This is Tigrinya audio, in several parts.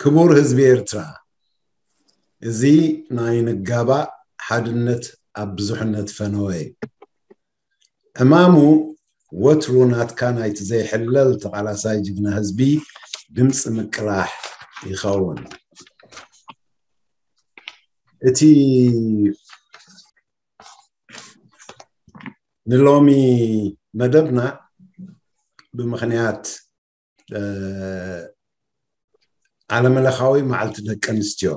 ክቡር ህዝቢ ኤርትራ፣ እዚ ናይ ንጋባእ ሓድነት ኣብ ብዙሕነት ፈነወ እዩ። ዕማሙ ወትሩ ናትካ ናይቲ ዘይሕለል ተቓላሳይ ጅግና ህዝቢ ድምፂ ምቅላሕ ይኸውን። እቲ ንሎሚ መደብና ብምኽንያት ዓለመለኻዊ መዓልቲ ደቂ ኣንስትዮ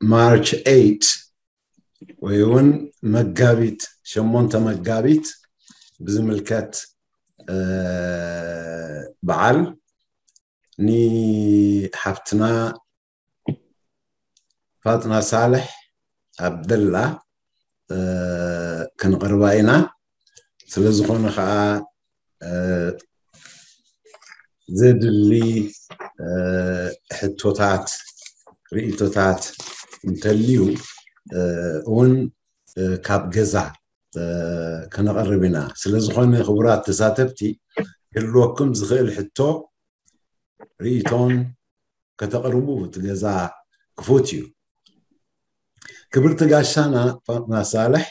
ማርች ኤይት ወይ እውን መጋቢት ሸሞንተ መጋቢት ብዝምልከት በዓል ንሓፍትና ፋጥና ሳልሕ ኣብደላ ከነቕርባ ኢና። ስለ ዝኾነ ከዓ ዘድሊ ሕቶታት፣ ርእቶታት እንተልዩ እውን ካብ ገዛ ከነቐርብ ኢና። ስለ ዝኾነ ክቡራት ተሳተፍቲ፣ ክህልወኩም ዝኽእል ሕቶ፣ ርእቶን ከተቕርቡ እቲ ገዛ ክፉት እዩ። ክብርቲ ጋሻና ፋጥና ሳልሕ፣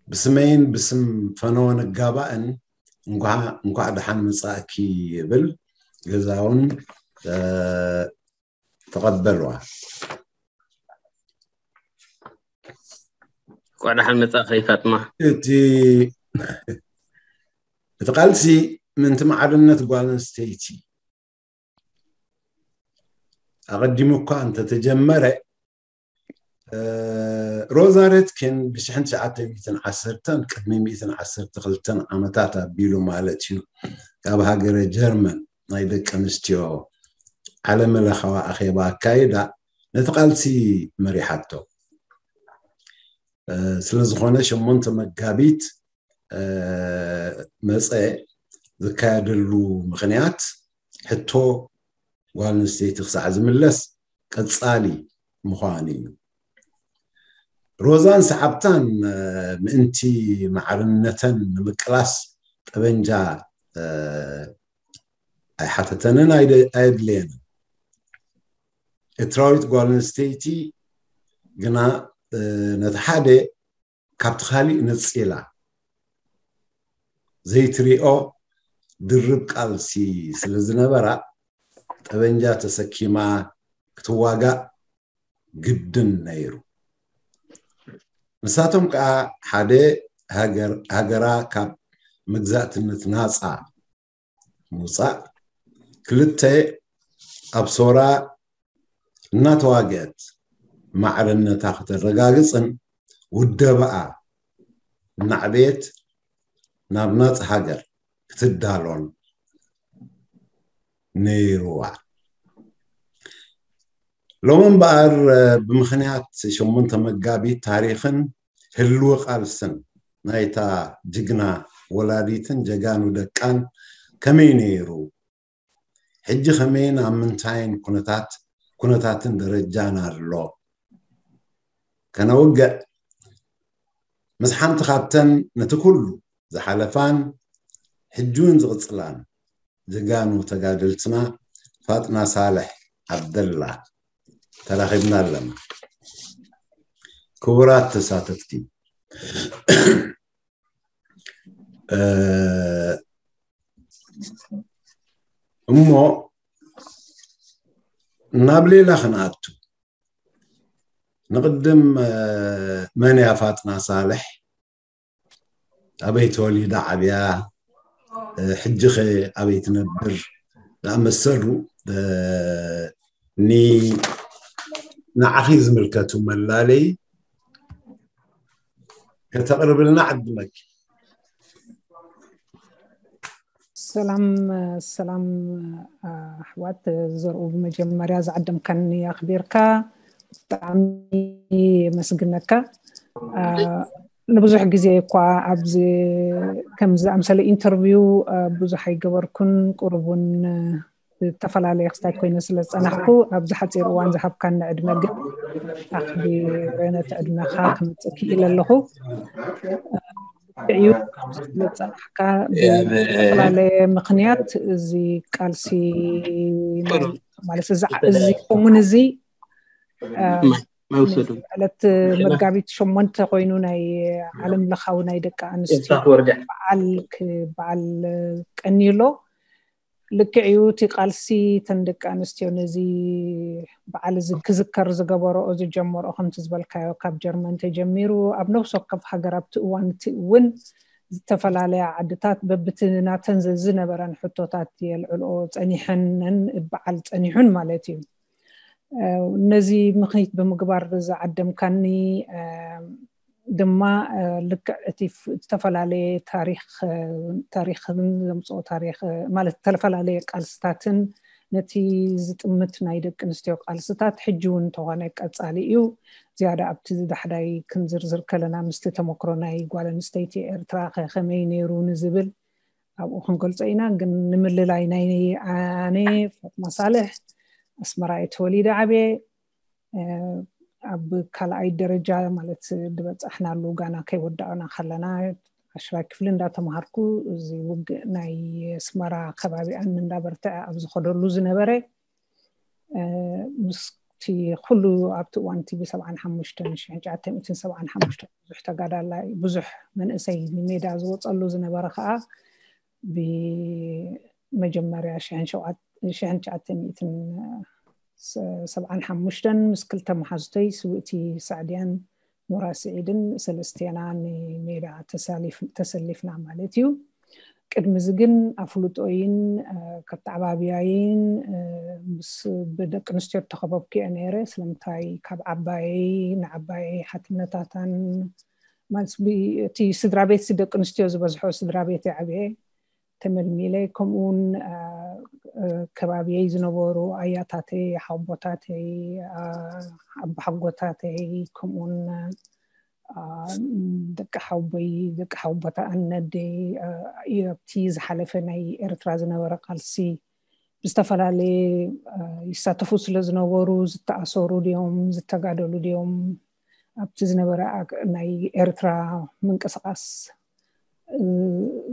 ብስመይን ብስም ፈነወ ንጋባእን እንኳዕ ደሓን መጻእኪ ይብል። ገዛውን ተቐበልዋ። እንኳዕ ደሓን መጻእኺ ፋጥማ። እቲ እቲ ቃልሲ ምእንቲ ማዕርነት ጓል ኣንስተይቲ ኣቐዲሙ እኳ እንተተጀመረ፣ ሮዛ ሬትኪን ብሽሕን ትሽዓተ ሚእትን ዓሰርተን ቅድሚ ሚእትን ዓሰርተ ክልተን ዓመታት ኣቢሉ ማለት እዩ፣ ካብ ሃገረ ጀርመን ናይ ደቂ ኣንስትዮ ዓለመለኻዊ ኣኼባ ኣካይዳ ነቲ ቃልሲ መሪሓቶ። ስለ ዝኾነ ሸሞንተ መጋቢት መፀ ዝካየደሉ ምኽንያት ሕቶ ጓል ኣንስተይቲ ክሳዕ ዝምለስ ቀፃሊ ምዃኑ እዩ። ሮዛን ሰዓብታን ምእንቲ ማዕርነተን ንምቅላስ ጠበንጃ ኣይሓተተንን ኣየድለየንን። ኤርትራዊት ጓል ኣንስተይቲ ግና ነቲ ሓደ ካብቲ ካሊእ ነፂላ ዘይትሪኦ ድርብ ቃልሲ ስለ ዝነበራ ጠበንጃ ተሰኪማ ክትዋጋእ ግድን ነይሩ። ንሳቶም ከዓ ሓደ ሃገራ ካብ መግዛእትነት ናፃ ምውፃእ፣ ክልተ ኣብ ሶራ እናተዋግአት ማዕርነታ ከተረጋግፅን ውደባኣ እናዕበየት ናብ ናፃ ሃገር ክትዳሎን ነይርዋ። ሎሚ እምበኣር ብምኽንያት ሸሞንተ መጋቢት ታሪኽን ህልዊ ቃልስን ናይታ ጅግና ወላዲትን ጀጋኑ ደቃን ከመይ ነይሩ? ሕጂ ከመይን ኣብ ምንታይን ኩነታት ኩነታትን ደረጃን ኣሎ? ከነውግዕ ምስ ሓንቲ ካብተን ነቲ ኩሉ ዝሓለፋን ሕጂ እውን ዝቕፅላን ጀጋኑ ተጋደልትና ፋጥና ሳልሕ ዓብደላ ተራኺብና ኣለና። ክቡራት ተሳተፍቲ፣ እሞ ናብ ሌላ ክንኣቱ፣ ንቕድም መን እያ ፋጥና ሳልሕ? ኣበይ ተወሊዳ ዓብያ? ሕጂ ኸ ኣበይ ትነብር? ዝኣመሰሉ ንዓኺ ዝምልከቱ መላለይ ከተቕርብልና ዕድመኪ። ሰላም ሰላም ኣሕዋት ዘርኡ፣ ብመጀመርያ ዝዓደምካኒ ኣኽቢርካ ብጣዕሚ የመስግነካ። ንብዙሕ ግዜ እኳ ኣብዚ ከምዚ ዝኣምሰለ ኢንተርቪው ብዙሕ ኣይገበርኩን፣ ቁሩብ እውን ዝተፈላለየ ክስታይ ኮይነ ስለ ዝፀናሕኩ ኣብዚ ሓፂር እዋን ዝሃብካኒ ዕድመ ግን ኣኽቢረ ነቲ ዕድመኻ ክመፅእ ክኢለ ኣለኹ። እዩ ዝጸናሕካ ብዝተፈላለየ ምኽንያት እዚ ቃልሲ ናይ ማለት እዚ እዚ ሰሙን እዚ ዕለት መጋቢት ሸሞንተ ኮይኑ ናይ ዓለም ለኻዊ ናይ ደቂ ኣንስትዮ በዓል በዓል ቀንዩ ኣሎ። ልክዕ እዩ። እቲ ቃልሲ ተን ደቂ ኣንስትዮ ነዚ በዓል እዚ ክዝከር ዝገበረኦ ዝጀመረኦ ከምቲ ዝበልካዮ ካብ ጀርመን ተጀሚሩ ኣብ ነብሲ ወከፍ ሃገር ኣብቲ እዋን እቲ እውን ዝተፈላለያ ዓድታት በብቲ ናተን ዝነበረን ሕቶታት የልዕልኦ ጸኒሐንን በዓል ጸኒሑን ማለት እዩ። ነዚ ምኽኒት ብምግባር ዝዓደምካኒ ድማ ልክዕ እቲ ዝተፈላለየ ታሪኽን ዘምፅኦ ታሪኽ ማለት ዝተፈላለየ ቃልስታትን ነቲ ዝጥምት ናይ ደቂ ኣንስትዮ ቃልስታት ሕጂ እውን እንተኾነ ቀፃሊ እዩ። ዝያዳ ኣብቲ ዝዳሕዳይ ክንዝርዝር ከለና ምስቲ ተመክሮ ናይ ጓል ኣንስተይቲ ኤርትራ ከ ከመይ ነይሩ ንዝብል ኣብኡ ክንገልጾ ኢና። ግን ንምልላይ ናይ ኣነ ፋጥማ ሳልሕ ኣስመራ እየ ተወሊደ ዓብየ። ኣብ ካልኣይ ደረጃ ማለት ዝበጻሕናሉ ጋና ከይወዳእና ከለና ዓሽራይ ክፍሊ እንዳተምሃርኩ እዚ ውግእ ናይ ኣስመራ ከባቢኣን እንዳበርትዐ ኣብ ዝኸደሉ ዝነበረ ምስቲ ኩሉ ኣብቲ እዋን እቲ ብሰብዓን ሓሙሽተን ሽሕን ትሽዓተ ሚእትን ሰብዓን ሓሙሽተን ብዙሕ ተጋዳላይ ብዙሕ መንእሰይ ንሜዳ ዝወፀሉ ዝነበረ ከዓ ብመጀመርያ ሽሕን ትሽዓተ ሚእትን ሰብዓን ሓሙሽተን ምስ ክልተ መሓዙተይ ስውእቲ ሳዕድያን ኖራ ስዒድን ሰለስቴና ንሜዳ ተሰሊፍና ማለት እዩ። ቅድሚ እዚ ግን ኣፍልጦይን ከተዓባብያይን ምስ ብደቂ ኣንስትዮ እተኸበብኩ እየ ነይረ። ስለምንታይ ካብ ዓባየይ ንዓባየይ ሓትነታታን ማለት እቲ ስድራ ቤት ደቂ ኣንስትዮ ዝበዝሖ ስድራ ቤት ዓብየ ተመልሚለ ከምኡውን ከባቢየይ ዝነበሩ ኣያታተይ ሓቦታተይ ኣቦሓጎታተይ ከምኡውን ደቂ ሓቦይ ደቂ ሓቦታ ኣነደይ ኣብቲ ዝሓለፈ ናይ ኤርትራ ዝነበረ ቃልሲ ብዝተፈላለየ ይሳተፉ ስለ ዝነበሩ ዝተኣሰሩ ድዮም ዝተጋደሉ ድዮም ኣብቲ ዝነበረ ናይ ኤርትራ ምንቅስቃስ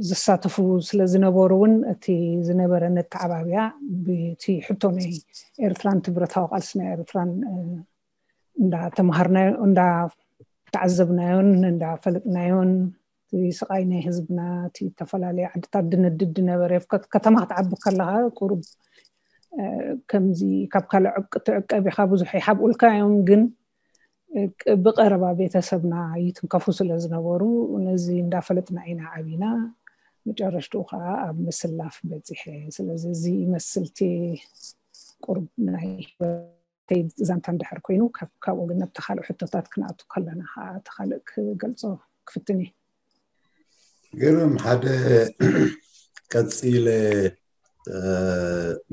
ዝሳተፉ ስለ ዝነበሩ እውን እቲ ዝነበረ ነተዓባብያ ብቲ ሕቶ ናይ ኤርትራን እቲ ብረታዊ ቃልሲ ናይ ኤርትራን እንዳተምሃርናዮ እንዳተዓዘብናዮን እንዳፈለጥናዮን እቲ ስቃይ ናይ ህዝብና እቲ ዝተፈላለየ ዓድታት ድነድድ ድነበረ ከተማ ክትዓቢ ከለካ ቁሩብ ከምዚ ካብ ካልእ ዕቂ ትዕቀብ ኢካ ብዙሕ ይሓብኡልካ እዮም ግን ብቀረባ ቤተሰብና ይትንከፉ ስለ ዝነበሩ ነዚ እንዳፈለጥና ኢና ዓቢና መጨረሽትኡ ከዓ ኣብ ምስላፍ በፂሐ ስለዚ እዚ ይመስልቲ ቁርብ ናይ ዛንታ እንድሕር ኮይኑ ካብኡ ግን ኣብቲ ካልእ ሕቶታት ክንኣቱ ከለና ከዓ እቲ ካልእ ክገልፆ ክፍትን እየ ግርም ሓደ ቀፂለ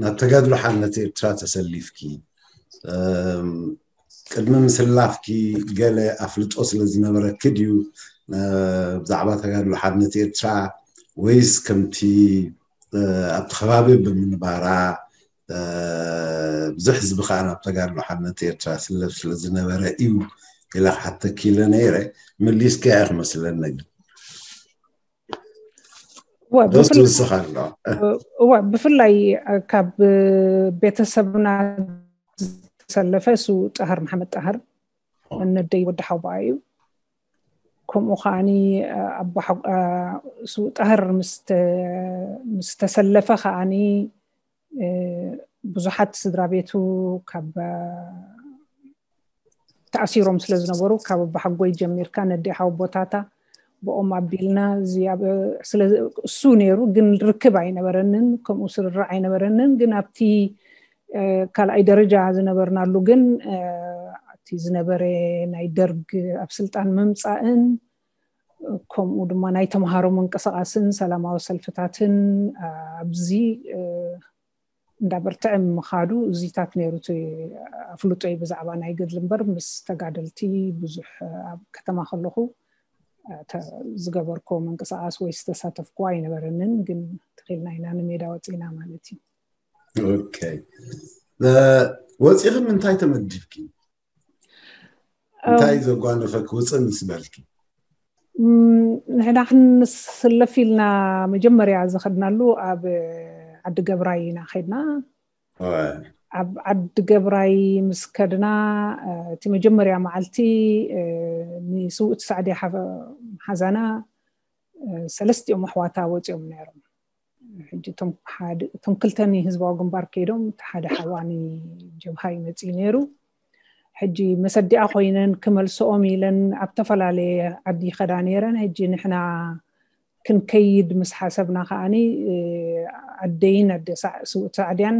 ናብ ተጋድሎ ሓርነት ኤርትራ ተሰሊፍኪ ቅድሚ ምስላፍኪ ገለ ኣፍልጦ ስለ ዝነበረኪ ድዩ ብዛዕባ ተጋድሎ ሓርነት ኤርትራ ወይስ ከምቲ ኣብቲ ከባቢ ብምንባራ ብዙሕ ህዝቢ ከዓ ናብ ተጋድሎ ሓርነት ኤርትራ ስለፍ ስለ ዝነበረ እዩ ኢለ ክሓተኪ ኢለ ነይረ መሊስኪ እያ ክመስለኒ ግን እወ ብፍላይ ካብ ቤተሰብና ዝተሰለፈ ስውእ ጣህር መሓመድ ጣህር ነደይ ወዲ ሓውባኣ እዩ ከምኡ ከዓኒ ስውእ ጣህር ምስ ተሰለፈ ከዓኒ ብዙሓት ስድራ ቤቱ ካብ ተኣሲሮም ስለ ዝነበሩ ካብ ኣቦሓጎይ ጀሚርካ ነዴ ሓወቦታታ ብኦም ኣቢልና እሱ ነይሩ ግን ርክብ ኣይነበረንን ከምኡ ስርርዕ ኣይነበረንን ግን ኣብቲ ካልኣይ ደረጃ ዝነበርናሉ ግን እቲ ዝነበረ ናይ ደርግ ኣብ ስልጣን ምምፃእን ከምኡ ድማ ናይ ተምሃሮ ምንቅስቃስን ሰላማዊ ሰልፍታትን ኣብዚ እንዳበርትዐ ምኻዱ እዚታት ነይሩ ኣፍልጦ እዩ ብዛዕባ ናይ ገድሊ እምበር ምስ ተጋደልቲ ብዙሕ ኣብ ከተማ ከለኹ ዝገበርኮ ምንቅስቃስ ወይ ዝተሳተፍኩ ኣይነበረንን ግን ተኺልና ኢና ንሜዳ ወፂና ማለት እዩ ወፂኺ ምንታይ ተመዲብኪ እንታይ ዘጓነፈኪ ውፅእ ምስ በልኪ ንሕና ክንስለፍ ኢልና መጀመርያ ዝኸድናሉ ኣብ ዓዲ ገብራይ ኢና ከድና። ኣብ ዓዲ ገብራይ ምስ ከድና፣ እቲ መጀመርያ መዓልቲ ንስውእቲ ሳዕዲ ሓዛና ሰለስቲኦም ኣሕዋታ ወፂኦም ነይሮም። ሕጂ እቶም ክልተ ንህዝባዊ ግንባር ከይዶም፣ እቲ ሓደ ሓዋኒ ጀብሃ ይመፅእ ነይሩ። ሕጂ መሰዲኣ ኮይነን ክመልስኦም ኢለን ኣብ ተፈላለየ ዓዲ ይኸዳ ነይረን። ሕጂ ንሕና ክንከይድ ምስ ሓሰብና ከዓኒ ኣደይን ኣደ ሳዕድያን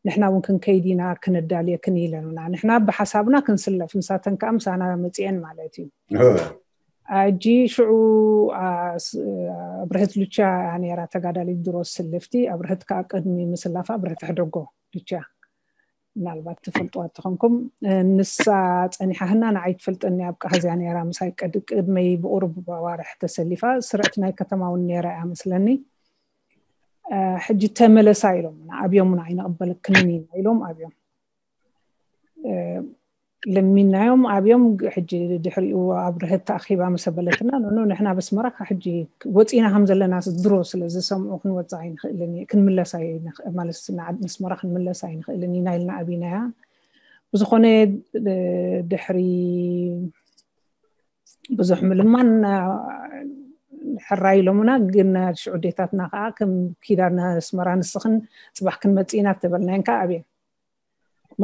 ንሕና እውን ክንከይድ ኢና ክነዳልየክን ኢለና። ንሕና ብሓሳብና ክንስለፍ፣ ንሳተን ከዓ ምሳና መፅኤን ማለት እዩ። ሕጂ ሽዑ ኣብርህት ሉቻ ነራ ተጋዳሊት ድሮ ስልፍቲ። ኣብርህት ከዓ ቅድሚ ምስላፋ ኣብርህት ሕደጎ ሉቻ ምናልባት ትፈልጥዋ ትኾንኩም። ንሳ ፀኒሓህና ንዓይ ትፈልጠኒ ኣብ ቃህዝያ ነራ ምሳይ ቅድመይ ብቁሩብ ኣዋርሕ ተሰሊፋ። ስርዕቲ ናይ ከተማ እውን ነራ እያ መስለኒ። ሕጂ ተመለሳ ኢሎም ኣብዮምና ኣይንቕበለክንን ኢና ኢሎም ኣብዮም ለሚናዮም ኣብዮም። ሕጂ ድሕሪኡ ኣብርህት ተኣኺባ መሰበለትና ኖኖ ንሕና በስመራ ካብ ሕጂ ወፂና ከም ዘለና ድሮ ስለ ዝሰምዑ ክንወፅእ ኣይንኽእልን ክንምለስ ኣይንኽእል ማለት መስመራ ክንምለስ ኣይንኽእልን ኢና ኢልና ኣብናያ። ብዝኾነ ድሕሪ ብዙሕ ምልማን ሕራይ ኢሎምና። ግን ሽዑ ዴታትና ከዓ ከም ኪዳና ኣስመራ ንስኽን ፅባሕ ክንመፅእ ኢና ተበልናየን ከዓ ኣብየን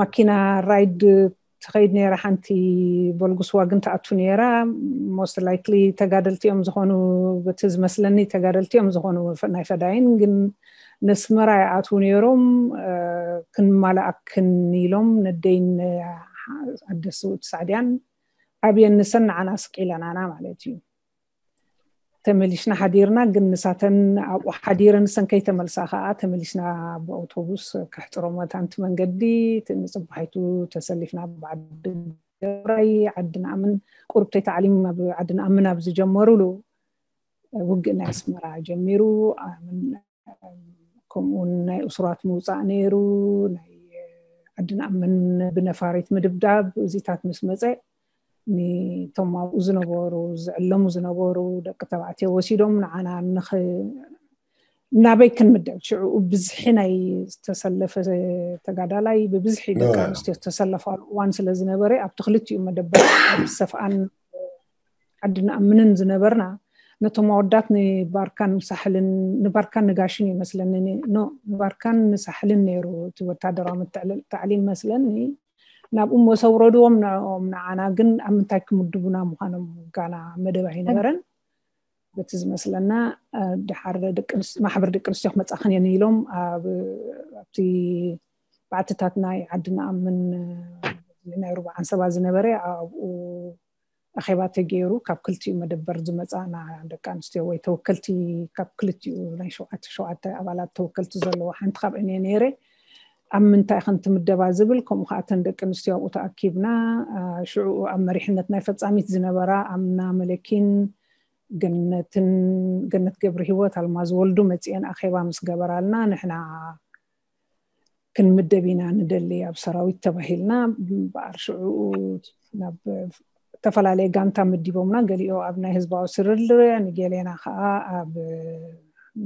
ማኪና ራይድ ትኸይድ ነራ። ሓንቲ ቮልግስዋግን ትኣቱ ነራ። ሞስት ላይክሊ ተጋደልቲ እዮም ዝኾኑ፣ በቲ ዝመስለኒ ተጋደልቲ እዮም ዝኾኑ ናይ ፈዳይን። ግን ነስመራ ይኣትዉ ነይሮም። ክንማላኣክን ኢሎም ነደይን ኣደስውት ሳዕድያን ኣብየን ንሰን ንዓና ስቂለናና ማለት እዩ። ተመሊሽና ሓዲርና። ግን ንሳተን ኣብኡ ሓዲረ ንሰን ከይተመልሳ ከዓ ተመሊሽና ብኣውቶቡስ ከሕፅሮ መታንቲ መንገዲ ንፅባሒቱ ተሰሊፍና ብዓዲ ገብራይ ዓዲ ንኣምን ቁርብተይ ታዕሊም ኣብ ዓዲ ንኣምን ኣብ ዝጀመሩሉ ውግእ ናይ ኣስመራ ጀሚሩ። ከምኡውን ናይ እሱራት ምውፃእ ነይሩ። ናይ ዓዲ ንኣምን ብነፋሪት ምድብዳብ እዚታት ምስ መፀ ንቶም ኣብኡ ዝነበሩ ዝዕለሙ ዝነበሩ ደቂ ተባዕትዮ ወሲዶም ንዓና ናበይ ክንምደብ ሽዑ ብዝሒ ናይ ዝተሰለፈ ተጋዳላይ ብብዝሒ ደቂ ኣንስትዮ ዝተሰለፋሉ እዋን ስለ ዝነበረ ኣብቲ ክልቲኡ መደበር ሰፍኣን ዓዲ ንኣምንን ዝነበርና ነቶም ኣወዳት ንባርካን ሳሕልን ንባርካን ንጋሽን ይመስለኒ ንባርካን ንሳሕልን ነይሩ እቲ ወታደራዊ ምትዕልል ታዕሊም መስለኒ። ናብኡ መሰውረድዎም ንዕኦም ንዓና ግን ኣብ ምንታይ ክምድቡና ምዃኖም ጋና መደብ ኣይነበረን። በቲ ዝመስለና ድሓር ማሕበር ደቂ ኣንስትዮ ክመፃ ክን ኢሎም ኣብቲ ባዕትታት ናይ ዓዲ ንኣምን ናይ ሩብዓን ሰባ ዝነበረ ኣብኡ ኣኼባ ተገይሩ ካብ ክልቲኡ መደበር ዝመፃና ደቂ ኣንስትዮ ወይ ተወከልቲ ካብ ክልቲኡ ናይ ሸውዓተ ሸውዓተ ኣባላት ተወከልቲ ዘለዎ ሓንቲ ካብ እኔ ነይረ። ኣብ ምንታይ ከም ትምደባ ዝብል ከምኡ ከዓ ተን ደቂ ኣንስትዮ ኣብኡ ተኣኪብና። ሽዑ ኣብ መሪሕነት ናይ ፈፃሚት ዝነበራ ኣምና መለኪን ገነትን ገነት ገብሪ ህይወት ኣልማዝ ወልዱ መፅኤን ኣኼባ ምስ ገበራልና ንሕና ክንምደብ ኢና ንደሊ ኣብ ሰራዊት ተባሂልና ብኣር ሽዑ ናብ ዝተፈላለየ ጋንታ ምዲቦምና። ገሊኦ ኣብ ናይ ህዝባዊ ስርርዕ ንገሌና ከዓ ኣብ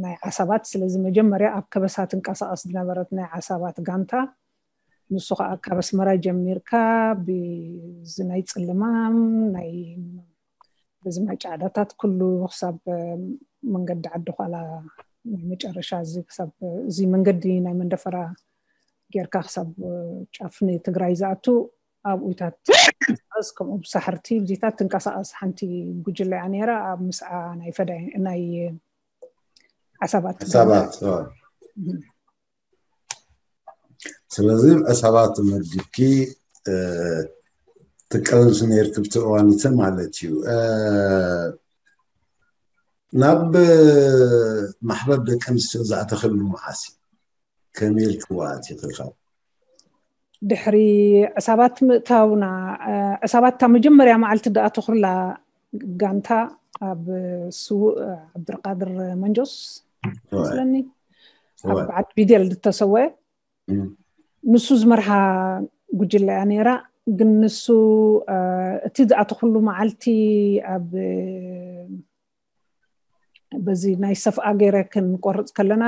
ናይ ዓሳባት ስለዚ መጀመርያ ኣብ ከበሳ ትንቀሳቐስ ዝነበረት ናይ ዓሳባት ጋንታ ንሱ ከዓ ካብ ኣስመራ ጀሚርካ ብዚ ናይ ፅልማም ናይ በዚ ማይ ጫዕዳታት ኩሉ ክሳብ መንገዲ ዓዲ ኳላ ናይ መጨረሻ እዚ ክሳብ እዚ መንገዲ ናይ መንደፈራ ጌርካ ክሳብ ጫፍ ንትግራይ ዝኣቱ ኣብኡታት ስ ከምኡ ብሳሕርቲ ብዚታት ትንቀሳቐስ ሓንቲ ጉጅለ እያ ነይራ ኣብ ምስዓ ናይ ፈዳይ ናይ ዓሳባት ሰባት ስለዚ ዕሳባት መዲብኪ ትቀልምሲ ነርኪ ብቲ እዋንተ ማለት እዩ። ናብ ማሕበር ደቂ ኣንስትዮ ዝኣተኽሉ መዓስ እዩ? ከመይ ኢልክዋ ኣቲኽልካ? ድሕሪ ዕሳባት ምእታውና ዕሳባት እታ መጀመርያ መዓልቲ ዝኣተኽላ ጋንታ ኣብ ስዉእ ዓብድርቃድር መንጆስ መስለኒ ኣብ ዓዲ ቢደል ዝተሰወአ ንሱ ዝመርሓ ጉጅለ እያ ነይራ። ግን ንሱ እቲ ዝኣተኹሉ መዓልቲ ኣብ በዚ ናይ ሰፍኣ ገይረ ክንቆርፅ ከለና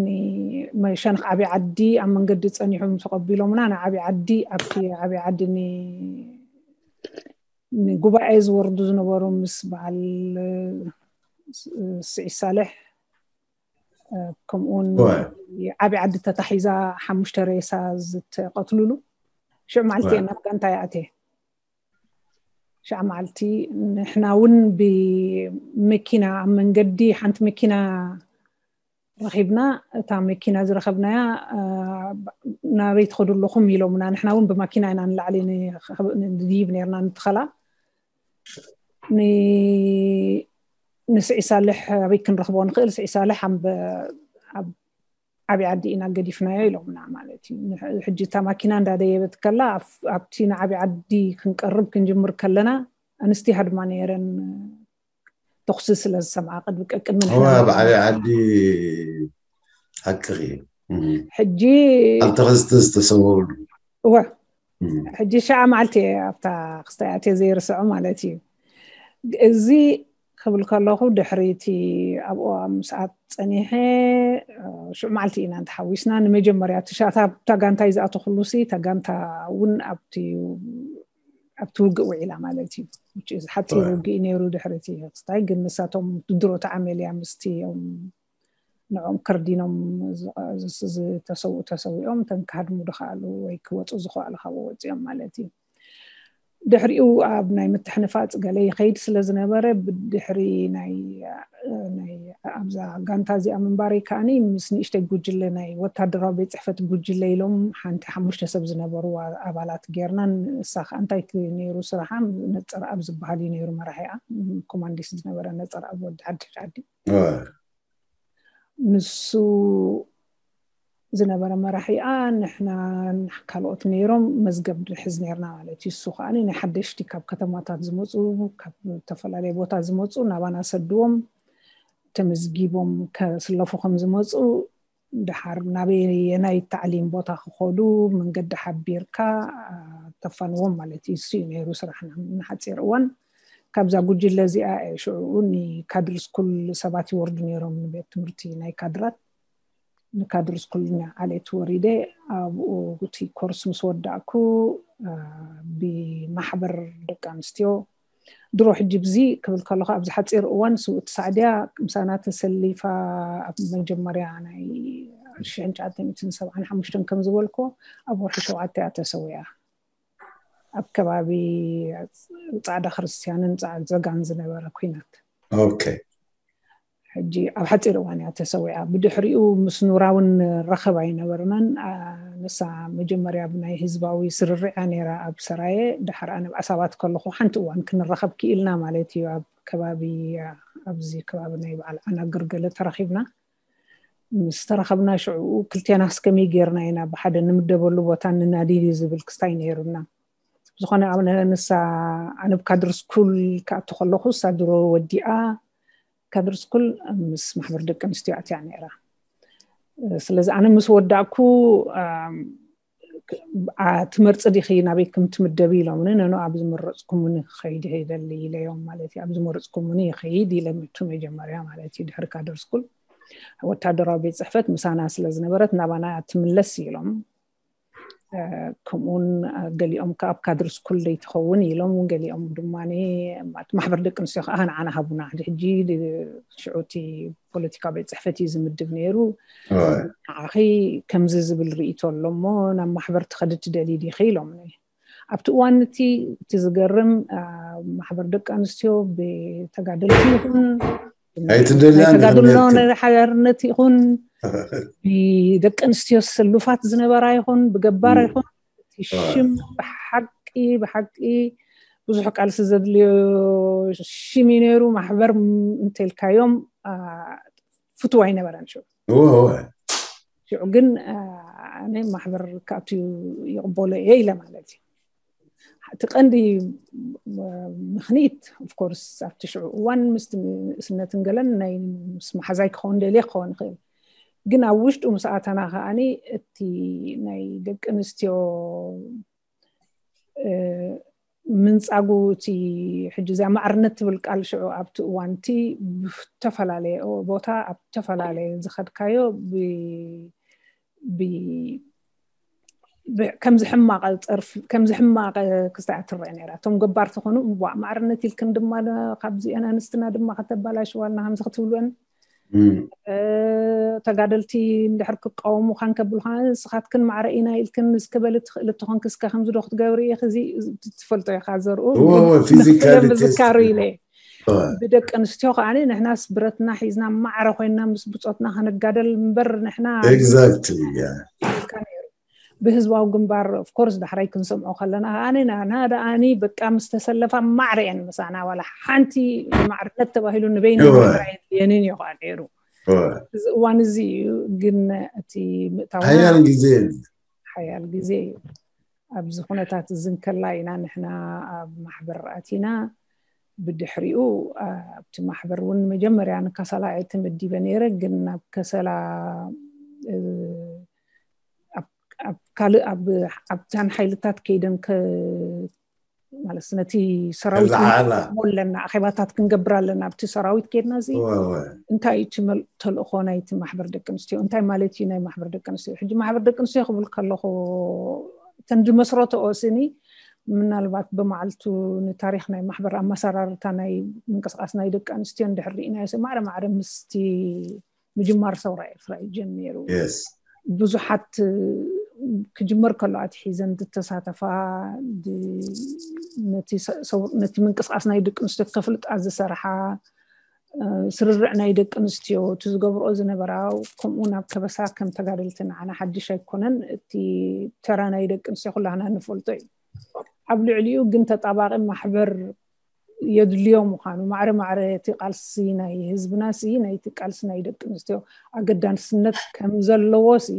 ንመሸንኽ ዓብዪ ዓዲ ኣብ መንገዲ ፀኒሖም ተቐቢሎምና ንዓብዪ ዓዲ ኣብቲ ዓብዪ ዓዲ ንጉባኤ ዝወርዱ ዝነበሩ ምስ በዓል ስዒድ ሳልሕ ከምኡውን ዓብዪ ዓዲ ተታሒዛ ሓሙሽተ ሬሳ ዝተቐትሉሉ ሽዑ መዓልቲ እየ ናብ ጋንታ ይኣትየ። ሽዓ መዓልቲ ንሕና እውን ብመኪና ኣብ መንገዲ ሓንቲ መኪና ረኺብና። እታ መኪና ዝረኸብናያ ናበይ ትኸዱ ኣለኹም ኢሎምና። ንሕና እውን ብማኪና ኢና ንላዕሊ ንድይብ ነርና ንትኸላ ንስዒ ሳልሕ ኣበይ ክንረኽቦ ንኽእል? ስዒ ሳልሕ ኣብ ዓብዪ ዓዲ ኢና ገዲፍናዮ ኢሎምና ማለት እዩ። ሕጂ እታ ማኪና እንዳደየበት ከላ ኣብቲ ንዓብዪ ዓዲ ክንቀርብ ክንጅምር ከለና ኣንስቲ ሃድማ ነይረን ተኹሲ ስለ ዝሰምዓ ቅድሚ ቀቅድሚ ኣብ ዓብዪ ዓዲ ሓቅኺ ሕጂ ኣብ ተኸስተ ዝተሰወሉ እወ ሕጂ ሸዓ መዓልቲ እየ ኣብታ ክስታይ ኣትየ ዘይርስዖ ማለት እዩ። እዚ ክብል ከለኹ ድሕሪቲ ኣብኡ ኣብ ምስኣት ፀኒሐ ሽዑ መዓልቲ ኢና እንተሓዊስና ንመጀመርያ ትሻታ ብታ ጋንታይ ዝኣተኹሉ ሲ እታ ጋንታ እውን ኣብቲ ኣብቲ ውግእ ውዒላ ማለት እዩ። ሓፂር ውግእ ነይሩ ድሕሪቲ ክስታይ ግን ንሳቶም ድሮ ተዓመልያ ምስቲ ንዕኦም ከርዲኖም ዝተሰውኡ ተሰዊኦም እተን ክሃድሙ ዝኸኣሉ ወይ ክወፁ ዝኸኣሉ ካብኡ ወፂኦም ማለት እዩ። ድሕሪኡ ኣብ ናይ ምትሕንፋፅ ገለ ይኸይድ ስለ ዝነበረ ብድሕሪ ናይ ኣብዛ ጋንታ እዚኣ ምንባረይ ከዓኒ ምስ ንእሽተይ ጉጅለ ናይ ወታደራዊ ቤት ፅሕፈት ጉጅለ ኢሎም ሓንቲ ሓሙሽተ ሰብ ዝነበርዋ ኣባላት ጌርና ንሳ ከዓ እንታይ ነይሩ ስራሓ ነፀር ኣብ ዝበሃል እዩ ነይሩ መራሒኣ ኮማንዲስ ዝነበረ ነፀር ኣብ ወዲ ሓድሽ ዓዲ ንሱ ዝነበረ መራሒኣ ንሕና ካልኦት ነይሮም መዝገብ ንሕዝ ነርና ማለት እዩ። እሱ ከዓ ናይ ሓደሽቲ ካብ ከተማታት ዝመፁ ካብ ዝተፈላለዩ ቦታ ዝመፁ ናባና ሰድዎም ተመዝጊቦም ከስለፉ ከም ዝመፁ ድሓር ናበየናይ ታዕሊም ቦታ ክኸዱ መንገዲ ሓቢርካ ተፋንዎም ማለት እዩ። እሱ እዩ ነይሩ ስራሕና ንሓፂር እዋን ካብዛ ጉጅለ እዚኣ ሽዑኡ ንካድር ስኩል ሰባት ይወርዱ ነይሮም ንቤት ትምህርቲ ናይ ካድራት ንካድር ስኩል ዓሌት ወሪደ ኣብኡ እቲ ኮርስ ምስ ወዳእኩ ብማሕበር ደቂ ኣንስትዮ ድሮ ሕጂ ብዚ ክብል ከለኹ ኣብዚ ሓፂር እዋን ስውእቲ ሳዕድያ ምሳና ተሰሊፋ ኣብ መጀመርያ ናይ ሽሕን ትሽዓተ ሚእትን ሰብዓን ሓሙሽተን ከም ዝበልኮ ኣብ ወርሒ ሸውዓተ እያ ተሰዊኣ ኣብ ከባቢ ፃዕዳ ክርስትያንን ፃዕዳ ዘጋን ዝነበረ ኩናት ኦኬ ሕጂ ኣብ ሓፂር እዋን እያ ተሰዊኣ ብድሕሪኡ ምስ ኑራ እውን ረኸብ ኣይነበርናን ንሳ መጀመርያ ብናይ ህዝባዊ ስርርዕ እያ ነይራ ኣብ ሰራየ ድሓር ኣነ ብኣሳባት ከለኹ ሓንቲ እዋን ክንረኸብ ክኢልና ማለት እዩ ኣብ ከባቢ ኣብዚ ከባቢ ናይ በዓል ኣናግር ገለ ተራኺብና ምስ ተራኸብና ሽዕኡ ክልቴና ስከመይ ጌርና ኢና ብሓደ ንምደበሉ ቦታ ንናዲድ ዝብል ክስታይ ነይሩና ዝኾነ ኣብ ንሳ ኣነ ብካድር ስኩል ክኣቱ ከለኹ እሳ ድሮ ወዲኣ ካድር ስኩል ምስ ማሕበር ደቂ ኣንስትዮ ኣትያ ነይራ ስለዚ ኣነ ምስ ወዳእኩ ትመርፂ ዲኺ ናበይ ከም ትምደቢ ኢሎምኒ ነኖ ኣብ ዝመረፅኩምኒ ክኸይድ ይደሊ ኢለዮም ማለት እዩ ኣብ ዝመረፅኩምኒ ይኸይድ ኢለምቱ መጀመርያ ማለት እዩ ድሕሪ ካድር ስኩል ወታደራዊ ቤት ፅሕፈት ምሳና ስለ ዝነበረት ናባና ትምለስ ኢሎም ከምኡውን ገሊኦም ከዓ ኣብ ካድር ስኩል ዘይትኸውን ኢሎም ገሊኦም ድማ ማሕበር ደቂ ኣንስትዮ ከዓ ንዓና ሃቡና ሕጂ ሽዑቲ ፖለቲካዊ ቤት ፅሕፈት እዩ ዝምድብ ነይሩ ንዓኺ ከምዚ ዝብል ርእቶ ኣሎ እሞ ናብ ማሕበር ትኸዲ ትደሊ ዲኺ ኢሎም ኣብቲ እዋን እቲ እቲ ዝገርም ማሕበር ደቂ ኣንስትዮ ብተጋደልቲ ይኹን ኣይትደልያን ተጋድሎ ሓርነት ይኹን ብደቂ ኣንስትዮ ስሉፋት ዝነበራ ይኹን ብገባር ይኹን ሽም ብሓቂ ብሓቂ ብዙሕ ቃልሲ ዘድልዮ ሽም እዩ ነይሩ ማሕበር እንተልካዮም ፍትዋ ኣይነበረን ሽዑ ሽዑ ግን ኣነ ማሕበር ካብቲ ይቕበሎ እየ ኢለ ማለት እዩ እቲ ቀንዲ ምክንይት ኦፍኮርስ ኣብቲ ሽዑ እዋን ምስቲ ንእስነትን ገለን ናይ ምስ መሓዛይ ክኸውን ደልየ ክኸውን ይኽእል ግን ኣብ ውሽጡ ምስ ኣተና ከዓኒ እቲ ናይ ደቂ ኣንስትዮ ምንፃጉ፣ እቲ ሕጂ እዚኣ ማዕርነት ትብል ቃል ሽዑ ኣብቲ እዋንቲ ብዝተፈላለየ ቦታ ኣብ ዝተፈላለየ ዝኸድካዮ ከም ዝሕማቐ ፀርፊ፣ ከም ዝሕማቐ ክስታይ ትረአ ነይራ። እቶም ገባር ተኾኑ እምቧ ማዕርነት ኢልክን ድማ ካብዚአን ኣንስትና ድማ ከተባላሽዋልና ከምዚ ክትብልወን ተጋደልቲ እንድሕር ክቃወሙኻን ከብሉኻ፣ ንስኻትክን ማዕረ ኢና ኢልክን እስከ በሊ ትኽእሊ ተኾንክ እስከ ከምዚ ዶ ክትገብሪ ኢኺ፣ እዚ ትፈልጦ ኢኻ ዘርኡ። እዎ፣ እዎ፣ physically ምዝካሩ ኢለ ብደቂ ኣንስትዮ ከዓኒ ንሕናስ ብረትና ሒዝና ማዕረ ኮይና ምስ ብፆትና ክንጋደል እምበር ንሕና exactly yeah ኢልካ ነይሩ። ብህዝባዊ ግንባር of course ዳሕራይ ክንሰምዖ ከለና ከዓኒ ናና ደኣኒ በቃ ምስ ተሰለፋ ማዕረ እየን ምሳና ዋላ ሓንቲ ማዕርነት ተባሂሉ ንበይኒ እወ። ማዕረ የድልየንን እዩ ከዓ ነይሩ። እወ። እዚ እዋን እዚ እዩ ግን እቲ ምእታውና ሓያል ግዜ ሓያል ግዜ እዩ። ኣብዚ ኩነታት እዚ እንከላ ኢና ንሕና ኣብ ማሕበር ኣቲና። ብድሕሪኡ ኣብቲ ማሕበር እውን መጀመርያ ንከሰላ እየ ተመዲበ ነይረ፣ ግን ናብ ከሰላ ኣብ ካልእ ኣብታን ሓይልታት ከይደን ማለት ነቲ ሰራዊት ኣለና ኣኼባታት ክንገብር ኣለና ኣብቲ ሰራዊት ከይድና እዚ እንታይ እዩ ተልእኮ ናይቲ ማሕበር ደቂ ኣንስትዮ እንታይ ማለት እዩ ናይ ማሕበር ደቂ ኣንስትዮ ሕጂ ማሕበር ደቂ ኣንስትዮ ክብል ከለኹ እተን ዝመስረተኦ ስኒ ምናልባት ብመዓልቱ ንታሪክ ናይ ማሕበር ኣመሰራርታ ናይ ምንቅስቃስ ናይ ደቂ ኣንስትዮ እንድሕር ርኢናዮ ማዕረ ማዕረ ምስቲ ምጅማር ሰውራ ኤርትራ እዩ ጀሚሩ ብዙሓት ክጅመር ከሎ ኣትሒዘን ዝተሳተፋ ነቲ ምንቅስቃስ ናይ ደቂ ኣንስትዮ ከፍልጣ ዝሰርሓ ስርርዕ ናይ ደቂ ኣንስትዮ እቲ ዝገብርኦ ዝነበራ ከምኡ ናብ ከበሳ ከም ተጋደልቲ ንዓና ሓድሽ ኣይኮነን። እቲ ተራ ናይ ደቂ ኣንስትዮ ኩላህና ንፈልጦ እዩ። ኣብ ልዕሊኡ ግን ተጣባቂ ማሕበር የድልዮ ምዃኑ ማዕረ ማዕረ እቲ ቃልሲ ናይ ህዝብና ሲ ናይቲ ቃልሲ ናይ ደቂ ኣንስትዮ ኣገዳስነት ከም ዘለዎ ሲ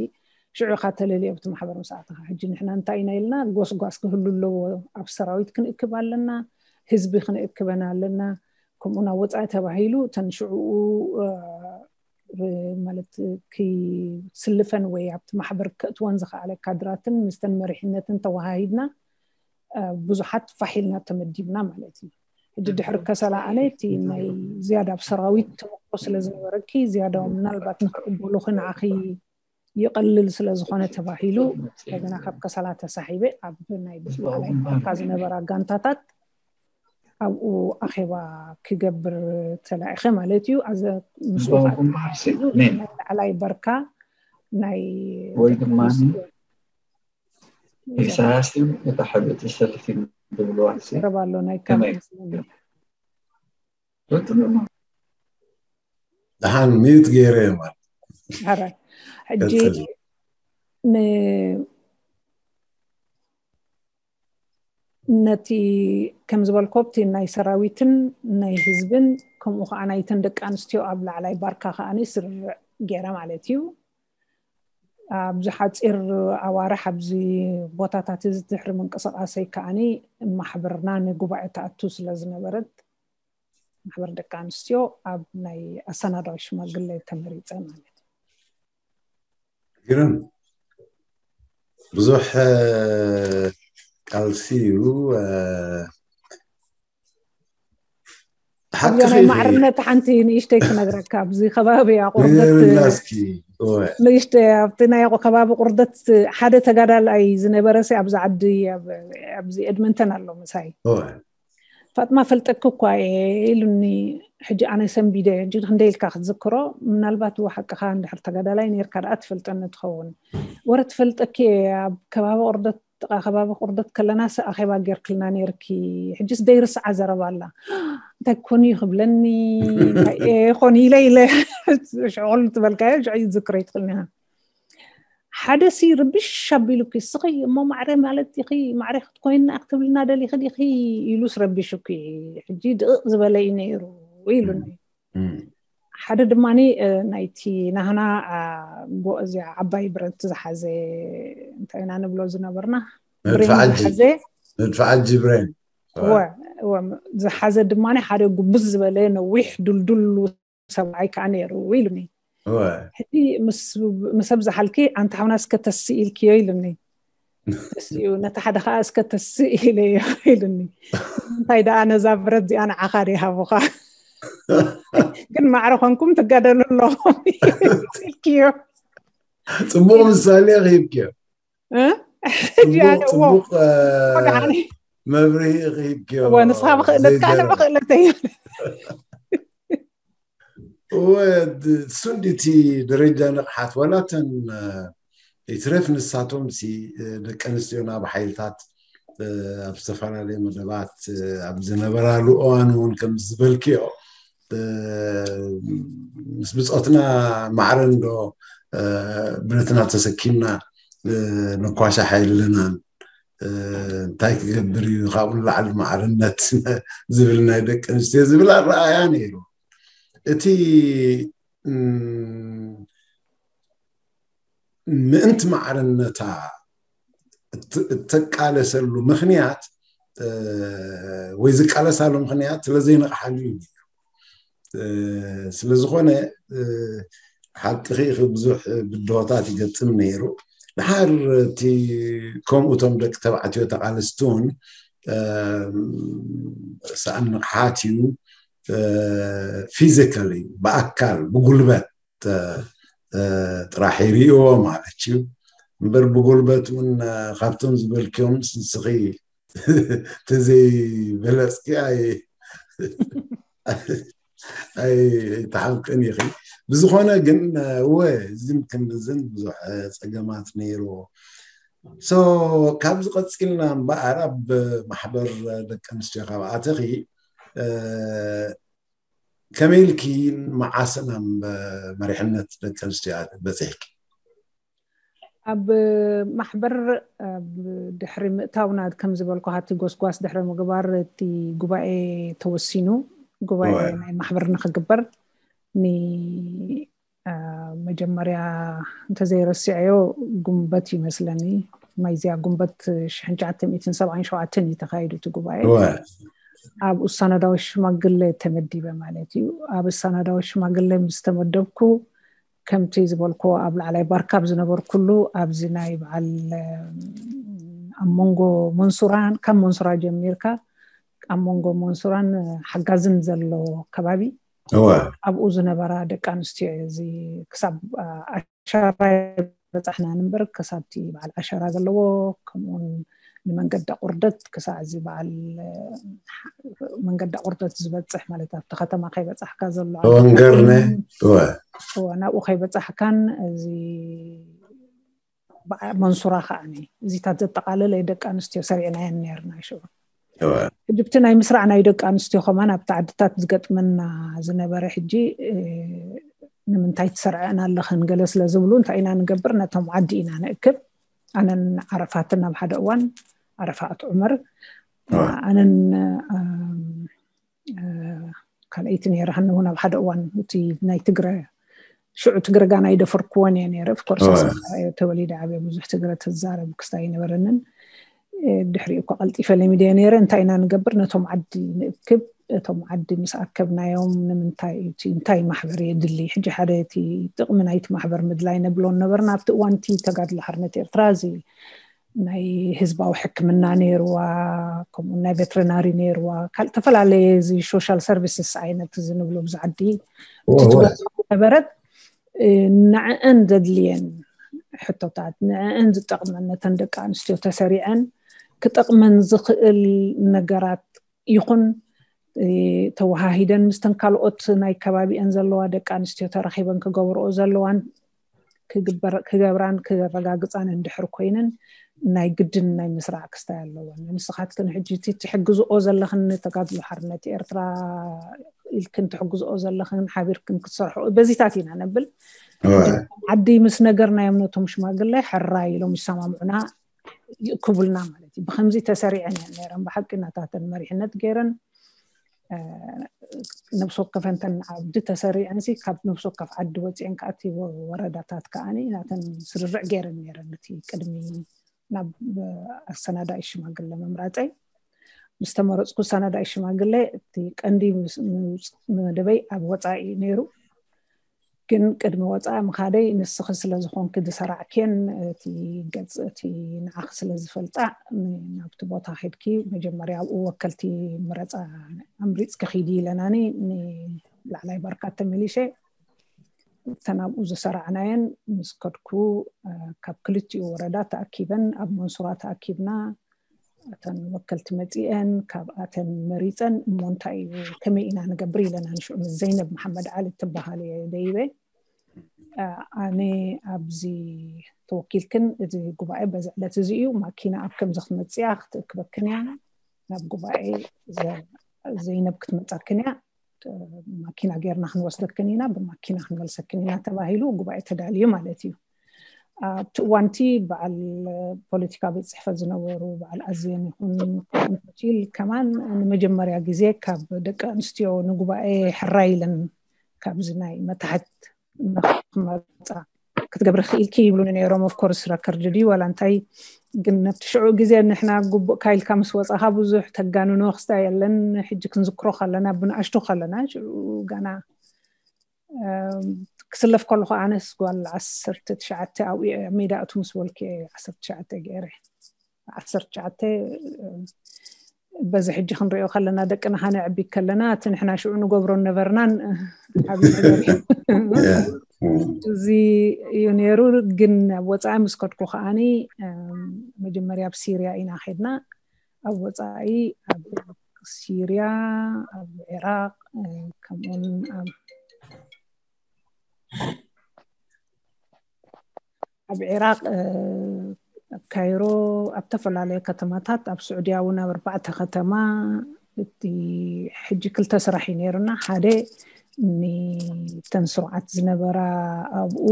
ሽዑ ኢኻ ተለልዮ ኣብቲ ማሕበር ምስ ኣተኻ። ሕጂ ንሕና እንታይ ኢና ኢልና ጎስጓስ ክህሉ ኣለዎ። ኣብ ሰራዊት ክንእክብ ኣለና፣ ህዝቢ ክንእክበን ኣለና። ከምኡ ናብ ወፃኢ ተባሂሉ እተን ሽዕኡ ማለት ክስልፈን ወይ ኣብቲ ማሕበር ከእትወን ዝኸኣለ ካድራትን ምስተን መሪሕነትን ተወሃሂድና ብዙሓት ፋሕ ኢልና ተመዲብና ማለት እዩ። ሕጂ ድሕሪ ከሰላ ኣነ እቲ ናይ ዝያዳ ኣብ ሰራዊት ተመክሮ ስለ ዝነበረኪ ዝያዳ ምናልባት ንክቅበሉኺ ንዓኺ ይቐልል ስለ ዝኾነ ተባሂሉ እንደገና ካብ ከሰላ ተሳሒበ ኣብ ናይ ብስማላይ ዝነበራ ጋንታታት ኣብኡ ኣኼባ ክገብር ተላኢኸ ማለት እዩ። ኣዘ ምስኡ ናይ ላዕላይ በርካ ናይ ወይ ድማ ኢሳያስ እታ ሕብእቲ ሰልፊ ዝብልዋ ረባ ኣሎ ናይ ካም ደሓን ሚዩት ገይረ ማለት ሕጂ ነቲ ከም ዝበልኮ ኣብቲ ናይ ሰራዊትን ናይ ህዝብን ከምኡ ከዓ ናይተን ደቂ ኣንስትዮ ኣብ ላዕላይ ባርካ ከዓ ስርርዕ ገይረ ማለት እዩ። ኣብዚ ሓፂር ኣዋርሕ ኣብዚ ቦታታት እዚ ድሕሪ ምንቅስቃሰይ ከዓኒ ማሕበርና ንጉባኤ ተኣቱ ስለ ዝነበረት ማሕበር ደቂ ኣንስትዮ ኣብ ናይ ኣሰናዳዊ ሽማግለ ተመሪፀ ማለት እዩ። ግርም ብዙሕ ቃልሲ እዩ። ሓቂ ናይ ማዕርነት ሓንቲ ንእሽተይ ክነግረካ ኣብዚ ከባቢ ኣቁርደት ንእሽተይ ኣብቲ ናይ ከባቢ ቁርደት ሓደ ተጋዳላይ ዝነበረ ሲ ኣብዚ ዓዲ ኣብዚ ኤድመንተን ኣሎ ምሳይ ፋጥማ ፈልጠኪ እኳ እየ ኢሉኒ። ሕጂ ኣነ ሰንቢደ ሕጂ ክንደይ ኢልካ ክትዝክሮ ምናልባት እዎ ሓቅኻ እንድሕር ተጋዳላይ ነርካ ደኣ ትፈልጠኒ ትኸውን ወረ ትፈልጠኪ ኣብ ከባቢ ቁርደት ጥቃ ከባቢ ቁርደት ከለና ስ ኣኼባ ጌርክልና ነርኪ ሕጂስ ደይርስዓ ዘረባ ኣላ እንታይ ኮን እዩ ክብለኒ እንታይ ኮን ኢለ ኢለ ሽዕል ትበልካዮ ሽዑ ዝክረ ይትኽእልኒ ሓደ ሲ ርብሽ ኣቢሉኪ ስኺ እሞ ማዕረ ማለት ዲኺ ማዕረ ክትኮይና ክትብልና ደሊኺ ዲኺ ኢሉስ ረቢሹኪ ሕጂ ድቕቕ ዝበለ እዩ ነይሩ ኢሉኒ ሓደ ድማ ናይቲ ናህና እዚኣ ዓባይ ብረት ዝሓዘ እንታይ ኢና ንብሎ ዝነበርና ብሬን ዝሓዘ መድፍዓጂ ብሬን ዝሓዘ ድማ ሓደ ጉብዝ ዝበለ ነዊሕ ዱልዱል ሰብኣይ ከዓ ነይሩ ኢሉኒ እወ። ሕጂ ምስ ምስ ኣብዝሓልኪ ኣንታ ሓውና እስከ ተስእ ኢልክዮ ኢሉኒ። ተስኡ ነቲ ሓደ ከዓ እስከ ተስእ ኢለዮ ኢሉኒ። እንታይ ደኣ ነዛ ብረት እዚኣ ንዓኻ ዶ ይሃቡኻ? ግን ማዕረ ኮንኩም ትጋደሉ ኣለኹም ኢልክዮ። ጽቡቕ ምሳሌ ክሂብክዮ። እ? ሕጂ ኣነ እዎ ጽቡቕ ወድዓኒ መብርሂ ክሂብክዮ። እዎ ንስኻ ብክእለትካ ኣነ ብክእለተይ። እሱን እቲ ደረጃ ንቕሓት ዋላተን ይትረፍ ንሳቶም ሲ ደቂ ኣንስትዮና ብሓይልታት ኣብ ዝተፈላለየ መደባት ኣብ ዝነበራሉ እዋን እውን ከም ዝበልክዮ ምስ ብፆትና ማዕረ እንዶ ብረትና ተሰኪምና ነኳሻሕ ኣይለናን። እንታይ ክገብር እዩ ካብኡ ንላዕሊ ማዕርነት ዝብል ናይ ደቂ ኣንስትዮ ዝብል ኣረኣያ ነይሩ። እቲ ምእንቲ ማዕርነታ እተቃለሰሉ ምክንያት ወይ ዝቃለሳሉ ምክንያት ስለዘይነቕሓሉ እዩ። ስለዝኾነ ሓቂ ኺ ብዙሕ ብድሆታት ይገጥም ነይሩ። ድሓር እቲ ከምኡ እቶም ደቂ ተባዕትዮ ተቓለስቲ እውን ሰኣን ንቕሓት እዩ። ፊዚካሊ ብኣካል ብጉልበት ጥራሕ ይርእዎ ማለት እዩ። እምበር ብጉልበት እውን ካብቶም ዝበልክዮም ንስኺ ተዘይበለፅኪ ኣይተሓምቅን ኢኺ። ብዝኾነ ግን እወ እዝን ክንድዝን ብዙሕ ፀገማት ነይርዎ። ሶ ካብዚ ቀፂልና እምበኣር ኣብ ማሕበር ደቂ ኣንስትዮ ካብ ኣተኺ ከመይ ኢልኪ መዓስ ናብ መሪሕነት ደቂ ኣንስትዮ በፂሕኪ? ኣብ ማሕበር ድሕሪ ምእታውና ከም ዝበልኩ ሃቲ ጎስጓስ ድሕሪ ምግባር እቲ ጉባኤ ተወሲኑ ጉባኤ ናይ ማሕበር ንክግበር ን መጀመርያ እንተዘይረሲዐዮ ጉንበት ይመስለኒ ማይዝያ ጉንበት ሽሕን ትሽዓተ ሚእትን ሰብዓን ሸውዓተን እዩ ተኻይዱ እቲ ጉባኤ። ኣብ እሳናዳዊ ሽማግለ ተመዲበ ማለት እዩ። ኣብ እሳናዳዊ ሽማግለ ምስ ተመደብኩ ከምቲ ዝበልኮ ኣብ ላዕላይ ባርካ ኣብ ዝነበርኩሉ ኣብዚ ናይ በዓል ኣብ መንጎ መንሱራን ካብ መንሱራ ጀሚርካ ኣብ መንጎ መንሱራን ሓጋዝን ዘሎ ከባቢ ኣብኡ ዝነበራ ደቂ ኣንስትዮ እዚ ክሳብ ዓሸራ በፃሕና ንበር ክሳብቲ በዓል ዓሸራ ዘለዎ ከምኡውን ንመንገዲ ቁርደት ክሳዕ እዚ በዓል መንገዲ ቁርደት ዝበፅሕ ማለት ኣብቲ ከተማ ከይበፃሕካ ዘሎ ወንገርነ ናብኡ ከይበፃሕካን እዚ መንሱራ ከዓ እዚታት ዘጠቃለለ ደቂ ኣንስትዮ ሰሪዕናየን ነርና ሽዑ ሕጅብቲ ናይ ምስራዕ ናይ ደቂ ኣንስትዮ ከማን ኣብቲ ዓድታት ዝገጥመና ዝነበረ ሕጂ ንምንታይ ትሰርዐን ኣለኽን ገለ ስለ ዝብሉ እንታይ ኢና ንገብር ነቶም ዓዲ ኢና ንእክብ ኣነን ዓረፋትን ኣብ ሓደ እዋን ዓረፋት ዑመር ኣነን ካልኣይቲ ነይራ ሃኒ እውን ኣብ ሓደ እዋን እቲ ናይ ትግረ ሽዑ ትግረ ጋና ኣይደፈርክዎን እየ ነይረ ፍኮርስ ተወሊደ ዓብየ ብዙሕ ትግረ ተዛረብ ክስታይ ኣይነበረንን ድሕሪኡ እኳ ቀልጢፈ ለሚደ ነይረ እንታይ ኢና ንገብር ነቶም ዓዲ ንእክብ እቶም ዓዲ ምስ ኣከብናዮም ንምንታይ እዩ እንታይ ማሕበር የድሊ ሕጂ ሓደ እቲ ጥቕሚ ናይቲ ማሕበር ምድላይ ነብሎ ነበርና ኣብቲ እዋንቲ ተጋድሎ ሓርነት ኤርትራ እዚ ናይ ህዝባዊ ሕክምና ነይርዋ ከምኡ ናይ ቬትረናሪ ነይርዋ ካልእ ዝተፈላለየ እዚ ሶሻል ሰርቪስስ ዓይነት እዚ ንብሎ ብዚ ዓዲ እቲ ትገብሮ ነበረት ንዕአን ዘድልየን ሕቶታት ንዕአን ዝጠቕመን ነተን ደቂ ኣንስትዮ ተሰሪዐን ክጠቕመን ዝኽእል ነገራት ይኹን ተወሃሂደን ምስተን ካልኦት ናይ ከባቢአን ዘለዋ ደቂ ኣንስትዮ ተራኺበን ክገብርኦ ዘለዋን ክገብራን ክረጋግፃን እንድሕር ኮይነን ናይ ግድን ናይ ምስራዕ ክስታይ ኣለወን ንስኻትክን ሕጂ ትሕግዝኦ ዘለኽን ተጋድሎ ሓርነት ኤርትራ ኢልክን ትሕግዝኦ ዘለኽን ሓቢርክን ክትሰርሑ በዚታት ኢና ነብል ዓዲ ምስ ነገር ናይ እምነቶም ሽማግለ ሕራይ ኢሎም ይሰማምዑና ይእክቡልና ማለት እዩ ብከምዚ ተሰሪዐን እየን ነረን ብሓቂ ናታተን መሪሕነት ገይረን ነብሲ ወከፈንተን ዓዲ ተሰሪዐንሲ ካብ ነብሲ ወከፍ ዓዲ ወፂአን ከኣቲ ወረዳታት ከዓኒ ናተን ስርርዕ ገይረን ነረን እቲ ቅድሚ ናብ ኣሰናዳኢ ሽማግለ ምምራፀይ ምስ ተመረፅኩ ኣሰናዳኢ ሽማግለ እቲ ቀንዲ መደበይ ኣብ ወፃኢ ነይሩ ግን ቅድሚ ወፃኢ ምኻደይ ንስኺ ስለ ዝኾንኪ ዝሰራዕክየን እቲ ገፅ እቲ ንዓኺ ስለ ዝፈልጣ ናብቲ ቦታ ኸድኪ መጀመርያ ኣብኡ ወከልቲ ምረፃ ኣምሪፅኪ ኺዲ ኢለናኒ ንላዕላይ ባርካ ተመሊሸ እተን ኣብኡ ዝሰራዕናየን ምስ ከድኩ ካብ ክልቲኡ ወረዳ ተኣኪበን ኣብ መንሱራ ተኣኪብና እተን ወከልቲ መፂአን ካብኣተን መሪፀን እሞ እንታይ እዩ ከመይ ኢና ንገብር ኢለና ንሽዑ ምስ ዘይነብ መሓመድ ዓሊ ትበሃል እየ ደይበ ኣነ ኣብዚ ተወኪልክን እዚ ጉባኤ በዚ ዕለት እዚ እዩ ማኪና ኣብ ከምዚ ክትመፅያ ክትእክበክን እያ ናብ ጉባኤ ዘይነብ ክትመፃክን እያ ማኪና ጌርና ክንወስደክን ኢና ብማኪና ክንመልሰክን ኢና ተባሂሉ ጉባኤ ተዳልዩ ማለት እዩ ኣብቲ እዋንቲ በዓል ፖለቲካ ቤት ፅሕፈት ዝነበሩ በዓል ኣዝየን ይኹን ል ከማን ንመጀመርያ ግዜ ካብ ደቂ ኣንስትዮ ንጉባኤ ሕራይ ኢለን ካብዚ ናይ መታሕት ክመፃ ክትገብሪ ክኢልኪ ይብሉኒ ነይሮም of course ረከርድ ድዩ ዋላ እንታይ ግን ነብቲ ሽዑ ግዜ ንሕና ግቡእ ካይልካ ምስ ወፃኻ ብዙሕ ተጋንኖ ክስታ የለን ሕጂ ክንዝክሮ ከለና ብንኣሽቱ ከለና ሽዑ ገና ክስለፍ ከለኹ ኣነስ ጓል ዓሰርተ ትሽዓተ ኣብኡ ሜዳ እቱ ምስ በልኩ ዓሰርተ ትሽዓተ ገይረ ዓሰርተ ትሽዓተ በዚ ሕጂ ክንሪኦ ከለና ደቅና ከነዕቢ ከለና እቲ ንሕና ሽዑ ንገብሮ ነበርናን ዓብዪ ነገር እዩ። እዚ እዩ ነይሩ። ግን ኣብ ወፃኢ ምስ ከድኩ ከዓኒ መጀመርያ ኣብ ሲርያ ኢና ከድና። ኣብ ወፃኢ ኣብ ሲርያ፣ ኣብ ዒራቅ ከምኡውን ኣብ ኣብ ዒራቅ ኣብ ካይሮ ኣብ ተፈላለየ ከተማታት ኣብ ስዑድያ እውን ኣብ ኣርባዕተ ከተማ እቲ ሕጂ ክልተ ስራሕ እዩ ነይሩና ሓደ ንተን ስሩዓት ዝነበራ ኣብኡ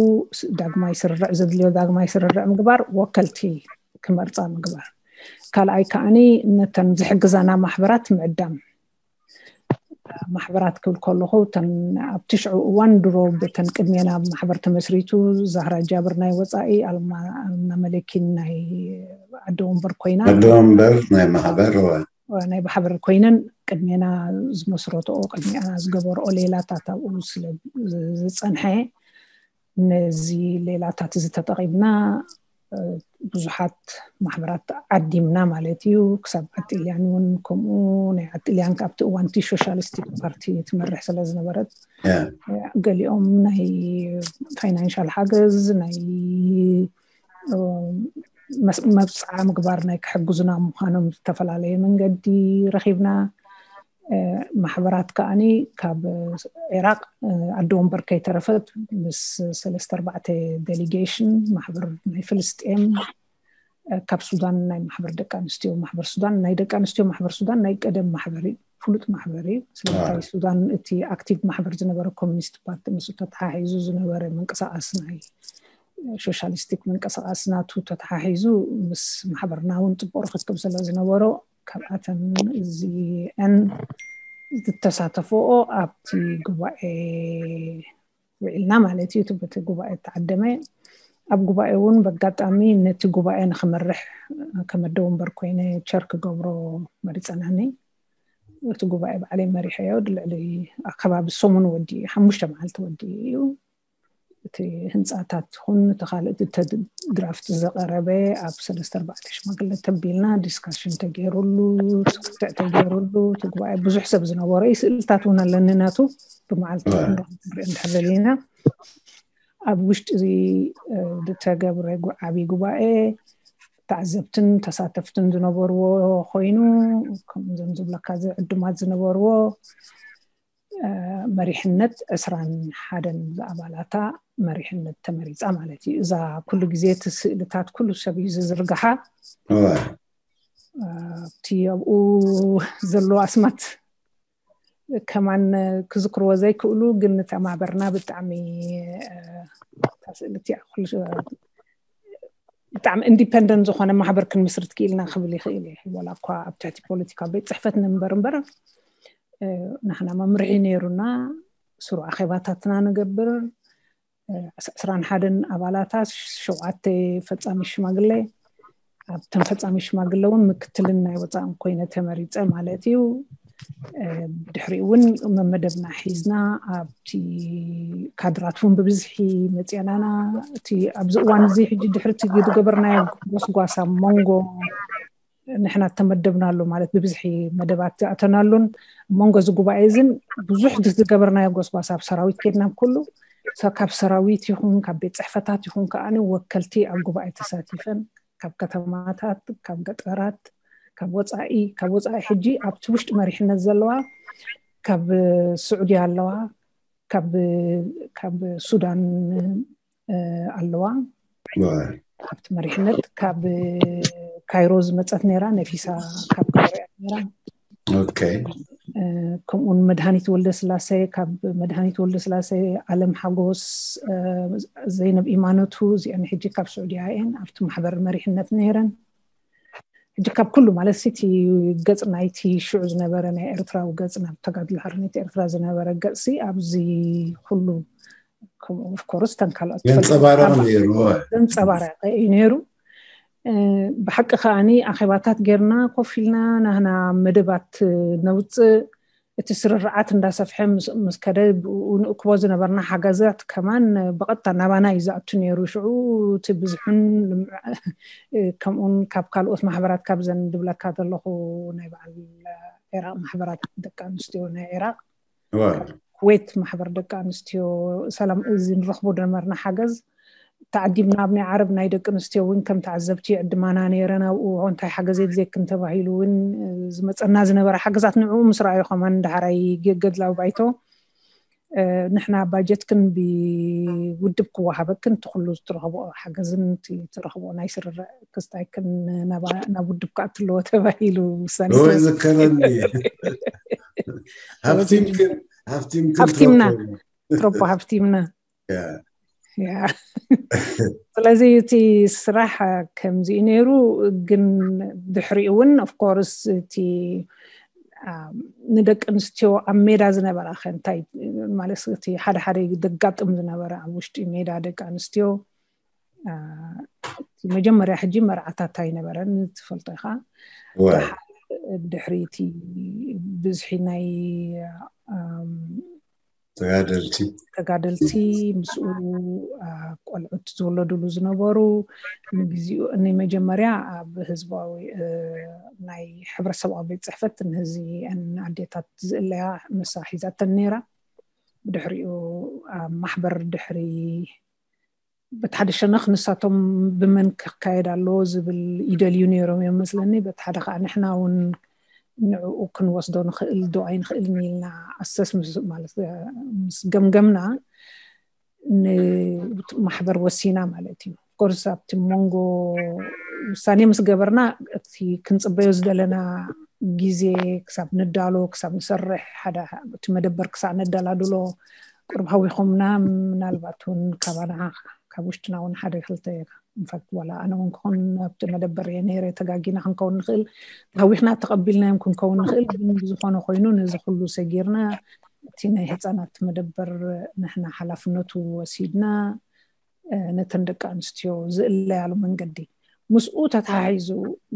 ዳግማይ ስርርዕ ዘድልዮ ዳግማይ ስርርዕ ምግባር ወከልቲ ክመርፃ ምግባር ካልኣይ ከዓኒ ነተን ዝሕግዛና ማሕበራት ምዕዳም ማሕበራት ክብል ከለኹ እተን ኣብ ትሽዑ እዋን ድሮ ብተን ቅድሜና ማሕበር ተመስሪቱ ዛህራ ጃብር ናይ ወፃኢ ኣልና መለኪን ናይ ኣደ ወንበር ኮይና ኣደ ወንበር ናይ ማሕበር ናይ ማሕበር ኮይነን ቅድሜና ዝመስረትኦ ቅድሚና ዝገበርኦ ሌላታት ኣብኡ ስለ ዝፀንሐ ነዚ ሌላታት እዚ ተጠቒምና ብዙሓት ማሕበራት ዓዲምና ማለት እዩ ክሳብ ኣጥልያን እውን ከምኡ ናይ ኣጥልያን ካብቲ እዋንቲ ሶሻሊስቲክ ፓርቲ ትመርሕ ስለ ዝነበረት ገሊኦም ናይ ፋይናንሻል ሓገዝ ናይ መብፅዓ ምግባር ናይ ክሕግዙና ምዃኖም ዝተፈላለየ መንገዲ ረኺብና ማሕበራት ከዓኒ ካብ ዒራቅ ኣደ ወንበር ከይተረፈት ምስ ሰለስተ ኣርባዕተ ዴሊጌሽን ማሕበር ናይ ፍልስጤም ካብ ሱዳን ናይ ማሕበር ደቂ ኣንስትዮ ማሕበር ሱዳን ናይ ደቂ ኣንስትዮ ማሕበር ሱዳን ናይ ቀደም ማሕበር እዩ ፍሉጥ ማሕበር እዩ ስለምንታይ ሱዳን እቲ ኣክቲቭ ማሕበር ዝነበረ ኮሚኒስት ፓርቲ ምስ ተተሓሒዙ ዝነበረ ምንቅስቃስ ናይ ሶሻሊስቲክ ምንቅስቃስ ናቱ ተተሓሒዙ ምስ ማሕበርና እውን ፅቡቅ ርክክብ ስለ ዝነበሮ ካብኣተን እዚአን ዝተሳተፈኦ ኣብቲ ጉባኤ ውዒልና ማለት እዩ እቲ በቲ ጉባኤ ተዓደመ ኣብ ጉባኤ እውን በጋጣሚ ነቲ ጉባኤ ንክመርሕ ከመደ ወንበር ኮይነ ቸር ክገብሮ መሪፀናኒ እቲ ጉባኤ በዓለይ መሪሐዮ ልዕሊ ኣከባቢ ሰሙን ወዲ ሓሙሽተ መዓልቲ ወዲ እዩ እቲ ህንፃታት ይኹን እቲ ካልእ ድራፍት ዝቀረበ ኣብ ሰለስተ ኣርባዕተ ሽማግለ ተቢልና ዲስካሽን ተገይሩሉ ክትዕ ተገይሩሉ እቲ ጉባኤ ብዙሕ ሰብ ዝነበሮ እዩ ስእልታት እውን ኣለኒ ናቱ ብመዓልቲ ንሪኦ እንድሕር ደሊና ኣብ ውሽጢ ዝተገብረ ዓብዪ ጉባኤ ተዓዘብትን ተሳተፍትን ዝነበርዎ ኮይኑ ከምዞም ዝብለካ ዕዱማት ዝነበርዎ መሪሕነት ዕስራን ሓደን ዝኣባላታ መሪሕነት ተመሪፃ ማለት እዩ እዛ ኩሉ ግዜ እቲ ስእልታት ኩሉ ሰብ እዩ ዝዝርግሓ እቲ ኣብኡ ዘሎ ኣስማት ከማን ክዝክርዎ ዘይክእሉ ግን ተማበርና ብጣዕሚ ስእልቲ ብጣዕሚ ኢንዲፐንደንት ዝኾነ ማሕበር ክንምስርት ክኢልና ክብል ይኽእል እየ ወላ እኳ ኣብ ትሕቲ ፖለቲካ ቤት ፅሕፈት ንንበር እምበር ንሕና መምርሒ ነይሩና ስሩዕ ኣኼባታትና ንገብር ዕስራን ሓደን ኣባላታ ሸውዓተ ፈፃሚ ሽማግለ ኣብተን ፈፃሚ ሽማግለ እውን ምክትልን ናይ ወፃእን ኮይነ ተመሪፀ ማለት እዩ ድሕሪኡ እውን መመደብና ሒዝና ኣብቲ ካድራት እውን ብብዝሒ መፅኣናና። እቲ ኣብዚ እዋን እዚ ሕጂ ድሕሪ እቲ ዝገበርናዮ ጎስጓሳ መንጎ ንሕና ተመደብናሉ ማለት ብብዝሒ መደባት ዝኣተናሉን መንጎ እዚ ጉባኤ እዝን ብዙሕ ዝገበርናዮ ጎስጓሳ ኣብ ሰራዊት ከድና ኩሉ ካብ ሰራዊት ይኹን ካብ ቤት ፅሕፈታት ይኹን ከዓ ወከልቲ ኣብ ጉባኤ ተሳቲፈን ካብ ከተማታት ካብ ገጠራት ካብ ወፃኢ ካብ ወፃኢ ሕጂ ኣብቲ ውሽጢ መሪሕነት ዘለዋ ካብ ስዑዲ ኣለዋ ካብ ሱዳን ኣለዋ። ኣብቲ መሪሕነት ካብ ካይሮ ዝመፀት ነራ ነፊሳ ካብ ካይሮ ነራ። ከምኡውን መድሃኒት ወልደ ስላሴ ካብ መድሃኒት ወልደ ስላሴ ኣለም ሓጎስ ዘይነብ ኢማኖቱ እዚአን ሕጂ ካብ ስዑድያ እየን ኣብቲ ማሕበር መሪሕነት ነይረን። ሕጂ ካብ ኩሉ ማለት እቲ ገፅ ናይቲ ሽዑ ዝነበረ ናይ ኤርትራዊ ገፅ ናብ ተጋድሎ ሓርነት ኤርትራ ዝነበረ ገፅሲ ኣብዚ ኩሉ ኦፍኮርስ ተንካልኦት ዘንፀባረቕ ነይሩ። ዘንፀባረቐ እዩ ነይሩ። ብሓቂ ከዓኒ ኣኼባታት ጌርና ኮፍ ኢልና ናህና መደባት ነውፅእ። እቲ ስርርዓት እንዳሰፍሐ ምስ ከደ ንእክቦ ዝነበርና ሓገዛት ከማን ብቐጥታ ናባና እዩ ዝኣቱ ነይሩ። ሽዑ እቲ ብዝሑን ከምኡን ካብ ካልኦት ማሕበራት ካብዘን ድብለካ ዘለኹ ናይ በዓል ኢራቅ ማሕበራት ደቂ ኣንስትዮ ናይ ኢራቅ ኩዌት ማሕበር ደቂ ኣንስትዮ ሰላም እዚ ንረኽቦ ዝነበርና ሓገዝ ተዓዲምና ኣብ ናይ ዓረብ ናይ ደቂ ኣንስትዮ እውን ከም ተዓዘብቲ ይዕድማና ነይረን። ኣብኡ እንታይ ሓገዝ የድልየክን ተባሂሉ እውን ዝመፀና ዝነበረ ሓገዛት ንዕኡ ምስ ረኣዩ ከማን ዳሕራይ ገድላዊ ባይቶ ንሕና ባጀትክን ብውድብ ክወሃበክን እቲ ኩሉ ትረኽቦ ሓገዝን ትረኽቦ ናይ ስርርዕ ክስታይክን ናብ ውድብ ክኣቱ ኣለዎ ተባሂሉ ውሳኔ ዝከረኒ ሃፍቲምክን ሃፍቲምና ትረቦ ሃፍቲምና ስለዚ እቲ ስራሕ ከምዚ እዩ ነይሩ። ግን ድሕሪኡ እውን ኦፍኮርስ እቲ ንደቂ ኣንስትዮ ኣብ ሜዳ ዝነበራ ከ እንታይ ማለት እቲ ሓደ ሓደ ደጋጥም ዝነበረ ኣብ ውሽጢ ሜዳ ደቂ ኣንስትዮ መጀመርያ ሕጂ መርዓታት ኣይነበረን ትፈልጦ ኢኻ። ድሕሪ እቲ ብዝሒ ናይ ተጋደልቲ ተጋደልቲ ምስኡ ቆልዑት ዝወለዱሉ ዝነበሩ ንግዜኡ ንመጀመርያ ኣብ ህዝባዊ ናይ ሕብረተሰባዊ ቤት ፅሕፈት ንህዚ ኣዴታት ዝእለያ ንሳ ሒዛተን ነይራ። ብድሕሪኡ ኣብ ማሕበር ድሕሪ በቲ ሓደ ሸነኽ ንሳቶም ብመን ክካየድ ኣለዎ ዝብል ይደልዩ ነይሮም እዮም መስለኒ። በቲ ሓደ ከዓ ንሕና እውን ንዕኡ ክንወስዶ ንኽእል ዶ ኣይንኽእልን ኢልና ኣሰስ ማለት ምስ ገምገምና ንማሕበር ወሲና ማለት እዩ። ኮርስ ኣብቲ መንጎ ውሳኔ ምስ ገበርና እቲ ክንፅበዮ ዝደለና ግዜ ክሳብ ንዳሎ ክሳብ ንሰርሕ ሓደ እቲ መደበር ክሳብ ነደላድሎ ቅርብ ሃዊኾምና ምናልባት እውን ካባና ካብ ውሽጥና እውን ሓደ ክልተ ንፈት ዋላ ኣነ እውን ክኾን ኣብቲ መደበር እየ ነይረ ተጋጊና ክንከውን ንኽእል ተሃዊኽና ተቐቢልናዮም ክንከውን ንኽእል ግን ብዝኾነ ኮይኑ ነዚ ኩሉ ሰጊርና እቲ ናይ ህፃናት መደበር ንሕና ሓላፍነቱ ወሲድና ነተን ደቂ ኣንስትዮ ዝእለያሉ መንገዲ ምስኡ ተተሓሒዙ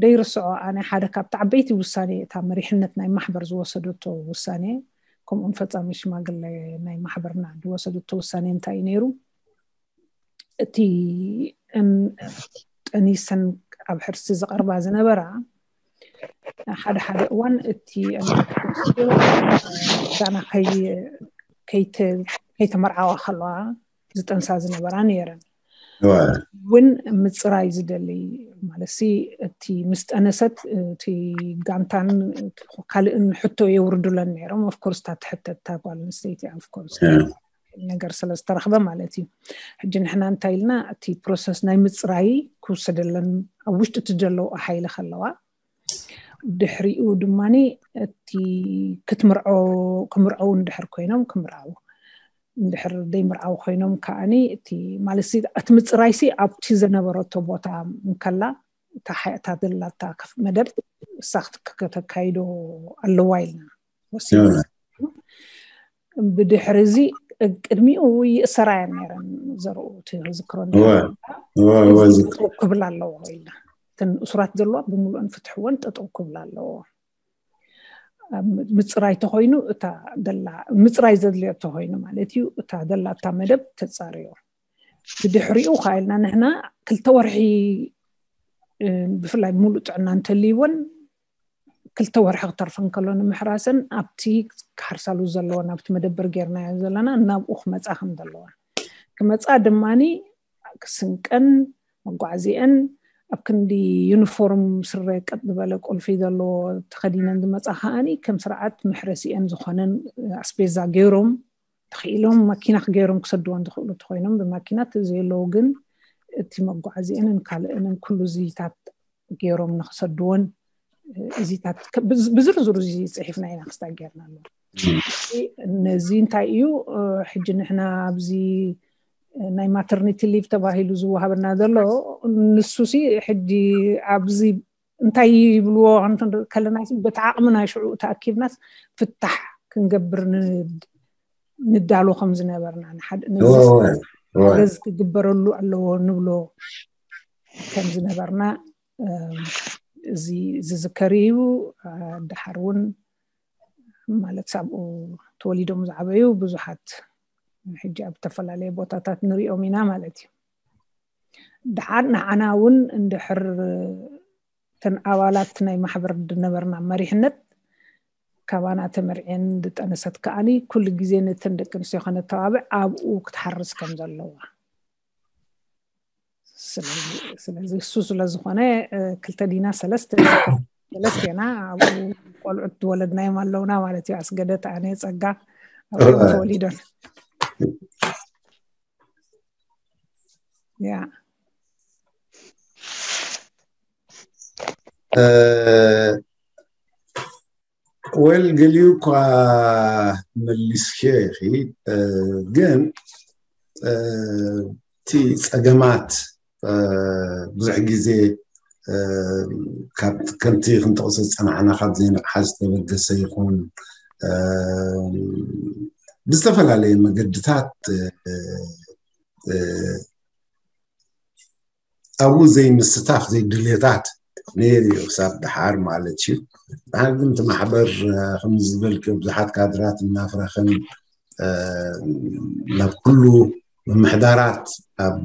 ደይርስዖ ኣነ ሓደ ካብቲ ዓበይቲ ውሳኔ እታ መሪሕነት ናይ ማሕበር ዝወሰደቶ ውሳኔ ከምኡን ፈፃሚ ሽማግለ ናይ ማሕበርና ዝወሰደቶ ውሳኔ እንታይ እዩ ነይሩ? እቲ ጠኒሰን ኣብ ሕርሲ ዝቐርባ ዝነበራ ሓደ ሓደ እዋን እቲ ጋና ከይተመርዓዋ ከለዋ ዝጠንሳ ዝነበራ ነይረን እውን ምፅራይ ዝደሊ ማለት እቲ ምስ ጠነሰት እቲ ጋንታን ካልእን ሕቶ የውርዱለን ነይሮም። ኦፍኮርስ እታ ትሕተት እታ ጓል ኣንስተይቲ ኦፍኮርስ ነገር ስለ ዝተረኽበ ማለት እዩ። ሕጂ ንሕና እንታይ ኢልና እቲ ፕሮሰስ ናይ ምፅራይ ክውሰደለን ኣብ ውሽጢ እቲ ዘለዉ ሓይሊ ከለዋ ድሕሪኡ ድማ እቲ ክትምርዖ ክምርዐው እንድሕር ኮይኖም ክምርዓው እንድሕር ዘይምርዓው ኮይኖም ከዓኒ እቲ ማለት እቲ ምፅራይሲ ኣብቲ ዘነበረቶ ቦታ እንከላ እታ ሓያእታ ዘላታ ከፍ መደብ እሳ ከተካይዶ ኣለዋ ኢልና ወሲድና። ብድሕሪ እዚ ቅድሚኡ ይእሰራ እየን ነይረን ዘርኡ ዝክሮ ክብል ኣለዎ ኢልና እተን እሱራት ዘለዋ ብምሉእን ፍትሕወን ጠጠው ክብል ኣለዎ። ምፅራይ ተኮይኑ እታ ደላ ምፅራይ ዘድልዮ ተኮይኑ ማለት እዩ እታ ደላታ መደብ ተፃርዮ። ብድሕሪኡ ካይልና ንሕና ክልተ ወርሒ ብፍላይ ሙሉእ ጥዕና እንተልይወን ክልተ ወርሒ ክተርፈን ከሎ ንምሕራሰን ኣብቲ ክሓርሳሉ ዘለወን ኣብቲ መደበር ጌርናዮ ዘለና ናብኡ ክመፃ ከም ዘለወን ክመፃ ድማ ስንቀን መጓዓዚአን ኣብ ክንዲ ዩኒፎርም ስረ ቀጥ ዝበለ ቁልፊ ዘለዎ ተኸዲነን ዝመፃ ከዓኒ ከም ስርዓት መሕረሲአን ዝኾነን ኣስቤዛ ገይሮም ተኽኢሎም ማኪና ክገይሮም ክሰድወን ዝኽእሉ ተኮይኖም ብማኪና ተዘየለዉ ግን እቲ መጓዓዚአንን ካልእንን ኩሉ ዝይታት ገይሮም ንክሰድወን እዚታት ብዝርዝሩ እዚ ፅሒፍና ኢና ክስታ ገይርና ኣሎ። ነዚ እንታይ እዩ ሕጂ ንሕና ኣብዚ ናይ ማተርኒቲ ሊቭ ተባሂሉ ዝወሃበና ዘሎ ንሱ ሲ ሕጂ ኣብዚ እንታይ ይብልዎ ከለና በቲ ዓቕሚ ናይ ሽዑ ተኣኪብናስ ፍታሕ ክንገብር ንዳሎ ከም ዝነበርና ንሓደ ክግበረሉ ኣለዎ ንብሎ ከም ዝነበርና እዚ ዝዝከር እዩ። ድሓር እውን ማለት ሳብኡ ተወሊዶም ዝዓበዩ ብዙሓት ሕጂ ኣብ ዝተፈላለየ ቦታታት ንሪኦም ኢና ማለት እዩ። ድሓር ንዓና እውን እንድሕር እተን ኣባላት ናይ ማሕበር ዝነበርና መሪሕነት ካባና ተመርዕየን ዝጠነሰት ከዓኒ ኩሉ ግዜ ነተን ደቂ ኣንስትዮ ከነተባብዕ ኣብኡ ክትሓርስ ከም ዘለዋ ስለዚ እሱ ስለዝኾነ ክልተ ዲና ሰለስተ ሰለስቴና ኣብኡ ቆልዑት ዝወለድናዮም ኣለውና ማለት እዩ። ኣስገደት ኣነ ጸጋ ኣብኡ ተወሊዶን ያ ወል ገሊኡ እኳ መሊስክዮ ኢኺ ግን እቲ ጸገማት ብዙሕ ግዜ ከምቲ ክንጠቕሶ ዝጸናሕና ካብ ዘይንቕሓት ዝተበገሰ ይኹን ብዝተፈላለየ መገድታት ኣብኡ ዘይምስታፍ ዘይድልየታት ነይሩ እዩ ክሳብ ድሓር ማለት እዩ። ድሓር ግን እቲ ማሕበር ከምዚ ዝበልክዮ ብዙሓት ካድራት እናፍረኽን ናብ ኩሉ ምምሕዳራት ኣብ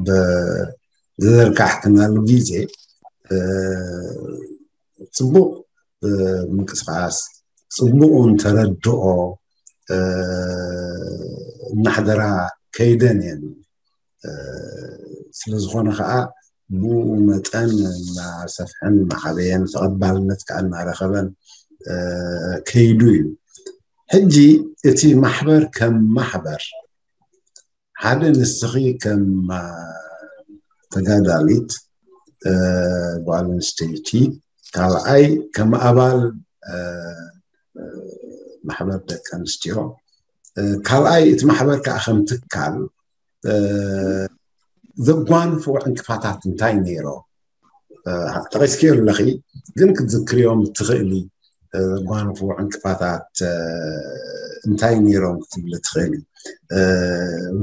ዝዘርጋሕክናሉ ግዜ ፅቡቕ ምንቅስቃስ ፅቡቕ ተረድኦ እናሕደራ ከይደን እየን። ስለዝኾነ ከዓ ብኡ መጠን እናሰፍሐን እናዓበየን ተቐባልነት ከዓ እናረኸበን ከይዱ እዩ። ሕጂ እቲ ማሕበር ከም ማሕበር ሓደ ንስኺ ከም ተጋዳሊት ጓል ኣንስተይቲ፣ ካልኣይ ከም ኣባል ማሕበር ደቂ ኣንስትዮ፣ ካልኣይ እቲ ማሕበር ከዓ ከም ትካል ዘጓንፉ ዕንቅፋታት እንታይ ነይሮ? ጠቂስክዮ ኣለኺ፣ ግን ክትዝክርዮም ትኽእሊ ዘጓንፉ ዕንቅፋታት እንታይ ነይሮም ክትብሊ ትኽእሊ?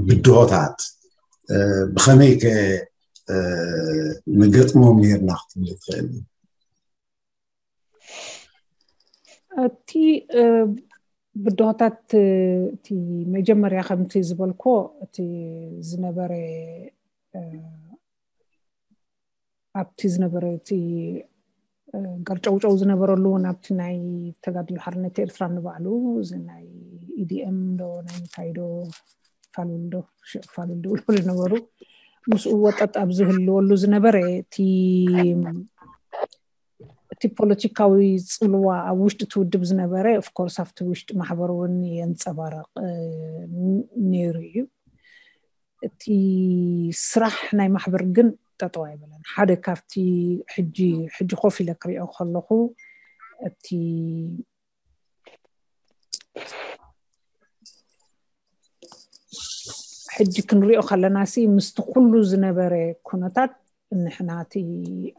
ብድሆታት ብኸመይ ከ ንገጥሞም ነይርና ክትብሊ ትኽእሊ? እቲ ብድሆታት እቲ መጀመርያ ከምቲ ዝበልኮ እቲ ዝነበረ ኣብቲ ዝነበረ እቲ ገርጨውጨው ዝነበረሉ እውን ኣብቲ ናይ ተጋድሎ ሓርነት ኤርትራ ንባዕሉ እዚ ናይ ኢዲኤም ዶ ናይ ምንታይ ዶ ፋሉል ዶ ሽዑ ፋሉል ዝብሉ ዝነበሩ ምስኡ ወጠጥ ኣብ ዝህልወሉ ዝነበረ እቲ እቲ ፖለቲካዊ ፅልዋ ኣብ ውሽጢ እቲ ውድብ ዝነበረ ኦፍኮርስ ኣብቲ ውሽጢ ማሕበር እውን የንፀባረቕ ነይሩ እዩ። እቲ ስራሕ ናይ ማሕበር ግን ጠጠው ኣይበለን። ሓደ ካብቲ ሕጂ ሕጂ ኮፍ ኢለ ክሪኦ ከለኹ እቲ ሕጂ ክንሪኦ ከለና ሲ ምስቲ ኩሉ ዝነበረ ኩነታት ንሕና እቲ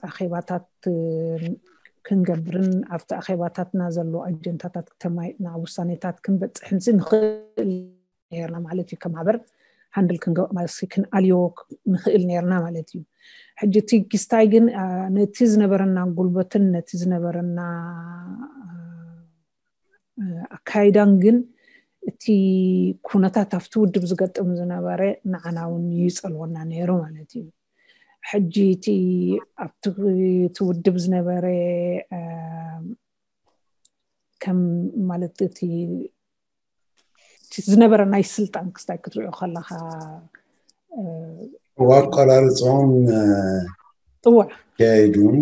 ኣኼባታት ክንገብርን ኣብቲ ኣኼባታትና ዘሎ ኣጀንታታት ክተማይጥና ውሳኔታት ክንበፅሕን ሲ ንኽእል ነርና ማለት እዩ። ከማህበር ሃንድል ክንኣልዮ ንኽእል ነርና ማለት እዩ። ሕጂ እቲ ክስታይ ግን ነቲ ዝነበረና ጉልበትን ነቲ ዝነበረና ኣካይዳን ግን እቲ ኩነታት ኣብቲ ውድብ ዝገጥም ዝነበረ ንዓና እውን ይፀልወና ነይሩ ማለት እዩ። ሕጂ እቲ ኣብቲ እቲ ውድብ ዝነበረ ከም ማለት እቲ ዝነበረ ናይ ስልጣን ክስታይ ክትሪኦ ከለካ ኣቆራርፅኦም እዋ ከያይዱን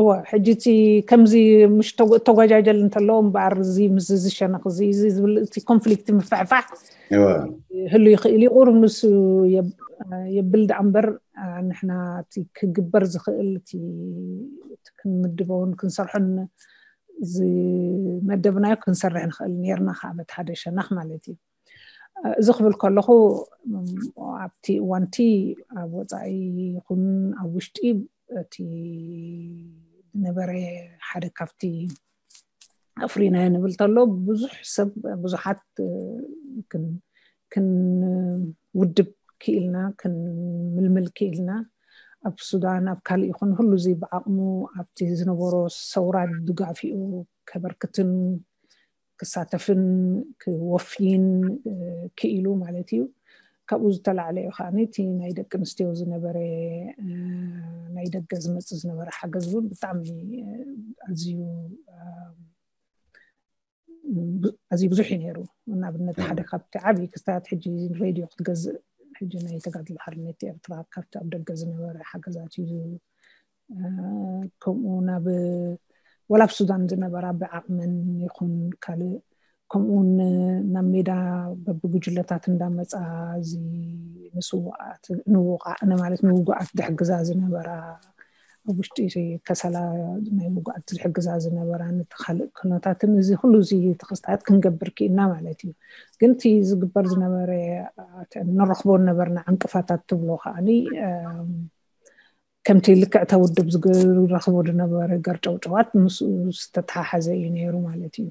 እዋ ሕጂ እቲ ከምዚ ምሽ ተጓጃጀል እንተለዎ እምበኣር እዚ ምስ ዝሸነኽ እዚ እዚ ዝብል እቲ ኮንፍሊክት ምፍሕፋሕ ህሉ ይኽእል እዩ። ቁሩብ ንሱ የብል ደኣ እምበር ንሕና እቲ ክግበር ዝኽእል እቲ ክንምድቦን ክንሰርሖን ዝመደብናዮ ክንሰርሕ ንኽእል ነርና ከዓ በቲ ሓደ ሸነኽ ማለት እዩ። እዚ ክብል ከለኹ ኣብቲ እዋንቲ ኣብ ወፃኢ ይኹን ኣብ ውሽጢ እቲ ዝነበረ ሓደ ካብቲ ኣፍሪናዮ ንብል ተሎ ብዙሕ ሰብ ብዙሓት ክንውድብ ክኢልና ክንምልምል ክኢልና ኣብ ሱዳን ኣብ ካልእ ይኹን ሁሉ እዚ ብዓቕሙ ኣብቲ ዝነበሮ ሰውራ ድጋፊኡ ከበርክትን ክሳተፍን ክወፍይን ክኢሉ ማለት እዩ። ካብኡ ዝተላዕለ እዩ ከዓ እቲ ናይ ደቂ ኣንስትዮ ዝነበረ ናይ ደገ ዝመፅእ ዝነበረ ሓገዝ እውን ብጣዕሚ ኣዝዩ ኣዝዩ ብዙሕ እዩ ነይሩ። ንኣብነት ሓደ ካብቲ ዓብዪ ክስታት ሕጂ ሬድዮ ክትገዝእ ሕጂ ናይ ተጋድሎ ሓርነት ኤርትራ ካብቲ ኣብ ደገ ዝነበረ ሓገዛት እዩ ከምኡ ናብ ወላ ኣብ ሱዳን ዝነበራ ብዓቕመን ይኹን ካልእ ከምኡውን ናብ ሜዳ በብጉጅለታት እንዳመፃ እዚ ንስውኣት ንውቃዕ ማለት ንውጉኣት ዝሕግዛ ዝነበራ ኣብ ውሽጢ ከሰላ ናይ ውጉኣት ዝሕግዛ ዝነበራ ነቲ ካልእ ኩነታትን እዚ ኩሉ እዚ ተኸስታት ክንገብር ክኢልና ማለት እዩ። ግን እቲ ዝግበር ዝነበረ ንረኽቦ ነበርና ዕንቅፋታት ትብሎ ከዓኒ ከምቲ ልክዕታ ውድብ ዝረኽቦ ዝነበረ ገርጨውጨዋት ምስ ዝተተሓሓዘ እዩ ነይሩ ማለት እዩ።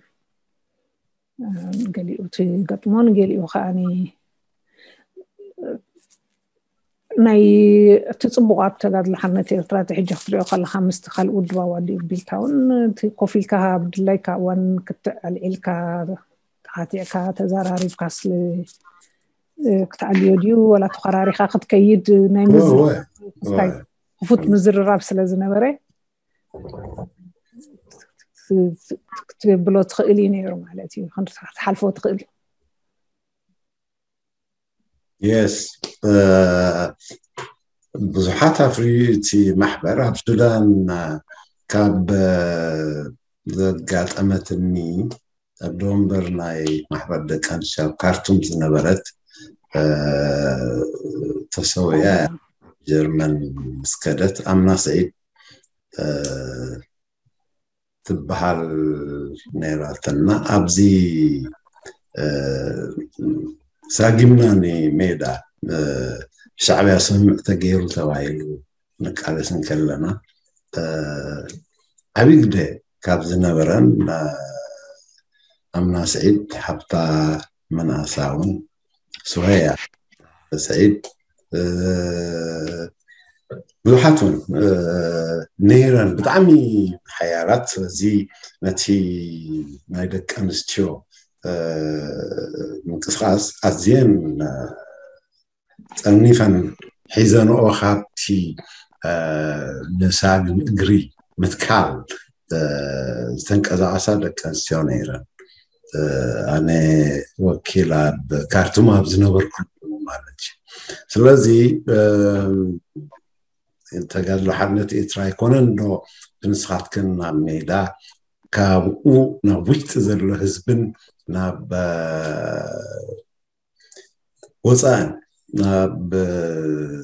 ገሊኡ ትገጥሞን ገሊኡ ከዓኒ ናይ እቲ ፅቡቕ ኣብ ተጋድሎ ሓርነት ኤርትራ እቲ ሕጂ ክትሪኦ ከለካ ምስቲ ካልእ ውድብ ኣዋዲኡ ቢልካ እውን እቲ ኮፍ ኢልካ ኣብ ድላይካ እዋን ክትዕልዒልካ ተኻቲዕካ ተዘራሪብካ ስለ ክትኣልዮ ድዩ ወላ ተኸራሪኻ ክትከይድ ናይ ምዝርራብ ክፉት ምዝርራብ ስለ ዝነበረ ክትብሎ ትኽእል እዩ ነይሩ ማለት እዩ። ክትሓልፎ ትኽእል የስ ብዙሓት ኣፍርዩ እቲ ማሕበር ኣብ ሱዳን ካብ ዘጋጠመትኒ ኣብ ደንበር ናይ ማሕበር ደቂ ኣንስትዮ ኣብ ካርቱም ዝነበረት ተሰውያ ጀርመን ምስከደት ኣምና ስዒድ ትበሃል ነይራትና ኣብዚ ሳጊምና ንሜዳ ሻዕብያ ስምምዕ ተገይሩ ተባሂሉ ንቃለስ እንከለና ዓብዪ ግደ ካብ ዝነበረን ኣምና ስዒድ ሓብታ መናእሳ እውን ሱረያ ስዒድ ብዙሓት እውን ነይረን ብጣዕሚ ሓያላት። ስለዚ ነቲ ናይ ደቂ ኣንስትዮ ምንቅስቃስ ኣዝየን ፀኒፈን ሒዘንኦ ካብቲ ንሳግም እግሪ ምትካል ዝተንቀሳቀሳ ደቂ ኣንስትዮ ነይረን። ኣነ ወኪል ኣብ ካርቱም ኣብ ዝነበርኩ ማለት እዩ። ስለዚ ተጋድሎ ሓርነት ኤርትራ ኣይኮነን ዶ ንስኻትክን ናብ ሜዳ ካብኡ ናብ ውሽጢ ዘሎ ህዝብን ናብ ወፃእን ናብ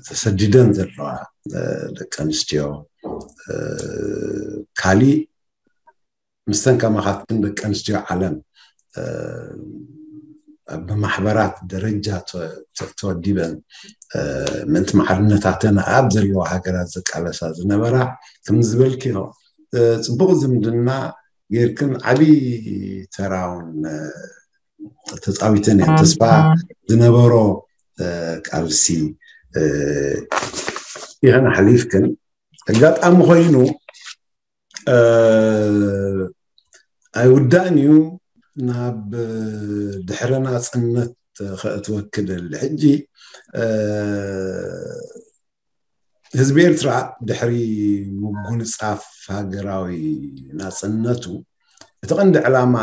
ተሰዲደን ዘለዋ ደቂ ኣንስትዮ ካሊእ ምስተን ከማኻትክን ደቂ ኣንስትዮ ዓለም ብማሕበራት ደረጃ ተወዲበን ምእንቲ ማዕርነታተን ኣብ ዘለዋ ሃገራት ዝቃለሳ ዝነበራ ከም ዝበልክዮ ፅቡቕ ዝምድና ጌርክን ዓብዪ ተራውን ተፃዊተን እየን። ተስፋ ዝነበሮ ቃልሲ ኢኸን ኣሕሊፍክን ኣጋጣሚ ኮይኑ ኣይውዳእን እዩ ናብ ድሕረ ናጽነት ከእትወክደል ሕጂ ህዝቢ ኤርትራ ድሕሪ ምጉንጻፍ ሃገራዊ ናጽነቱ እቲ ቀንዲ ዕላማ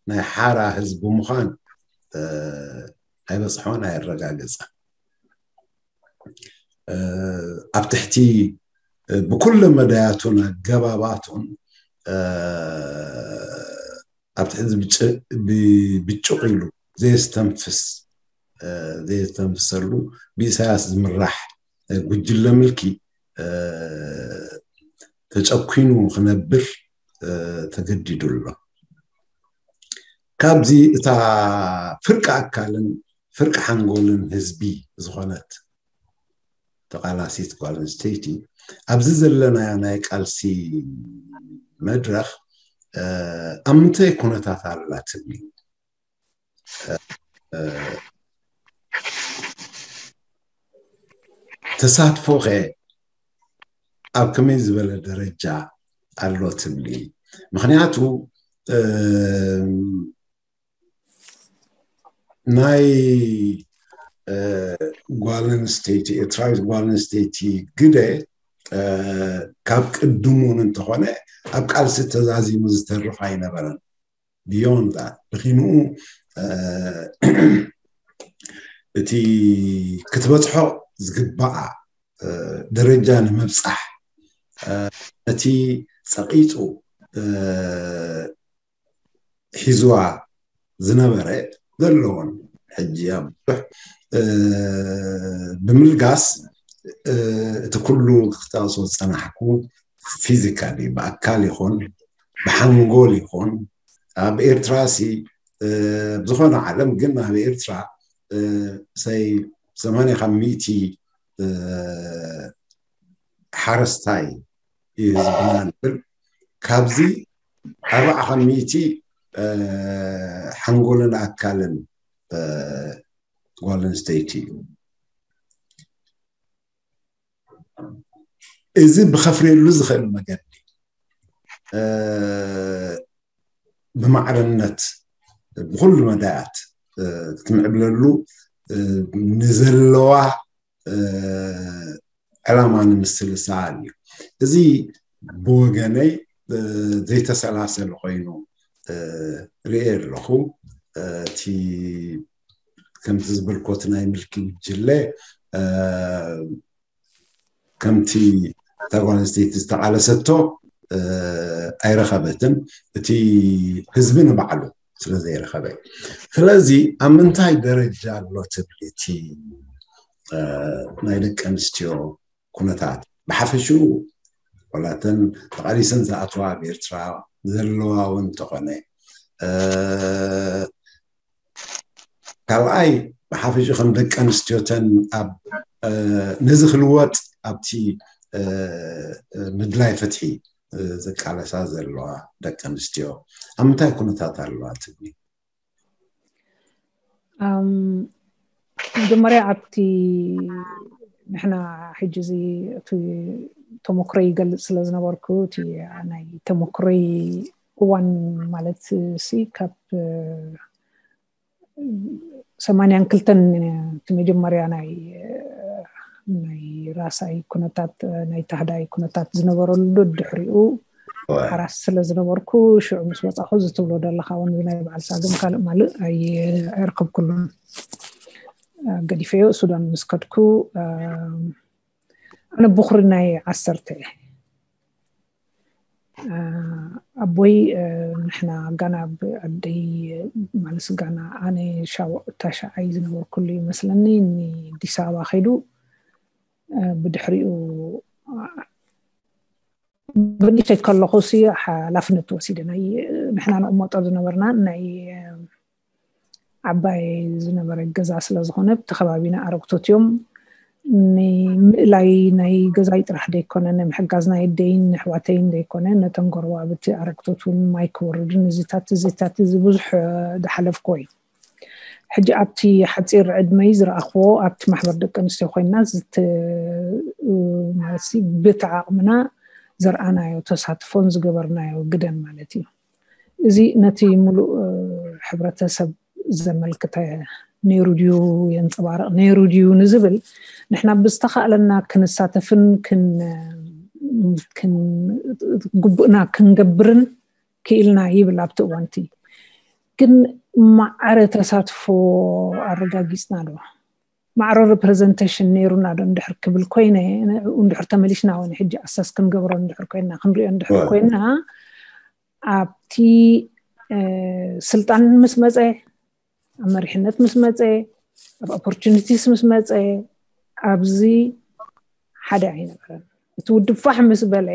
ናይ ሓራ ህዝቢ ምዃን ኣይበጽሖን ኣየረጋገጸ። ኣብ ትሕቲ ብኩሉ መዳያቱን ኣገባባቱን ኣብ ትሕቲ ብጭቕ ኢሉ ዘየስተንፍስ ዘየስተንፍሰሉ ብኢሳያስ ዝምራሕ ጉጅለ ምልኪ ተጨኲኑ ክነብር ተገዲዱ ኣሎ። ካብዚ እታ ፍርቂ ኣካልን ፍርቂ ሓንጎልን ህዝቢ ዝኾነት ተቓላሲት ጓል ኣንስተይቲ ኣብዚ ዘለናዮ ናይ ቃልሲ መድረኽ ኣብ ምንታይ ኩነታት ኣላ ትብሊ? ተሳትፎኸ ኣብ ከመይ ዝበለ ደረጃ ኣሎ ትብሊ? ምኽንያቱ ናይ ጓል ኣንስተይቲ፣ ኤርትራዊት ጓል ኣንስተይቲ ግደ ካብ ቅድሙን እንተኾነ ኣብ ቃልሲ ተዛዚሙ ዝተርፍ ኣይነበረን። ብዮንዳ ድኺንኡ እቲ ክትበጽሖ ዝግባኣ ደረጃ ንምብጻሕ ነቲ ጸቒጡ ሒዝዋ ዝነበረ ዘለዎን ሕጂ ኣብ ብዙሕ ብምልጋስ እቲ ኩሉ ክጠቕሶ ዝጸናሕኩ ፊዚካሊ ብኣካል ይኹን ብሓንጎል ይኹን ኣብ ኤርትራ ሲ ዝኾነ ዓለም ግን ኣብ ኤርትራ ሰይ ሰማንያ ካብ ሚእቲ ሓረስታይ እዩ ህዝብና ንብል። ካብዚ ኣርባዓ ካብ ሚእቲ ሓንጎልን ኣካልን ጓል ኣንስተይቲ እዩ። እዚ ብኸፍርየሉ ዝኽእል መገዲ ብማዕርነት ብኩሉ መዳያት ክትምዕብለሉ ንዘለዋ ዕላማ ንምስልሳል እዩ። እዚ ብወገነይ ዘይተሰላሰለ ኮይኑ ርእየ ኣለኹ። እቲ ከምቲ ዝበልኮት ናይ ምልኪ ጉጅለ ከምቲ እታ ጓል ኣንስተይቲ ዝተቓለሰቶ ኣይረኸበትን። እቲ ህዝቢ ንባዕሉ ስለ ዘይረኸበ። ስለዚ ኣብ ምንታይ ደረጃ ኣሎ ትብሊ እቲ ናይ ደቂ ኣንስትዮ ኩነታት ብሓፈሽኡ ዋላተን ተቓሊሰን ዝኣትዋ ኣብ ኤርትራ ዘለዋ እውን እንተኾነ ካልኣይ ብሓፈሽኡ ከም ደቂ ኣንስትዮተን ኣብ ነዚ ክልወጥ ኣብቲ ምድላይ ፍትሒ ዝቃለሳ ዘለዋ ደቂ ኣንስትዮ ኣብ ምንታይ ኩነታት ኣለዋ ትብሊ? መጀመርያ ኣብቲ ንሕና ሕጂ እዚ እቲ ተመክሮ ይገልፅ ስለ ዝነበርኩ እቲ ናይ ተመክሮይ እዋን ማለት ሲ ካብ ሰማንያን ክልተን እቲ መጀመርያ ናይ ናይ ራሳይ ኩነታት ናይ ታህዳይ ኩነታት ዝነበረሉ ድሕሪኡ ሓራስ ስለ ዝነበርኩ ሽዑ ምስ ወፃኹ እዚ ትብሎ ዘለካ እውን ናይ በዓል ሳግም ካልእ ማልእ ኣይረከብኩሉን ገዲፈዮ ሱዳን ምስ ከድኩ ኣነ ብኩሪ ናይ ዓሰርተ ኣቦይ ንሕና ጋና ብኣደይ ማለት ጋና ኣነ ሻው ታሻዓይ ዝነበርኩሉ ይመስለኒ ንኣዲስ ኣበባ ከይዱ ብድሕሪኡ ብንእሽተይ ከለኹ ሲ ሓላፍነት ወሲደ ናይ ንሕና ንቕመጦ ዝነበርና ናይ ዓባይ ዝነበረ ገዛ ስለ ዝኾነ ብቲ ከባቢና ኣረግቶት እዮም ንምእላይ ናይ ገዛይ ጥራሕ ደይኮነ ንምሕጋዝ ናይ ኣደይን ንኣሕዋተይን ደይኮነ ነተን ጎረባብቲ ኣረግቶት እውን ማይ ክወርድን እዚታት እዚታት እዚ ብዙሕ ዝሓለፍክዎ እዩ። ሕጂ ኣብቲ ሓፂር ዕድመይ ዝረኣኽዎ ኣብቲ ማሕበር ደቂ ኣንስትዮ ኮይና ማለት ብቲ ዓቕምና ዘርኣናዮ ተሳትፎን ዝገበርናዮ ግደን ማለት እዩ። እዚ ነቲ ሙሉእ ሕብረተሰብ ዘመልክተ ነይሩ ድዩ፣ የንፀባርቕ ነይሩ ድዩ ንዝብል፣ ንሕና ብዝተኻእለና ክንሳተፍን ክን- ክን- ግቡእና ክንገብርን ክኢልና ይብል ኣብቲ እዋንቲ። ግን ማዕረ ተሳትፎ ኣረጋጊፅና ዶ? ማዕረ ሪፕሬዘንቴሽን ነይሩና ዶ እንድሕር ክብል ኮይነ፣ ንዕኡ እንድሕር ተመሊስና ወይ ሕጂ ኣሰስ ክንገብሮ እንድሕር ኮይና፣ ክንሪኦ እንድሕር ኮይና፣ ኣብቲ ስልጣን ምስ መፀ፣ ኣብ መሪሕነት ምስ መፀ፣ ኣብ ኦፖርቹኒቲስ ምስ መፀ፣ ኣብዚ ሓደ ኣይነበረን። እቲ ውድብ ፋሕ ምስ በለ፣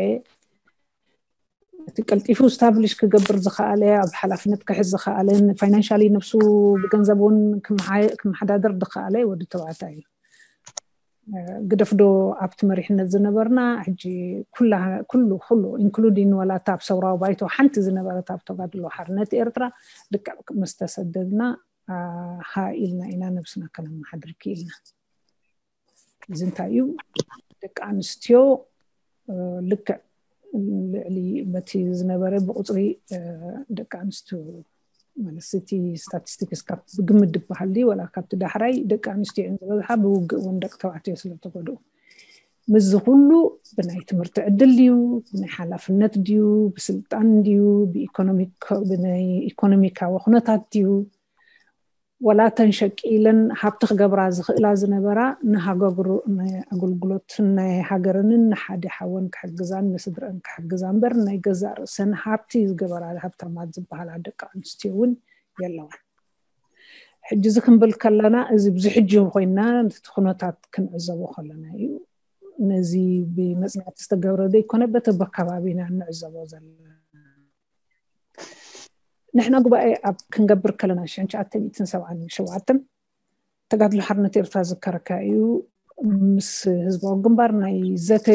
እቲ ቀልጢፉ ስታብሊሽ ክገብር ዝኸኣለ፣ ኣብ ሓላፍነት ክሕዝ ዝኸኣለ፣ ፋይናንሻሊ ነብሱ ብገንዘብ እውን ክመሓዳደር ዝኸኣለ ወዲ ተባዕታይ እዩ። ግደፍዶ ኣብቲ መሪሕነት ዝነበርና፣ ሕጂ ኩሉ ኩሉ ኢንክሉዲን ዋላ እታ ኣብ ሰውራዊ ባይቶ ሓንቲ ዝነበረት ኣብ ተጋድሎ ሓርነት ኤርትራ ልክዕ ምስ ተሰደድና፣ ሃ ኢልና ኢና ነብስና ከነመሓድር ክኢልና። እዚ እንታይ እዩ? ደቂ ኣንስትዮ ልክዕ ልዕሊ በቲ ዝነበረ ብቁፅሪ ደቂ ኣንስትዮ ማለት እቲ ስታቲስቲክስ ካብ ግምት ዝበሃል ድዩ ወላ ካብቲ ዳሕራይ ደቂ ኣንስትዮ እየን ዝበዝሓ፣ ብውግእ እውን ደቂ ተባዕትዮ ስለተጎድኡ። ምስዚ ኩሉ ብናይ ትምህርቲ ዕድል ድዩ፣ ብናይ ሓላፍነት ድዩ፣ ብስልጣን ድዩ፣ ብኢኮኖሚክ- ብናይ ኢኮኖሚካዊ ኩነታት ድዩ፣ ወላ ተን ሸቂለን ሃብቲ ክገብራ ዝኽእላ ዝነበራ ንሃገግሩ ናይ ኣገልግሎትን ናይ ሃገረንን ንሓደ ሓወን ክሕግዛን ንስድረን ክሕግዛ እምበር ናይ ገዛእ ርእሰን ሃብቲ ዝገበራ ሃብታማት ዝበሃላ ደቂ ኣንስትዮ እውን የለዋን። ሕጂ እዚ ክንብል ከለና እዚ ብዙ ሕጂ ኮይና ነቲ ኩነታት ክንዕዘቦ ከለና እዩ። ነዚ ብመፅናዕቲ ዝተገብረ ዘይኮነ በቲ በከባቢና እንዕዘቦ ዘለና። ንሕና ጉባኤ ኣብ ክንገብር ከለና ሽሕን ትሽዓተ ሚእትን ሰብዓን ሸውዓተን ተጋድሎ ሓርነት ኤርትራ ዝከረካ እዩ። ምስ ህዝባዊ ግንባር ናይ ዘተ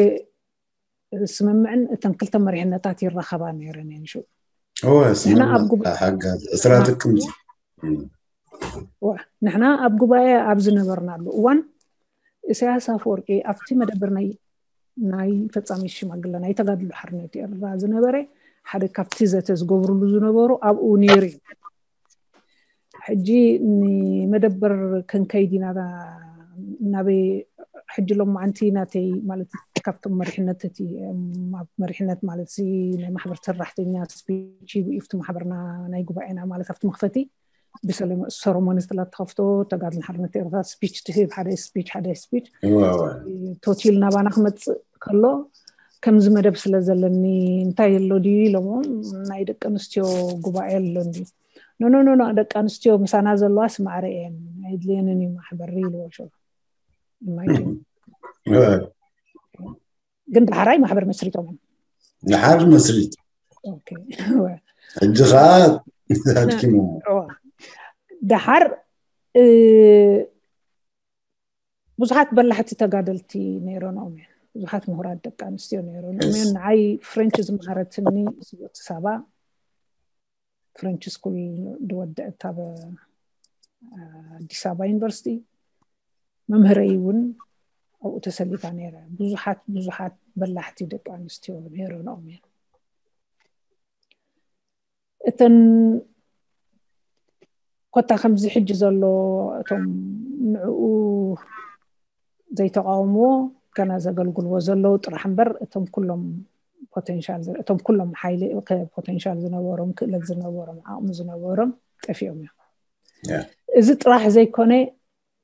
ስምምዕን እተን ክልተ መሪሕነታት ይራኸባ ነይረን እየን ሽዑ። እወ፣ ንሕና ኣብ ስምምዕ ጉባ- ሓጋዝ ዕስራ ጥቅምቲ። እም። እወ፣ ንሕና ኣብ ጉባኤ ኣብ ዝነበርናሉ እዋን ኢሳያስ ኣፈወርቂ ኣብቲ መደበር ናይ ናይ ፈጻሚ ሽማግለ ናይ ተጋድሎ ሓርነት ኤርትራ ዝነበረ ሓደ ካብቲ ዘተ ዝገብርሉ ዝነበሩ ኣብኡ ነይሩ እዩ። ሕጂ ንመደበር ክንከይድ ኢና ናበይ? ሕጂ ሎማዓንቲ ናተይ ማለት ካብቶም መሪሕነት እቲ እም፣ ኣብ መሪሕነት ማለት እዚ ናይ ማሕበር ሰራሕተኛ ስፒች ይብኡ ኣብቲ ማሕበርና ናይ ጉባኤና ማለት ኣብቲ መኽፈቲ ብሰለሞ- ሰረሞኒ ስለ እተኸፍቶ ተጋድሎ ሓርነት ኤርትራ ስፒች ትህብ ሓደ ስፒች ሓደ ስፒች እወ፣ እወ። ቶቲል ናባና ክመፅእ ከሎ ከምዚ መደብ ስለ ዘለኒ እንታይ ኣሎ ድዩ ኢሎሞ ናይ ደቂ ኣንስትዮ ጉባኤ ኣሎ ድዩ? ኖኖኖኖ ደቂ ኣንስትዮ ምሳና ዘለዋስ ማዕረ እየን ኣይድልየንን እዩ ማሕበር ኢልዎ ሽዑ። ኢማጂን። እወ። ግን ዳሕራይ ማሕበር መስሪቶም እዮም። ድሓር መስሪት ኦኬ፣ እወ። ሕጂ ከዓ ኣድኪሞ እወ። ደሓር እ፣ ብዙሓት በላሕቲ ተጋደልቲ ነይሮኖም እዮም። ብዙሓት ምሁራት ደቂ ኣንስትዮ ነይሮኖም እዮም። ንዓይ ፍሬንች ዝመሃረትኒ ስብእቲ ሳባ ፍሬንች ስኩል ዝወደአት ኣብ ኣዲስ ኣበባ ዩኒቨርሲቲ መምህረይ እውን ኣብኡ ተሰሊፋ ነይረ። ብዙሓት ብዙሓት በላሕቲ ደቂ ኣንስትዮ ነይሮኖም እዮም። እተን ኮታ ከምዚ ሕጂ ዘሎ እቶም ንዕኡ ዘይተቃወምዎ ገና ዘገልግልዎ ዘለዉ ጥራሕ እምበር እቶም ኩሎም ፖቴንሻል እቶም ኩሎም ሓይሊ ፖቴንሻል ዝነበሮም ክእለት ዝነበሮም ዓቕሚ ዝነበሮም ጠፊኦም እዮም። እዚ ጥራሕ ዘይኮነ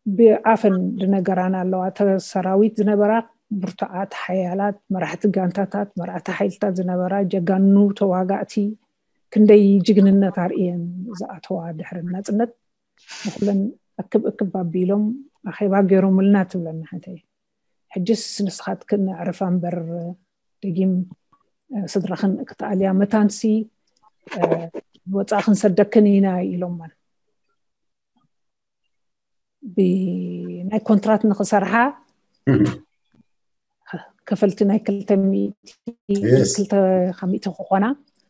ብኣፈን ዝነገራና ኣለዋ። ሰራዊት ዝነበራ ብርቱዓት ሓያላት መራሕቲ ጋንታታት መራሕቲ ሓይልታት ዝነበራ ጀጋኑ ተዋጋእቲ ክንደይ ጅግንነት ኣርእየን ዝኣተዋ ድሕሪ ናፅነት ንኩለን እክብ እክብ ኣቢሎም ኣኼባ ገይሮምልና ትብለና ሓንተ ሕጅስ ንስኻትክን ኣዕርፋ እምበር ደጊም ስድራኽን ክትኣልያ መታንሲ ወፃእ ክንሰደክን ኢና ኢሎማን ብናይ ኮንትራት ንክሰርሓ ከፈልቲ ናይ ክልተ ክኾና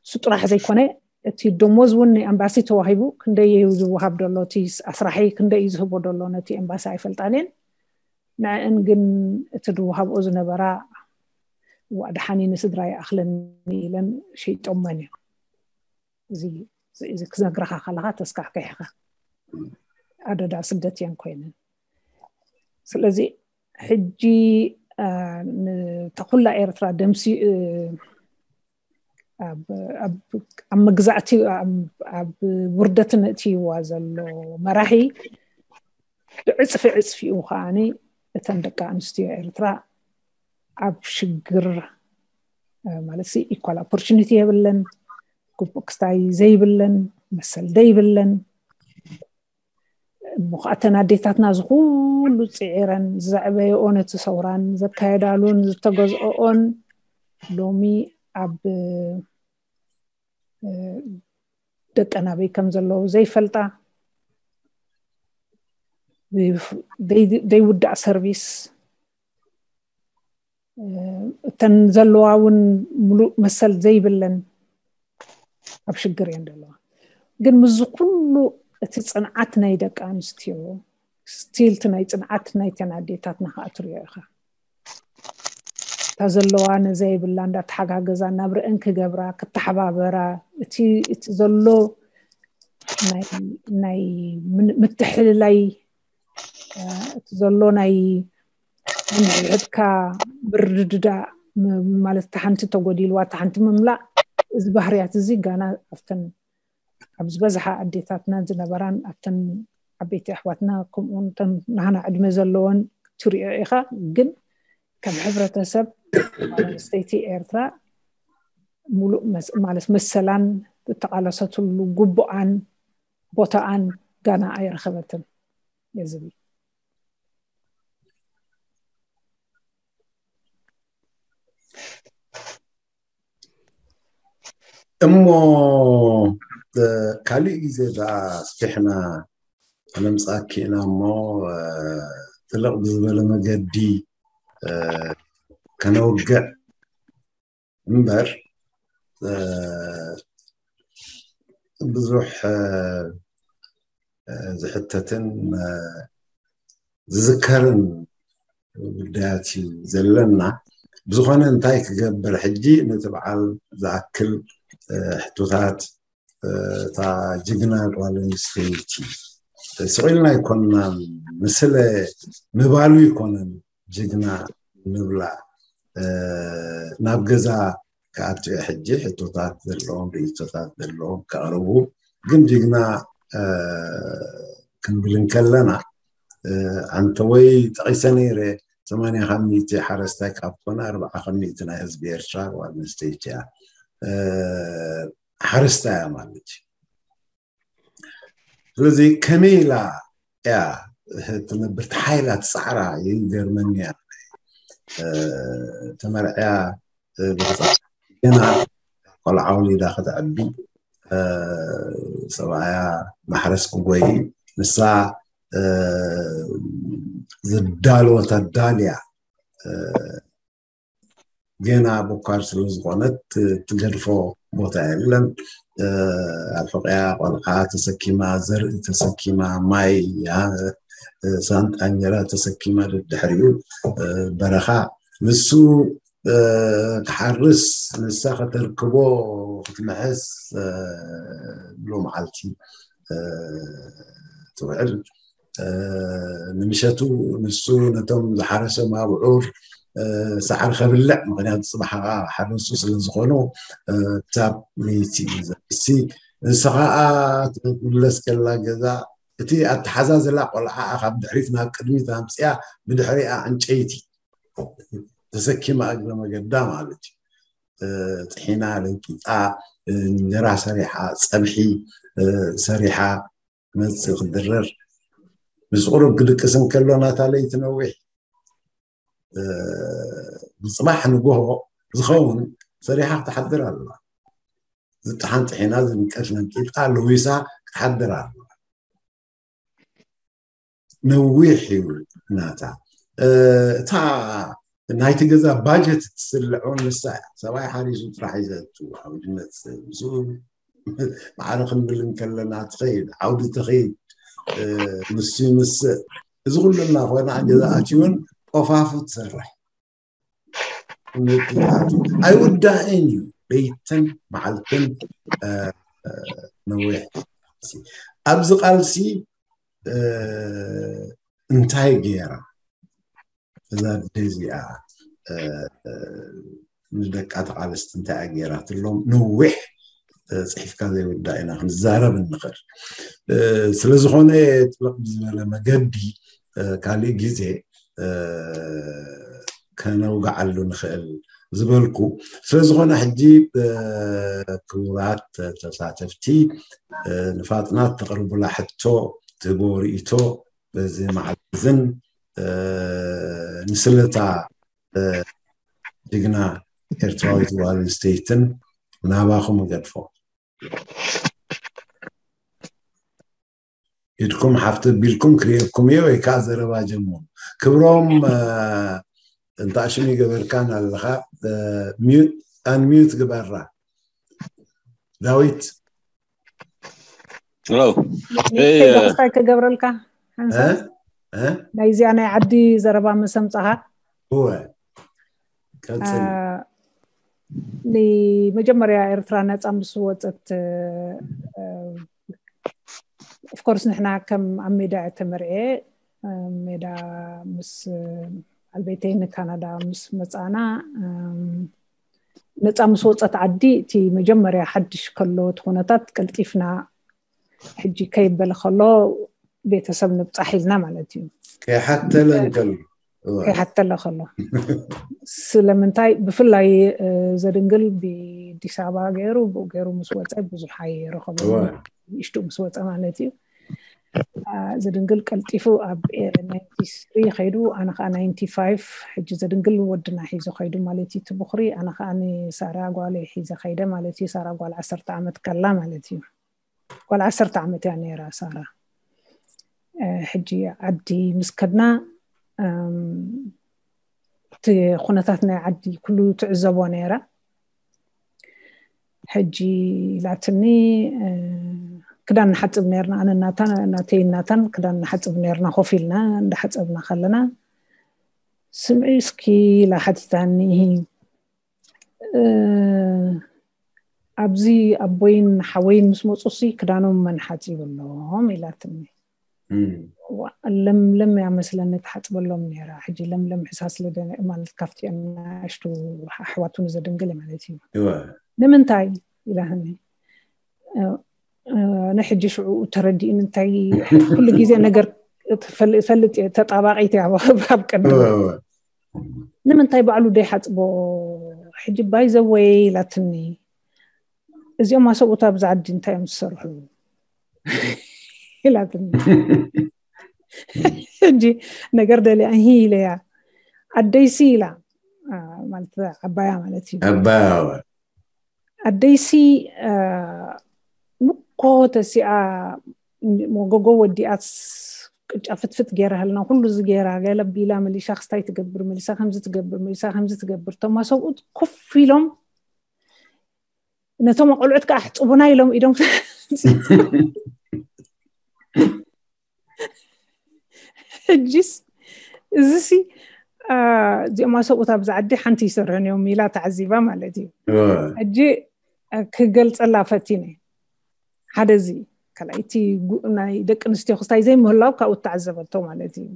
እሱ ጥራሕ ዘይኮነ እቲ ደሞዝ እውን ናይ ኤምባሲ ተዋሂቡ ክንደይ እዩ ዝወሃብ ደሎ እቲ ኣስራሒ ክንደይ እዩ ዝህቦ ደሎ ነቲ ኤምባሲ ኣይፈልጣን እየን ንዕን ግን እቲ ዝወሃብኦ ዝነበራ ዋእ ደሓኒ ንስድራ ይኣኽለኒ ኢለን ሸይጦመን እዮም እዚ ክነግረኻ ከለኻ ተስካሕክሕኻ ኣደዳ ስደት እየን ኮይነን። ስለዚ ሕጂ ንተኩላ ኤርትራ ደምሲ ኣብ መግዛእቲ ኣብ ውርደት ነእትይዋ ዘሎ መራሒ ብዕፅፊ ዕፅፊኡ ከዓኒ እተን ደቂ ኣንስትዮ ኤርትራ ኣብ ሽግር ማለት equal opportunity የብለን፣ ግቡእ ክስታይ ዘይብለን፣ መሰል ዘይብለን። እሞ ከዓ እተን ኣዴታትና ዝኩሉ ፅዒረን ዘዕበየኦ ነቲ ሰውራን ዘካየዳሉን ዝተገዝኦኦን ሎሚ ኣብ ደቀን ኣበይ ከም ዘለዉ ዘይፈልጣ፣ ዘይውዳእ ሰርቪስ፣ እተን ዘለዋ እውን ሙሉእ መሰል ዘይብለን ኣብ ሽግር እየን ዘለዋ። ግን ምስዚ ኩሉ እቲ ፅንዓት ናይ ደቂ ኣንስትዮ ስቲል እቲ ናይ ፅንዓት ናይተን ኣዴታትና ከዓ ትሪኦ ኢኻ። እታ ዘለዋ ነዛ የብላ እንዳተሓጋገዛ ናብ ርአን ክገብራ ክተሓባበራ እቲ እቲ ዘሎ ናይ ናይ ምን- ምትሕልላይ እ፣ እቲ ዘሎ ናይ ንሕድሕድካ ምርድዳእ ም- ማለት እታ ሓንቲ ተጎዲልዋ እታ ሓንቲ ምምላእ እዚ ባህርያት እዚ ጋና ኣብተን ኣብ ዝበዝሓ ኣዴታትና ዝነበራን ኣብተን ዓበይቲ ኣሕዋትና ከምኡውን እተን ናህና ዕድመ ዘለዎን ትሪኦ ኢኻ። ግን ከም ሕብረተሰብ ጓል ኣንስተይቲ ኤርትራ ሙሉእ መስ- ማለት መሰላን እተቃለሰትሉ ግቡኣን ቦታኣን ጋና ኣይረኸበትን እየ ዝብል። እሞ ካልእ ግዜ ደኣ ኣስፊሕና ከነምፅኣኪ ኢና እሞ ጥልቕ ብዝበለ መገዲ ከነውግዕ እምበር ብዙሕ ዝሕተትን ዝዝከርን ጉዳያት እዩ ዘለና። ብዝኾነ እንታይ ክገብር ሕጂ ነቲ በዓል ዝኣክል ሕቶታት እታ ጅግና ጓል ኣንስተይቲ ስቕ ኢልና ኣይኮንናን ንስለ ምባሉ ኣይኮነን ጅግና ንብላ ናብ ገዛ ክኣቱ እየ ሕጂ ሕቶታት ዘለዎም ርእቶታት ዘለዎም ከቕርቡ ግን ጅግና ክንብል እንከለና ኣንተ ወይ ጠቒሰ ነይረ ሰማንያ ካብ ሚእቲ ሓረስታይ ካብ ኮነ ኣርብዓ ካብ ሚእቲ ናይ ህዝቢ ኤርትራ ጓል ኣንስተይቲ እያ ሓረስታይ እያ ማለት እዩ ስለዚ ከመይ ኢላ እያ ትነብር ሓይላ ትፃዕራ ይገርመኒ እያ ተመርዕያ ገና ቆልዓ ወሊዳ ከተዕቢ ሰብኣያ ማሕረስ ክጎይ ንሳ ዝዳለወት ኣዳልያ ገና ቦካር ስለ ዝኾነት ትገድፎ ቦታ የለን ኣርሕቕያ ቆልዓ ተሰኪማ ዘርኢ ተሰኪማ ማይ ሳንጣ እንጀራ ተሰኪማ ድሕሪኡ በረኻ ንሱ ክሓርስ ንሳ ከተርክቦ ክትምሕስ ብሎ መዓልቲ ትውዕል ንምሸቱ ንሱ ነቶም ዝሓረሶም ኣብዑር ሳዕሪ ከብልዕ ምክንያቱ ፅባሕ ሓረሱ ስለዝኾኑ ክሳብ ለይቲ እዩ ዘርሲ ንስ ከዓ ትምለስ ከላ ገዛ እቲ ኣተሓዛዝላ ቆልዓ ካብ ድሕሪት ናብ ቅድሚት ኣምፅያ ብድሕሪኣ ዕንጨይቲ ተሰኪማ እግረ መገዳ ማለት እዩ ጥሒና ለንቂጣ እንጀራ ሰሪሓ ፀብሒ ሰሪሓ መፅእ ክድረር ምስ ቁሩብ ክድቅስ እንከሎ ናታ ለይቲ ነዊሕ ብፅባሕ ንጎሆ ዝኸውን ሰሪሓ ክትሓድር ኣለዋ ዝጠሓን ጥሒና ዝንቀት ለንቂጣ ለዊሳ ክትሓድር ኣለዋ ነዊሕ እዩ ናታ እታ ናይቲ ገዛ ባጀት ትስልዕ እውን ንሳ እያ ሰብኣይ ሓሪሱ ጥራሕ ይዘቱ ዓውዲ መፅእ ምስኡ ማዕረ ክንብል እንከለና ትኸይድ ዓውዲ ትኸይድ ንሱ ይምስእ እዚ ኩሉ እናኾነ ገዛ ኣትዩን ቆፋፉ ትሰርሕ ኣይውዳእን እዩ ለይትን መዓልትን ነዊሕ ቃልሲ። ኣብዚ ቃልሲ እንታይ ገይራ እዛ ኣደ እዚኣ ንደቃ ተቓለስቲ እንታይ ገይራትሎም? ነዊሕ ጽሒፍካ ዘይውዳእ ኢና ክንዛረብ እንኽእል። ስለዝኾነ ጥልቕ ብዝበለ መገዲ ካልእ ግዜ ከነውግዓሉ ንኽእል ዝበልኩ ስለዝኾነ፣ ሕጂ ክቡራት ተሳተፍቲ ንፋጥናት ተቕርቡላ ሕቶ፣ ትህቦ ርእይቶ በዚ መዓልቲ እዝን ምስለታ ጅግና ኤርትራዊት ጓል ኣንስተይትን ናባኹም እገድፎ። ኢድኩም ሓፍቲ ቢልኩም ክርእየኩም እየ ወይ ከዓ ዘረባ ጀምሩ። ክብሮም፣ እንታ ሽም ይገበርካን ኣለኻ፣ ኣንሚዩት ግበራ። ዳዊት። ሄሎ። ዳስታይ ክገብረልካ ሓንሳ ናይዚኣ ናይ ዓዲ ዘረባ መሰምፀኻ። እወ። ቀጽል። ንመጀመርያ ኤርትራ ነፃ ምስ ወፀት፣ ኦፍኮርስ ንሕና ከም ኣብ ሜዳ ተመርኤ ሜዳ ምስ ኣልቤተይ ንካናዳ ምስ መፃና፣ ነፃ ምስ ወፀት ዓዲ እቲ መጀመርያ ሓድሽ ከሎ እቲ ኩነታት ቀልጢፍና ሕጂ ከይበለ ከሎ ቤተሰብ ንብፃሕ ኢልና ማለት እዩ። ከይሓተለ እንከሎ ከይሓተለ ከሎ ስለምንታይ ብፍላይ ዘድንግል ብኣዲስ ኣበባ ገይሩ ብኡ ገይሩ ምስ ወፀ ብዙሕ ኣይረኸቦ። ንእሽቱ ምስ ወፀ ማለት እዩ። ዘድንግል ቀልጢፉ ኣብ ናይንቲ ስሪ ከይዱ፣ ኣነ ከዓ ናይንቲ ፋይቭ። ሕጂ ዘድንግል ወድና ሒዙ ከይዱ ማለት እዩ። ትብኩሪ ኣነ ከዓ ንሳራ ጓለይ ሒዘ ከይደ ማለት እዩ። ሳራ ጓል ዓሰርተ ዓመት ከላ ማለት እዩ። ጓል ዓሰርተ ዓመት እያ ነይራ ሳራ። ሕጂ ዓዲ ምስ ከድና እቲ ኩነታት ናይ ዓዲ ኩሉ ትዕዘቦ ነይራ። ሕጂ ኢላትኒ፣ ክዳን ንሓፅብ ነርና፣ ኣነ ናታን ናተይ ናታን ክዳን ንሓፅብ ነርና። ኮፍ ኢልና እንዳሓፀብና ከለና፣ ስምዒ እስኪ ኢላ ሓቲታኒ፣ ኣብዚ ኣቦይን ሓወይን ምስ መፁ ሲ ክዳኖም መን ሓፂብሎም ኢላትኒ። ለምለም እያ መስለኒ ትሓፅበሎም ነይራ። ሕጂ ለምለም ሕሳስ ልደ ማለት ካብቲ ናሽቱ ኣሕዋቱ ንዘድንግል ማለት እዩ። ንምንታይ ኢላትኒ። ንሕጂ ሽዑ ተረዲእኒ እንታይ ኩሉ ግዜ ነገር ፈልጥ እየ፣ ተጣባቂት እያ ኣብ ቀድሚ። ንምንታይ ባዕሉ ደይሓፅቦ? ሕጂ ባይዘወይ ኢላትኒ፣ እዚኦም ኣሰብኡት ኣብዚ ዓዲ እንታይ እዮም ዝሰርሑ ኢላትኒ። ሕጂ ነገር ደልያ እሂ ኢለያ። ኣደይሲ ኢላ ማለት ዓባያ ማለት እዩ። ዓባያ ኣደይሲ ምኮ ተሲኣ መጎጎ ወዲኣት ቅጫ ፍትፍት ገይራሃልና ኩሉ እዚ ገይራ ገለ ቢላ መሊሻ ክስታይ ትገብር መሊሳ ከምዚ ትገብር መሊሳ ከምዚ ትገብር። እቶም ኣሰብኡት ኮፍ ኢሎም ነቶም ኣቆልዑት ከዓ ኣሕፅቡና ኢሎም ኢዶም ሕጂስ እዚሲ እዚኦም ኣሰብኡት ኣብዚ ዓዲ ሓንቲ ይሰርሑን እዮም ኢላ ተዓዚባ ማለት እዩ። ሕጂ ክገልፀላ ፈቲነ። ሓደ እዚ ካልኣይቲ ናይ ደቂ ኣንስትዮ ክስታይ ዘይምህላው ካብኡ ተዓዘበቶ ማለት እዩ።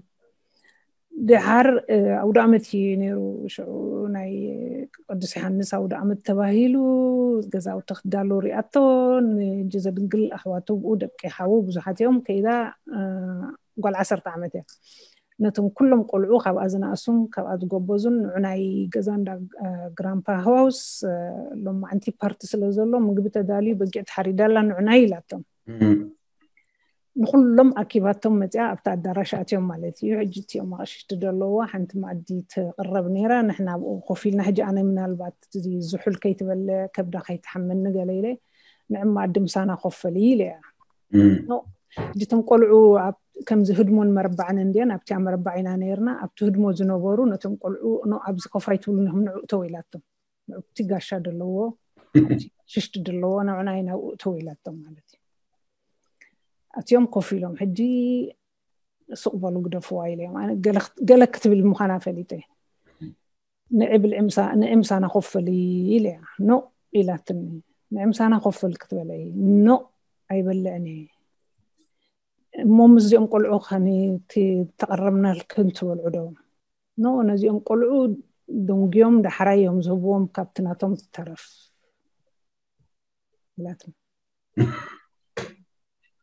ድሓር ኣውደ ኣመት እዩ ነይሩ። ሽዑ ናይ ቅዱስ ዮሃንስ ኣውደ ኣመት ተባሂሉ ገዛውቲ ክዳሎ ሪኣቶ። ንእጂ ዘድንግል ኣሕዋቱ ብኡ ደቂ ሓዉ ብዙሓት እዮም። ከይዳ ጓል ዓሰርተ ዓመት እያ። ነቶም ኩሎም ቆልዑ ካብኣ ዝነኣሱን ካብኣ ዝጎበዙን ንዑ ናይ ገዛ እንዳ ግራምፓ ሃውስ ሎማዓንቲ ፓርቲ ስለ ዘሎ ምግቢ ተዳልዩ በጊዕ ተሓሪዳላ ንዑናይ ኢላቶም። ንኩሎም ኣኪባቶም መፅያ ኣብቲ ኣዳራሽ ኣትዮም ማለት እዩ። ሕጂ እቲኦም ኣቕሽሽቲ ዘለዎ ሓንቲ ማዕዲ ትቕረብ ነይራ። ንሕና ኣብኡ ኮፍ ኢልና ሕጂ ኣነ ምናልባት እዚ ዝሑል ከይትበለ ከብዳ ከይትሓመኒ ገለ ኢለ ንዕም ማዕዲ ምሳና ኮፍ በሊ ኢለ እያ። ሕጂ እቶም ቆልዑ ከምዚ ህድሞን መረባዕን እንድየን ኣብቲ መረባዕ ኢና ነይርና። ኣብቲ ህድሞ ዝነበሩ ነቶም ቆልዑ ኖ ኣብዚ ኮፍ ኣይትብሉ ንኹም ንዑ እተው ኢላቶም። ንዑ እቲ ጋሻ ዘለዎ ሽሽቲ ዘለዎ ንዑና ኢና እተው ኢላቶም ማለት እዩ። ኣትዮም ኮፍ ኢሎም ሕጂ ስቕ በሉ ግደፍዋ ኢለ እዮም። ኣነ ገለ ክትብል ምዃና ፈሊጠ። ንዒ ብልዒ ምሳ ንዒ ምሳና ኮፍ በሊ ኢለ እያ። ኖ ኢላትኒ። ንዒ ምሳና ኮፍ በል ክትበለይ ኖ ኣይበልዕን እየ። እሞ ምስዚኦም ቆልዑ ከኒ እቲ ተቐረብናልክን ትበልዑ ዶ? ኖ፣ ነዚኦም ቆልዑ ደንጉዮም ዳሕራይ እዮም ዝህብዎም ካብቲ ናቶም ተረፍ ኢላትኒ።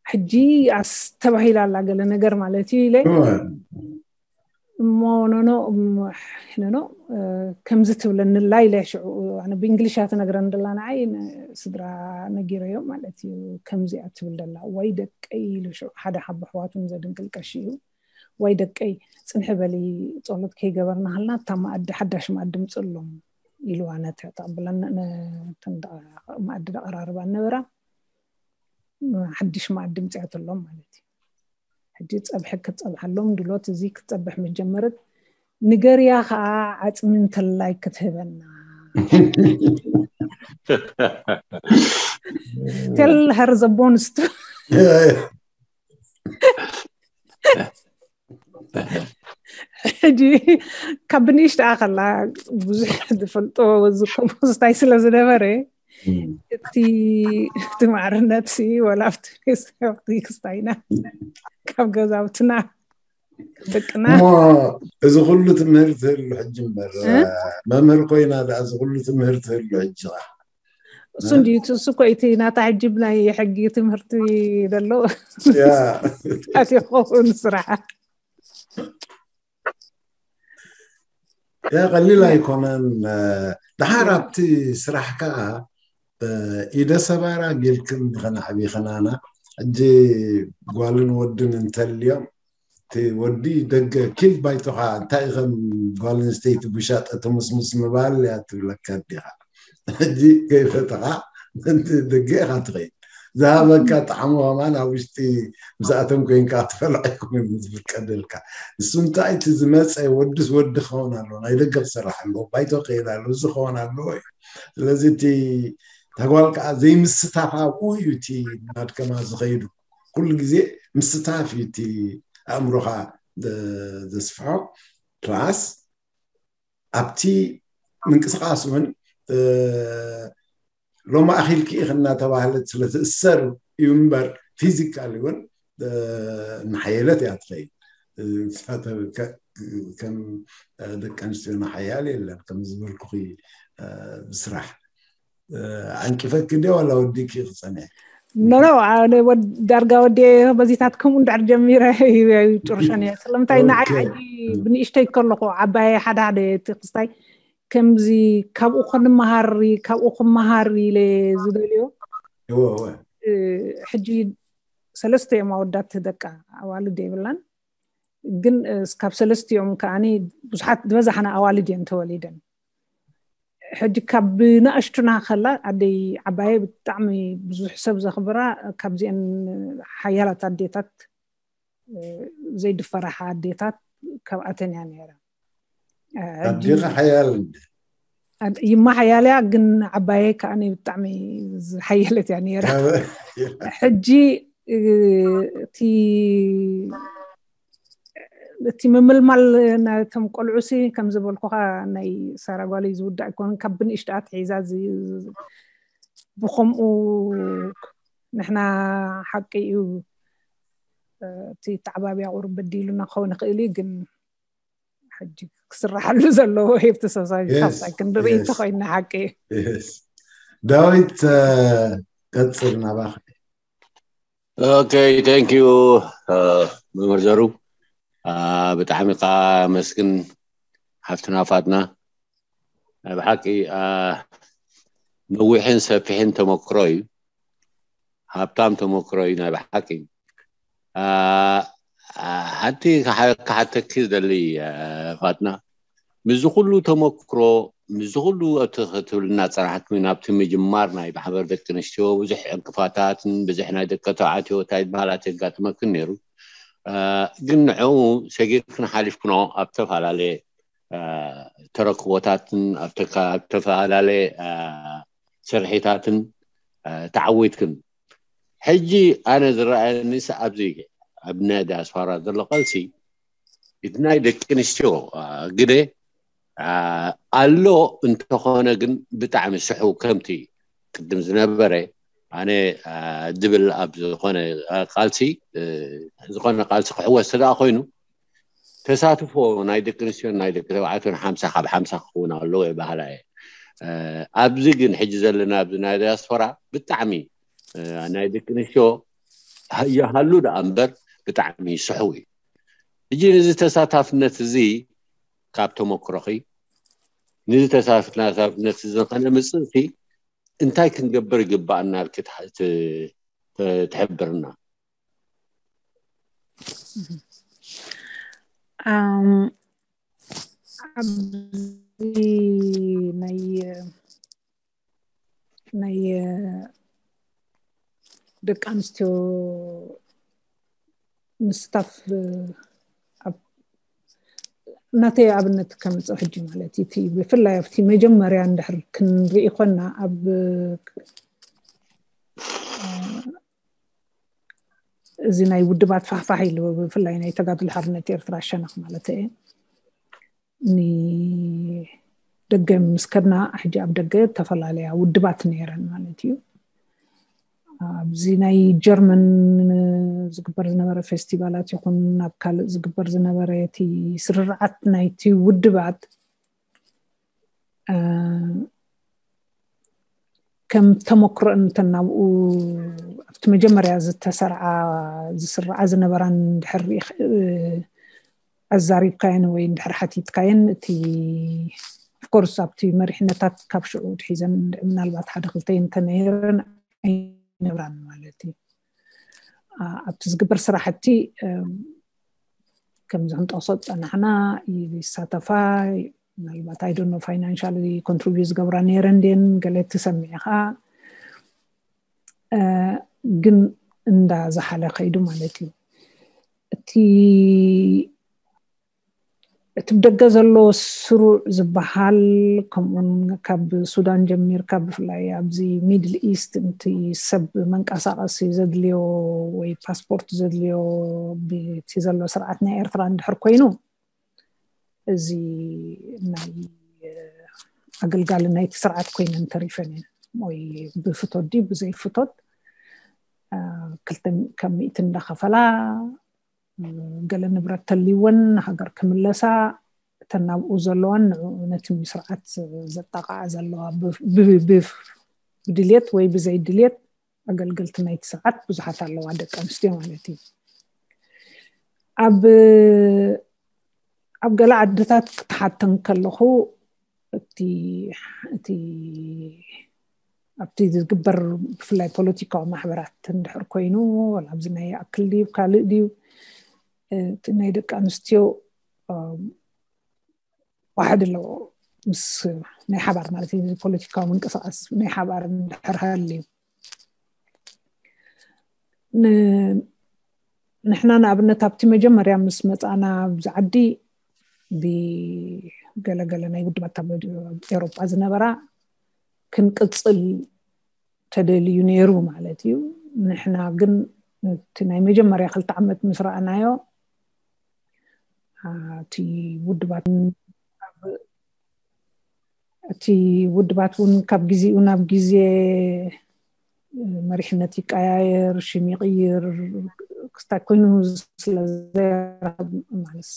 ሕጂ ኣስተባሂላ ኣላ ገለ ነገር ማለት እዩ ኢለ። እሞ ኖኖ ኖኖ ከምዚ ትብለኒ ኣላ ኢለ ሽዑ፣ ኣነ ብእንግሊሽ እያ ትነግረኒ ደላ ንዓይ፣ ስድራ ነጊረዮም ማለት እዩ። ከምዚ እያ ትብል ደላ፣ ወይ ደቀይ ኢሉ ሽዑ ሓደ ካብ ኣሕዋቱ ዘድንግል ቀሺ እዩ። ወይ ደቀይ ጽንሒ በሊ፣ ጸሎት ከይገበርና ሃልና እታ መኣዲ ሓዳሽ መኣዲ ምጽሎም ኢልዋ፣ ነቲ ተቐብለና መኣዲ ኣቐራርባ ነበራ፣ ሓድሽ መኣዲ ምጽኣትሎም ማለት እዩ። ሕጂ ጸብሒ ክትጸብሓሎም ድሎት፣ እዚ ክትጸብሕ መጀመርት ንገርያ ከዓ ዓጽሚ እንተላይ ክትህበና። Tell her the bones to ሕጂ ካብ ብንእሽተኣ ከላ ብዙሕ ዝፈልጦ ዝከቦ ዝታይ ስለ ዝነበረ፣ እቲ እቲ ማዕርነት ሲ ወላ ኣብቲ ክስታይና ካብ ገዛውትና ደቅና እሞ እዚ ኩሉ ትምህርቲ ህሉ ሕጂ እምበር፣ መምህር ኮይና ደኣ እዚ ኩሉ ትምህርቲ ህሉ ሕጂ ኸዓ እሱ እንዲዩ። እሱ እኮ እቲ ናታ ሕጂ ብናይ ሕጊ ትምህርቲ ዘሎ ያ። ታት ይኸውን ስራሓ። ያ ቀሊል ኣይኮነን። ደሓር ኣብቲ ስራሕ ከዓ ኢደ ሰባራ ጌልክን ዲኸን ዓቢኽናና። ሕጂ ጓልን ወድን እንተልዮም፣ እቲ ወዲ ደገ ኪድ ባይቶኻ፣ እንታይ ከም ጓል ኣንስተይቲ ብሻጠ ትምስምስ ምባል እያ ትብለካ ኣዴኻ። ሕጂ ከይፈተኻ ምእንቲ ደገ ኢኻ ትኸይድ። ዝሃበካ ጣዕሙ ከማን ኣብ ውሽጢ ምስኣቶም ኮይንካ ክትበልዖ ኣይኮነን ዝፍቀደልካ። ንሱ እንታይ እቲ ዝመፀ ወድስ ወዲ ክኸውን ኣለዎ፣ ናይ ደገ ክሰርሕ ኣለዎ፣ ባይቶ ክኸይድ ኣለዎ፣ እዚ ክኸውን ኣለዎ እዩ። ስለዚ እቲ ተጓል ከዓ ዘይምስታፍ ኣብኡ እዩ እቲ ናድከማ ዝኸይዱ። ኩሉ ግዜ ምስታፍ እዩ እቲ ኣእምሮኻ ዘስፍሖ። ፕላስ ኣብቲ ምንቅስቃስ እውን ሎማ ኣኺልኪ ኢኺ እናተባህለት ስለ ትእሰር እዩ እምበር፣ ፊዚካሊ እውን እናሓየለት እያ ትኸይድ። ከም ደቂ ኣንስትዮ ሓያል የለን ከም ዝበልኩኺ ብስራሕ። ዓንቂፈኪ ድዮ ዋላ ወዲኪ ክፀንዐ? ኖኖ፣ ዳርጋ ወዲ በዚታት ከምኡ እንድሕር ጀሚረ ጭርሸን እየ። ስለምንታይ ንዓይ ብንእሽተይ ከለኹ ዓባየ ሓደ ሓደ እቲ ክስታይ ከምዚ ካብኡ ክንመሃር፣ ካብኡ ክመሃር ኢለ ዝደልዮ። ሕጂ ሰለስተ እዮም ኣወዳት ደቃ፣ ኣዋልድ የብላን። ግን ካብ ሰለስቲኦም ከዓኒ ብዙሓት ዝበዛሕና ኣዋልድ እየን ተወሊደን። ሕጂ ካብ ንኣሽቱና ከላ ኣደይ ዓባየ ብጣዕሚ ብዙሕ ሰብ ዘኽብራ፣ ካብዚአን ሓያላት ኣዴታት፣ ዘይድፈራሓ ኣዴታት ካብኣተን እያ ነይራ። ኣዴኻ ሓያል እንደ ይማ ሓያል እያ፣ ግን ዓባየ ከዓኒ ብጣዕሚ ዝሓየለት እያ ነይራ። ሕጂ እቲ እቲ ምምልማል ናይቶም ቆልዑ ሲ ከም ዝበልኩኻ ናይ ሳራ ጓለይ ዝውዳእ ኣይኮነን። ካብ ብንእሽተኣ ትሒዛ ብከምኡ ንሕና ሓቂ እዩ እቲ ተዓባብያ ቁሩብ በዲሉና ክኸውን ይኽእል እዩ፣ ግን ሕጂ ክስራሓሉ ዘለዎ ሂብቲ ሶሳይቲ ሳሳይ ክንድርኢ እንተኮይንና ሓቂ እዩ። ዳዊት ቀፅል ናባኽ። Okay, thank you መምህር ዘሩ። ብጣዕሚ ከዓ መስግን ሓፍትና ፋጥና። ናይ ብሓቂ ነዊሕን ሰፊሕን ተመክሮ እዩ። ሃብታም ተመክሮ እዩ ናይ ብሓቂ። ሓንቲ ክሓተኪ ዝደሊ ፋጥና፣ ምስዚ ኩሉ ተመክሮ፣ ምስዚ ኩሉ እቲ ክትብልና ፀናሕትኒ ናብቲ ምጅማር ናይ ማሕበር ደቂ ኣንስትዮ ብዙሕ ዕንቅፋታትን ብዙሕ ናይ ደቂ ተባዕትዮ እንታይ ዝበሃል ኣየጋጥመክን ነይሩ። ግን ንዕኡ ሰጊርክን ሓሊፍክኖ ኣብ ዝተፈላለየ ተረክቦታትን ኣብ ዝተፈላለየ ስርሒታትን ተዓዊትክን። ሕጂ ኣነ ዝረኣየኒስ ኣብዚ ኣብ ናይ ዲያስፖራ ዘሎ ቃልሲ እቲ ናይ ደቂ ኣንስትዮ ግደ ኣሎ እንተኾነ ግን ብጣዕሚ ስሕው ከምቲ ቅድም ዝነበረ ኣነ ድብል ኣብ ዝኾነ ቃልሲ ዝኾነ ቃልሲ ክሕወስ ስለ ኮይኑ ተሳትፎ ናይ ደቂ ኣንስትዮን ናይ ደቂ ተባዕትዮን ሓምሳ ካብ ሓምሳ ክኸውን ኣለዎ ይበሃላ እየ። ኣብዚ ግን ሕጂ ዘለና ኣብዚ ናይ ዲያስፖራ ብጣዕሚ ናይ ደቂ ኣንስትዮ ይሃሉ ደኣ እምበር ብጣዕሚ ስሕው እዩ። ሕጂ ነዚ ተሳታፍነት እዚ ካብ ተመክሮኺ ነዚ ተሳታፍነት እዚ ከነምፅእ እንታይ ክንገብር ይግባኣና ኢልኪ ትሕብርና? ኣብዚ ናይ ናይ ደቂ ኣንስትዮ ምስታፍ ናተይ ኣብነት ከምፅእ ሕጂ ማለት እዩ። ብፍላይ ኣብቲ መጀመርያ እንድሕር ክንርኢ ኮና ኣብ እዚ ናይ ውድባት ፋሕፋሕ ኢሉ ብፍላይ ናይ ተጋድሎ ሓርነት ኤርትራ ሸነኽ ማለት እየ ንደገ ምስ ከድና ሕጂ ኣብ ደገ ዝተፈላለያ ውድባት ነይረን ማለት እዩ። ኣብዚ ናይ ጀርመን ዝግበር ዝነበረ ፌስቲቫላት ይኹን ናብ ካልእ ዝግበር ዝነበረ እቲ ስርርዓት ናይቲ ውድባት ከም ተመክሮ እንተናብኡ ኣብቲ መጀመርያ ዝተሰርዓ ዝስርዓ ዝነበራን ድሕር ኣዛሪብካየን ወይ እንድሕር ሓቲትካየን እቲ ኦፍኮርስ ኣብቲ መሪሕነታት ካብ ሽዑ ድሒዘን ምናልባት ሓደ ክልተ እንተነይረን ኣይነብራን ማለት እዩ። ኣብቲ ዝግበር ስራሕቲ ከምዚ ክንጠቕሶ ዝፀናሕና ይሳተፋ ምናልባት ኣይደኖ ፋይናንሻል ኮንትሪቢዩት ዝገብራ ነይረ እንድን ገለ ትሰምዒ ከዓ ግን እንዳ ዝሓለ ከይዱ ማለት እዩ። እቲ እቲ ብደገ ዘሎ ስሩዕ ዝበሃል ከምኡን ካብ ሱዳን ጀሚርካ ብፍላይ ኣብዚ ሚድል ኢስት እቲ ሰብ መንቀሳቐሲ ዘድልዮ ወይ ፓስፖርት ዘድልዮ ብቲ ዘሎ ስርዓት ናይ ኤርትራ እንድሕር ኮይኑ እዚ ናይ ኣገልጋሊ ናይቲ ስርዓት ኮይነን ተሪፈን እየን ወይ ብፍቶት ድዩ ብዘይፍቶት ክልተ ካብ ሚእቲ እንዳኸፈላ ገለ ንብረት ተልይወን ንሃገር ክምለሳ እተን ናብኡ ዘለዋን ንዕኡ ነቲ ስርዓት ዘጣቕዓ ዘለዋ ብድልየት ወይ ብዘይ ድልየት ኣገልገልቲ ናይቲ ስርዓት ብዙሓት ኣለዋ ደቂ ኣንስትዮ ማለት እዩ። ኣብ ኣብ ገለ ዓድታት ክትሓተን ከለኹ እቲ እቲ ኣብቲ ዝግበር ብፍላይ ፖለቲካዊ ማሕበራት እንድሕር ኮይኑ ኣብዚ ናይ ኣክል ድዩ ካልእ ድዩ እቲ ናይ ደቂ ኣንስትዮ ዋሕድ ኣለዎ ምስ ናይ ሓባር ማለት እዩ ፖለቲካዊ ምንቅስቃስ ናይ ሓባር እንድሕር ሃልዩ ንሕና ንኣብነት ኣብቲ መጀመርያ ምስ መፃና ኣብዚ ዓዲ ብገለገለ ናይ ውድባት ኣብ ኤሮጳ ዝነበራ ክንቅፅል ተደልዩ ነይሩ ማለት እዩ። ንሕና ግን እቲ ናይ መጀመርያ ክልተ ዓመት ምስ ረኣናዮ እቲ ውድባት እቲ ውድባት እውን ካብ ግዜኡ ናብ ግዜ መሪሕነት ይቀያየር፣ ሽም ይቕይር ክስታይ ኮይኑ ስለዘይራብ ማለት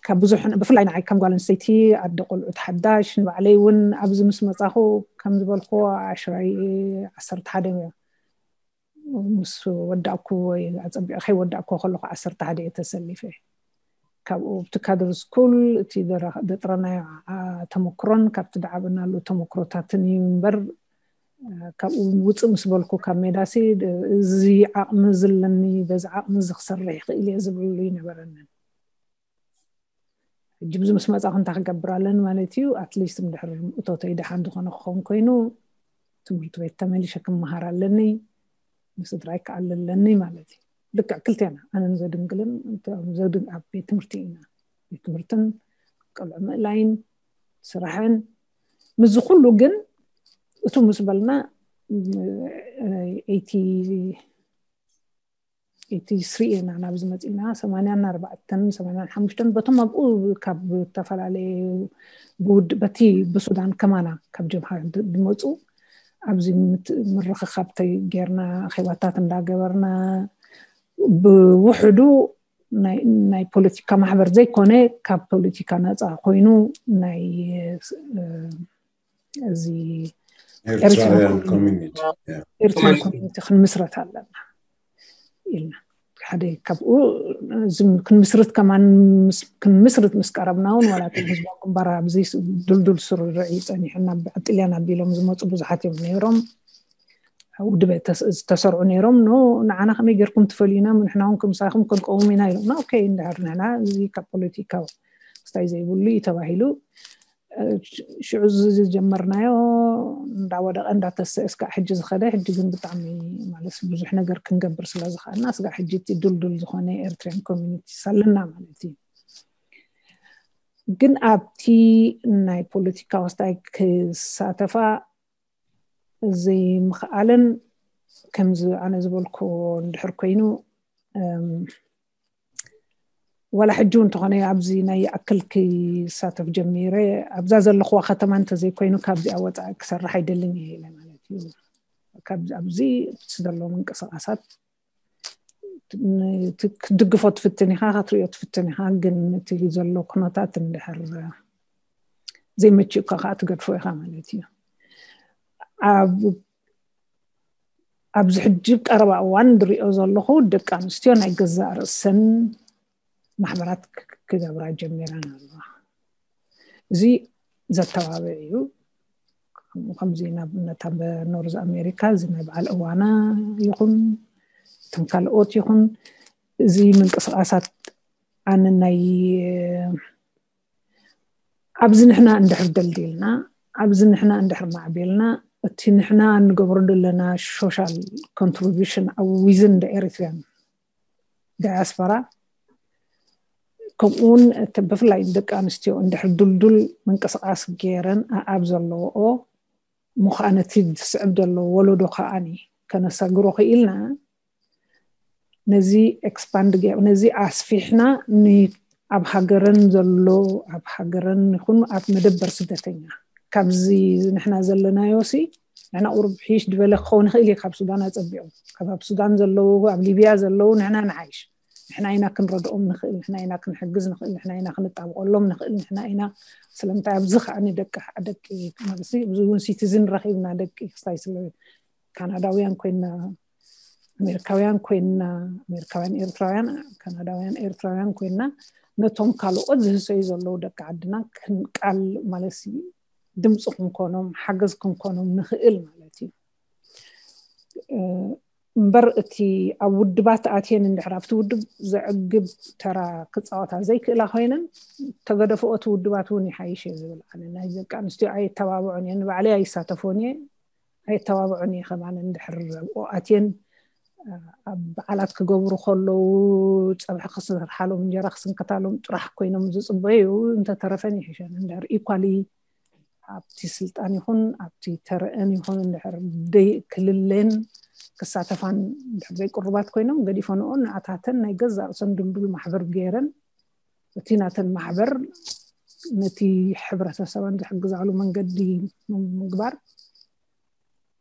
ካብ ብዙሕ ብፍላይ ንዓይ ከም ጓል ኣንስተይቲ ኣደ ቆልዑት ሓዳሽ ንባዕለይ እውን ኣብዚ ምስ መፃኹ ከም ዝበልክዎ ዓሽራይ ዓሰርተ ሓደ ምስ ወዳእኩ ወይ ኣፀቢቐ ከይወዳእኩ ከለኹ ዓሰርተ ሓደ እየ ተሰሊፈ። ካብኡ ኣብቲ ካድር ስኩል እቲ ዘጥረናዮ ተመክሮን ካብቲ ዝዓበናሉ ተመክሮታትን እዩ እምበር ካብኡ ውፅእ ምስ በልኩ ካብ ሜዳሲ እዚ ዓቕሚ ዝለኒ በዚ ዓቕሚ እዚ ክሰርሕ ይኽእል እየ ዝብለሉ ይነበረንን። ሕጂ ብዚ ምስ መፃኹ እንታይ ክገብር ኣለኒ ማለት እዩ ኣትሊስት ምድሕር እቶተይ ደሓን ዝኾነ ክኸውን ኮይኑ ትምህርቲ ቤት ተመሊሸ ክመሃር ኣለኒ ንስድራይ ክኣለ ኣለኒ ማለት እዩ። ልክዕ ክልቴና ኣነን ዘድንግልን ኣብ ቤት ትምህርቲ ኢና ቤት ትምህርትን ቆልዑ ምእላይን ስራሕን ምስዚ ኩሉ ግን እቱ ምስ በልና እቲ ስሪ ኢና ናብዚ መፂና ሰማንያን ኣርባዕተን ሰማንያን ሓሙሽተን በቶም ኣብኡ ካብ ዝተፈላለየ ብውድ በቲ ብሱዳን ከማና ካብ ጀብሃ ዝመፁ ኣብዚ ምት- ምርኽኻብ ተይ- ጌርና፣ ኣኼባታት እንዳገበርና፣ ብውሕዱ ናይ ናይ ፖለቲካ ማሕበር ዘይኮነ፣ ካብ ፖለቲካ ነፃ ኮይኑ ናይ እ፣ እዚ ኤርትራውያን ኮሚኒቲ ኤርትራን ኮሚኒቲ ክንምስረት ኣለና ኢልና። ሓደ ካብኡ እዚ ክንምስርት ከማን ምስ- ክንምስርት ምስ ቀረብና እውን ዋላ እቶም ህዝባዊ ግንባር ኣብዚ ድልዱል ስርርዕ እዩ ጸኒሑና፣ ብዕጥልያን ኣቢሎም ዝመፁ ብዙሓት እዮም ነይሮም። ውድበ ተስ- ዝተሰርዑ ነይሮም። ኖ፣ ንዓና ከመይ ጌርኩም ትፈልዩና? ንሕና እውን ከምሳኹም ክንቀውም ኢና ኢሎምና። ኦኬ፣ እንድሕር ንሕና እዚ ካብ ፖለቲካዊ ክስታይ ዘይብሉ እዩ ተባሂሉ። እ፣ ሽ- ሽዑ እዚ ዝጀመርናዮ እንዳወደቐ እንዳተሰ እስካዕ ሕጂ ዝኸደ፣ ሕጂ ግን ብጣዕሚ ማለት ብዙሕ ነገር ክንገብር ስለ ዝኸኣልና ስጋዕ ሕጂ እቲ ድልዱል ዝኾነ ኤርትራን ኮሚኒቲ ሳለና ማለት እዩ። ግን ኣብቲ ናይ ፖለቲካ ወስታይ ክሳተፋ ዘይምኽኣለን፣ ከምዚ ኣነ ዝበልኩዎ እንድሕር ኮይኑ፣ እም፣ ዋላ ሕጂ እውን እንተኾነ ኣብዚ ናይ ይኣክል ክሳተፍ ጀሚረ፣ ኣብዛ ዘለኽዋ ከተማ እንተዘይኮይኑ ካብዚኣ ወፃኢ ክሰርሕ ኣይደልን እየ ኢለ ማለት እዩ። ካብዚ ኣብዚ ዘሎ ምንቅስቃሳት ን- ት- ክትድግፎ ትፍትን ኢኻ፣ ክትሪኦ ትፍትን ኢኻ፣ ግን እቲ ዘሎ ኩነታት እንድሕር ዘይመችእካ ከዓ ትገድፎ ኢኻ ማለት እዩ። ኣብ ኣብዚ ሕጂ ቀረባ እዋን ዝሪኦ ዘለኹ ደቂ ኣንስትዮ ናይ ገዛእ ርእሰን ማሕበራት ክ- ክገብራ ጀሚረን ኣለዋ። እዚ ዘተባብዕ እዩ። ከምኡ ከምዚ ንኣብነት ኣብ ኖርዝ ኣሜሪካ እዚ ናይ በዓል እዋና ይኹን እቶም ካልኦት ይኹን እዚ ምንቅስቃሳት ኣነ ናይ ኣብዚ ንሕና እንድሕር ደልዲልና፣ ኣብዚ ንሕና እንድሕር ማዕቤልና፣ እቲ ንሕና እንገብሮ ዘለና ሶሻል ኮንትሪቢሽን ኣብ ዊዝን ደ ኤሪትሪያን ዳያስፖራ፣ ከምኡውን እቲ ብፍላይ ደቂ ኣንስትዮ እንድሕር ድልዱል ምንቅስቃስ ገይረን ኣብ ዘለዎኦ ምዃነ እቲ ዝስዕብ ዘሎ ወለዶ ከዓኒ ከነሳግሮ ክኢልና፣ ነዚ ኤክስፓንድ ገ- ነዚ ኣስፊሕና ን- ኣብ ሃገረን ዘሎ ኣብ ሃገረን ይኹን ኣብ መደበር ስደተኛ ካብዚ ንሕና ዘለናዮ ሲ ንሕና ቁሩብ ሒሽ ዝበለ ክኸውን ይኽእል እዩ። ካብ ሱዳን ኣፀቢቑ ካብ ኣብ ሱዳን ዘለዉ ኣብ ሊብያ ዘለዉ ንሕና ንሓይሽ ንሕና ኢና ክንረድኦም ንኽእል፣ ንሕና ኢና ክንሕግዝ ንኽእል፣ ንሕና ኢና ክንጣብቐሎም ንኽእል፣ ንሕና ኢና ስለምንታይ ኣብዚ ከዓ ንደቂ ደቂ ማለት እዚ እውን ሲቲዝን ረኺብና ደቂ ክስታይ ስለ ካናዳውያን ኮይና ኣሜሪካውያን ኮይና ኣሜሪካውያን ኤርትራውያን ካናዳውያን ኤርትራውያን ኮይና ነቶም ካልኦት ዝህሰዩ ዘለዉ ደቂ ዓድና ክንቃል ማለት ድምፂ ክንኮኖም ሓገዝ ክንኮኖም ንኽእል ማለት እዩ። እምበር እቲ ኣብ ውድባት ኣትየን እንድሕር ኣብቲ ውድብ ዘዕግብ ተራ ክፃወታ ዘይክእላ ኮይነን ተገደፍኦ እቲ ውድባት እውን ይሓይሽ እየ ዝብል ኣነ። ናይ ደቂ ኣንስትዮ ኣየተባብዖን እየ፣ ንባዕለይ ኣይሳተፎን እየ፣ ኣየተባብዖን እየ። ከማን እንድሕር ኣብኦ ኣትየን ኣብ በዓላት ክገብሩ ከለዉ ፀብሒ ክስርሓሎም እንጀራ ክስንክታሎም ጥራሕ ኮይኖም ዝፅበዩ እንተተረፈን ይሕሸን። እንድሕር ኢኳሊ ኣብቲ ስልጣን ይኹን ኣብቲ ተረአን ይኹን እንድሕር ደይ ክልለን ክሳተፋን እንድሕር ዘይቅሩባት ኮይኖም ገዲፈንኦ ንኣታተን ናይ ገዛእ ርእሰን ድልዱል ማሕበር ገይረን እቲ ናተን ማሕበር ነቲ ሕብረተሰበን ዝሕግዛሉ መንገዲ ምግባር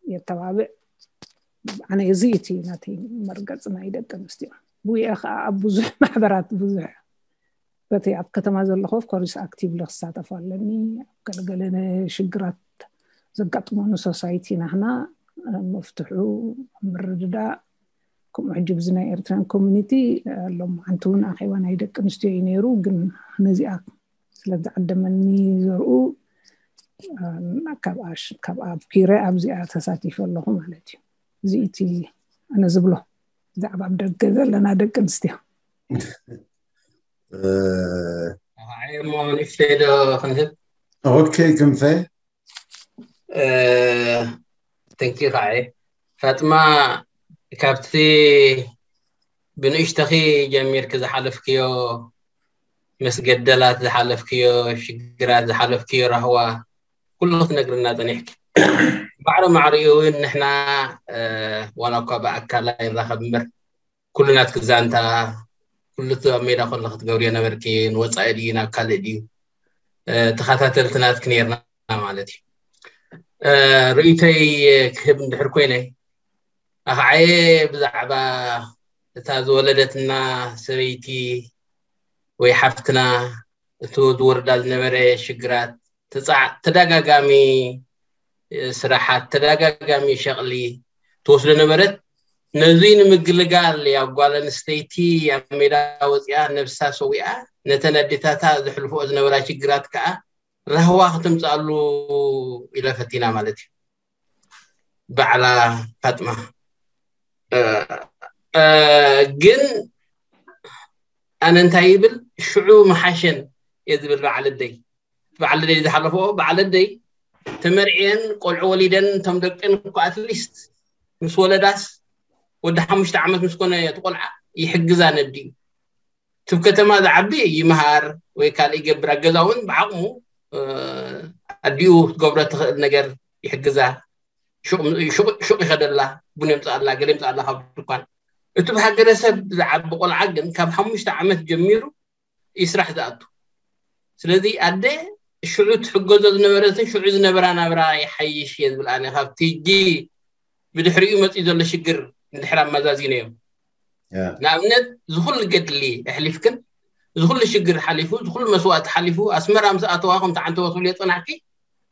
የተባብዕ። ኣነ እዚ እቲ ናተይ መርገፂ ናይ ደቂ ኣንስትዮ ብኡ ከዓ ኣብ ብዙሕ ማሕበራት ብዙሕ በቲ ኣብ ከተማ ዘለኹ ኦፍኮርስ ኣክቲቭሊ ክሳተፍ ኣለኒ። ኣብ ገለገለ ሽግራት ዘጋጥመኑ ሶሳይቲ ናህና መፍትሑ ምርድዳእ ከምኡ ሕጂ ብዚ ናይ ኤርትራን ኮሚኒቲ ሎም ሓንቲ እውን ኣኼባ ናይ ደቂ ኣንስትዮ እዩ ነይሩ። ግን ነዚኣ ስለ ዝዓደመኒ ዘርኡ ካብ ኣሽ- ካብ ኣብ ኪረ ኣብዚኣ ተሳቲፈ ኣለኹ ማለት እዩ። እዚ እቲ ኣነ ዝብሎ ብዛዕባ ኣብ ደገ ዘለና ደቂ ኣንስትዮ። እ፣ ንዓይ እሞ ንእሽተይ ዶ ክንህብ? ኦኬ ክንፈ ተንኪ ከዓ ፋጥማ ካብቲ ብንእሽተኺ ጀሚርክ ዝሓለፍክዮ መስገደላት ዝሓለፍክዮ ሽግራት ዝሓለፍክዮ ራህዋ ኩሉ ክትነግርና ፀኒሕክ። ባዕሪ ማዕሪኡ እውን ንሕና ዋላ እኳ ብኣካል ኣይንራኸብ እምበር ኩሉ ናትክ ዛንታ ኩሉ እቲ ኣብ ሜዳ ከሎ ክትገብርዮ ነበርክ። ንወፃኢ ድዩ ናብ ካልእ ድዩ ተኸታተልቲ ናትክ ነርና ማለት እዩ። ርእይቶይ ክህብ እንድሕር ኮይነ ኣኽዓየ ብዛዕባ እታ ዝወለደትና ሰበይቲ ወይ ሓፍትና እቲ ዝወርዳ ዝነበረ ሽግራት ተደጋጋሚ ስራሓት ተደጋጋሚ ሸቕሊ ትወስዶ ነበረት። ነዚ ንምግልጋል ያው ጓል ኣንስተይቲ ኣብ ሜዳ ወፂኣ ነብሳ ሰዊኣ ነተን ኣዴታታ ዘሕልፍኦ ዝነበራ ሽግራት ከዓ ራህዋ ክትምፅኣሉ ኢለ ፈቲና ማለት እዩ። በዓላ ፋጥማ ግን ኣነ እንታይ ይብል ሽዑ መሓሸን እየ ዝብል በዓል ኣደይ በዓል ኣደይ ዝሓለፈኦ በዓል ኣደይ ተመርዕየን ቆልዑ ወሊደን እቶም ደቀን እኮ ኣትሊስት ምስ ወለዳስ ወዲ ሓሙሽተ ዓመት ምስ ኮነ እቲ ቆልዓ ይሕግዛ ነዲኡ ትብ ከተማ ዝዓቢ ይምሃር ወይ ካልእ ይገብር ኣገዛ እውን ብዓቕሙ ኣዲኡ ክትገብሮ ትኽእል ነገር ይሕግዛ ሹቕ ይኸደላ ቡን የምፅኣላ ገለ የምፅኣላ ካብ ድኳን እቲ ብሃገረሰብ ዝዓቢ ቆልዓ ግን ካብ ሓሙሽተ ዓመት ጀሚሩ ይስራሕ ዝኣቱ ስለዚ ኣደ ሽዑ ትሕገዞ ዝነበረትን ሽዑ ዝነበራ ናብራ ይሓይሽ እየ ዝብል ኣነ ካብቲ ሕጂ ብድሕሪኡ መፅኡ ዘሎ ሽግር እንድሕር ኣመዛዚነዮም ንኣብነት ዝኩሉ ገድሊ ኣሕሊፍክን ዝኩሉ ሽግር ሓሊፉ ዝኩሉ መስዋእቲ ሓሊፉ ኣስመራ ምስ ኣተዋ ከምቲ ዓንተቦ ትብልዮ ፀናሕኪ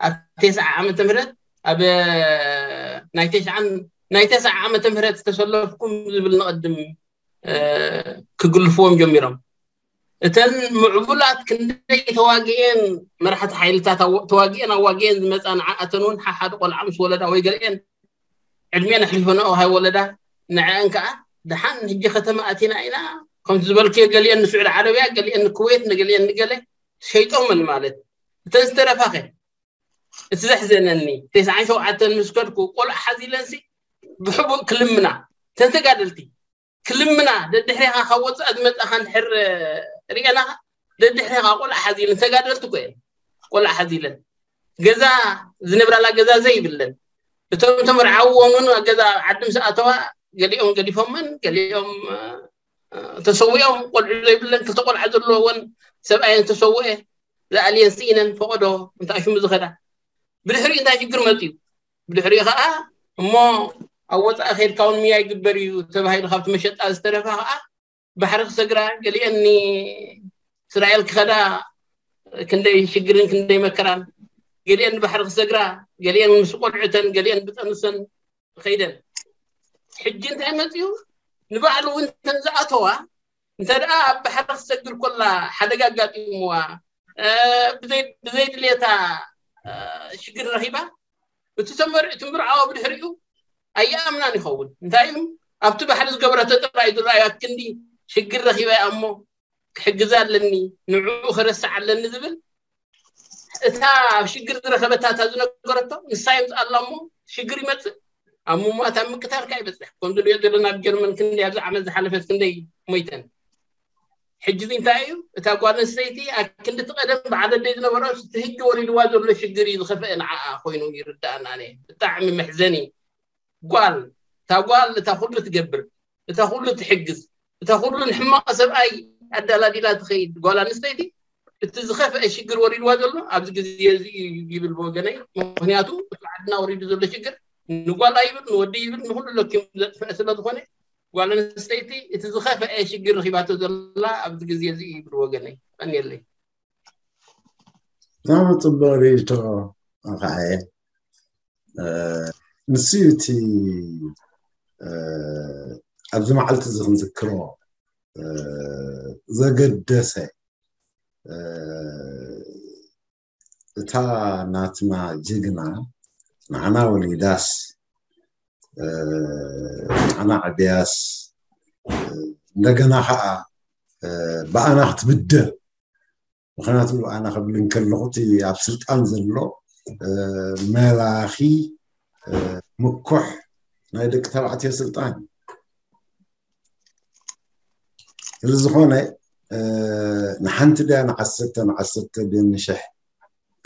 ኣብ ተስዓ ዓመተ ምህረት ኣብ ናይ ተስዓ ናይ ተስዓ ዓመተ ምህረት ዝተሰለፍኩም ዝብል ንቐድም ክግልፍዎም ጀሚሮም እተን ምዕቡላት ክንደይ ተዋጊኤን መራሕቲ ሓይልታት ተዋጊኤን ኣዋጊኤን ዝመፃ ንዓኣተን እውን ሓሓደ ቆልዓ ምስ ወለዳ ወይ ገሊኤን ዕድሜን ኣሕሊፈንኦ ሃይ ወለዳ ንዐአን ከዓ ደሓን ሕጂ ከተማ ኣቲና ኢና ከምቲ ዝበልክዮ ገሊአን ንስዑድ ዓረብያ ገሊአን ንኩዌት ንገሊአን ንገለ ሸይጦመን ማለት እተን ዝተረፋኸ እቲ ዘሕዘነኒ ተስዓን ሸውዓተን ምስ ከድኩ ቆልዓ ሓዚለንሲ ብሕቡእ ክልምና እተን ተጋደልቲ ክልምና ደድሕሬኻ ካብ ወፃእ ዝመፃኻ እንድሕር ርኤና ደድሕሬኻ ቆልዓ ሓዚለን ተጋደልቲ እኮ እየን ቆልዓ ሓዚለን ገዛ ዝነብራላ ገዛ ዘይብለን እቶም ተመርዓውዎምን ገዛ ዓዲ ምስ ኣተዋ ገሊኦም ገዲፎመን ገሊኦም ተሰዊኦም ቆልዑ ዘይብለን ክልተ ቆልዓ ዘለዎን ሰብኣየን ተሰውአ ዝኣልየን ስኢነን ፈቐዶ እንታይ ሽሙ ዝኸዳ ብድሕሪኡ እንታይ ሽግር መፅዩ ብድሕሪኡ ከዓ እሞ ኣብ ወፃኢ ከይድካ እውን ምያ ይግበር እዩ ተባሂሉ ካብቲ መሸጣ ዝተረፋ ከዓ ባሕሪ ክሰግራ ገሊአን እስራኤል ክኸዳ ክንደይ ሽግርን ክንደይ መከራን ገሊአን ባሕሪ ክሰግራ ገሊአን ምስ ቆልዑተን ገሊአን ብጠንሰን ከይደን ሕጂ እንታይ መፅኡ ንባዕሉ እውን ተን ዝኣተዋ እንተ ደኣ ኣብ ባሕሪ ክሰግር ኮላ ሓደጋ ኣጋጢምዋ ብዘይ ድሌታ ሽግር ረኺባ እቲ ተመርዕ ትምርዓዋ ብድሕሪኡ ኣይኣምናን ይኸውን እንታይ እዩ ኣብቲ ባሕሪ ዝገበረቶ ጥራይ ዝረኣዩ ኣክንዲ ሽግር ረኺባ እያ እሞ ክሕግዛ ኣለኒ ንዕኡ ክረስዕ ኣለኒ ዝብል እታ ኣብ ሽግር ዝረኸበታ እታ ዝነገረቶ ንሳ የምፅኣላ እሞ ሽግር ይመፅእ ኣብ ምሟት ኣብ ምቅታል ከዓ ይበፅሕ ከም ዝሪኦ ዘለና ኣብ ጀርመን ክንደይ ኣብዚ ዓመት ዝሓለፈት ክንደይ ሞይተን ሕጂ እዚ እንታይ እዩ እታ ጓል ኣንስተይቲ ኣብ ክንዲ እቲ ቀደም በዓል ኣደይ ዝነበሮ እቲ ህጂ ወሪድዋ ዘሎ ሽግር እዩ ዝኸፍአ ንዓኣ ኮይኑ ይርዳኣና ኣነ ብጣዕሚ መሕዘኒ ጓል እታ ጓል እታ ኩሉ ትገብር እታ ኩሉ ትሕግዝ እታ ኩሉ ንሕማቕ ሰብኣይ ኣዳላዲላ ትኸይድ ጓል ኣንስተይቲ እቲ ዝኸፍአ ሽግር ወሪድዋ ዘሎ ኣብዚ ግዜ እዚ እዩ ይብል ብወገነይ ምክንያቱ እቲ ዓድና ወሪዱ ዘሎ ሽግር ንጓል ኣይብል ንወዲ ይብል ንኩሉ ለኪሙ ዘጥፍአ ስለ ዝኾነ ጓል ኣንስተይቲ እቲ ዝኸፍአ ሽግር ረኺባቶ ዘላ ኣብዚ ግዜ እዚ እዩ ይብል ወገነይ ቀንየለይ ብጣዕሚ ፅቡቅ ርእይቶ ኣኸዓየ ንሱ እቲ ኣብዚ መዓልቲ እዚ ክንዝክሮ ዘገደሰ እታ ናትና ጅግና ንዓና ወሊዳስ ንዓና ዕብያስ እንደገና ከዓ ብኣና ክትብደል ምክንያቱ ኣነ ክብል እንከለኹ እቲ ኣብ ስልጣን ዘሎ መላኺ ምኩሕ ናይ ደቂ ተባዕትዮ ስልጣን እዩ። ስለዝኾነ ንሓንቲ ድያ ንዓሰርተ ንዓሰርተ ድዮ ንሽሕ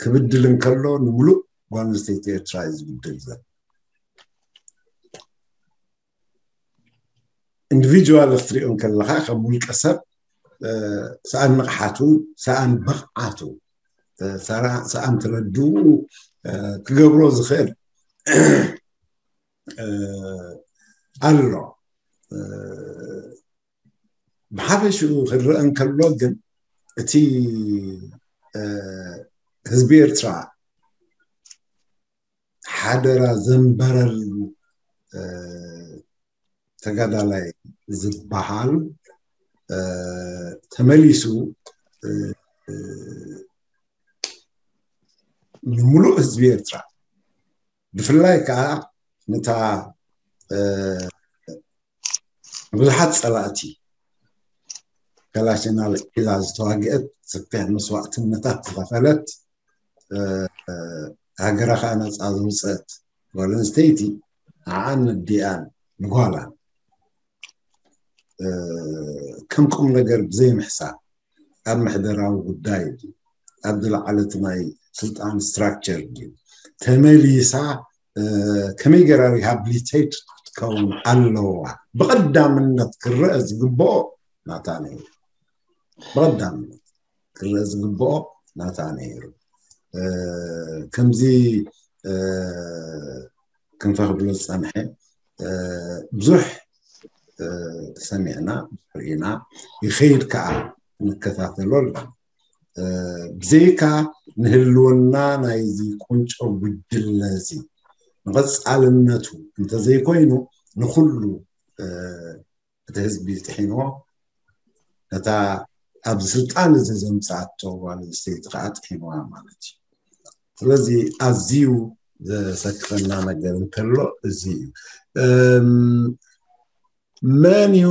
ክብድል እንከሎ ንምሉእ ጓል ኣንስተይቲ ኤርትራ እዩ ዝብድል ዘሎ። ኢንዲቪጁዋል ክትሪኦ እንከለካ ከም ውልቀ ሰብ ሰኣን ንቕሓቱ ሰኣን ብቕዓቱ ሰኣን ተረድኡ ክገብሮ ዝኽእል ኣሎ። ብሓፈሽኡ ክረአ እንከሎ ግን እቲ ህዝቢ ኤርትራ ሓደራ ዘንበረሉ ተጋዳላይ ዝበሃል ተመሊሱ ንምሉእ ህዝቢ ኤርትራ ብፍላይ ከዓ ነታ ብዙሓት ፀላእቲ ከላሽናል ሒዛ ዝተዋግአት ሰፊሕ መስዋእትነታት ዝኸፈለት ሃገራ ከዓ ነፃ ዘውፅአት ጓል ኣንስተይቲ ንዓን ነዲኣን ንጓላን ከም ቁም ነገር ብዘይምሕሳብ ኣብ ምሕደራዊ ጉዳይ ኣብ ዝለዓለት ናይ ስልጣን ስትራክቸር ተመሊሳ ከመይ ገይራ ሪሃብሊቴት ክትከውን ኣለዋ ብቐዳምነት ክረአ ዝግብኦ ናታ ነይሩ። ብቐዳምነት ክረአ ዝግብኦ ናታ ነይሩ። ከምዚ ክንፈ ክብሎ ዝፀንሐ ብዙሕ ሰሚዕና ርኢና ይኸይድ ከዓ ንከታተሎ ኣለና። ብዘይካ ንህልውና ናይዚ ቁንጮ ጉጅለ እዚ ንቐፃልነቱ እንተዘይኮይኑ ንኩሉ እቲ ህዝቢ ጥሒንዎ ነታ ኣብዚ ስልጣን እዚ ዘምፅኣቶ ጓል ኣንስተይቲ ከዓ ጥሒንዋ ማለት እዩ። ስለዚ ኣዝዩ ዘሰክፈና ነገር እንተሎ እዚ እዩ። መን እዩ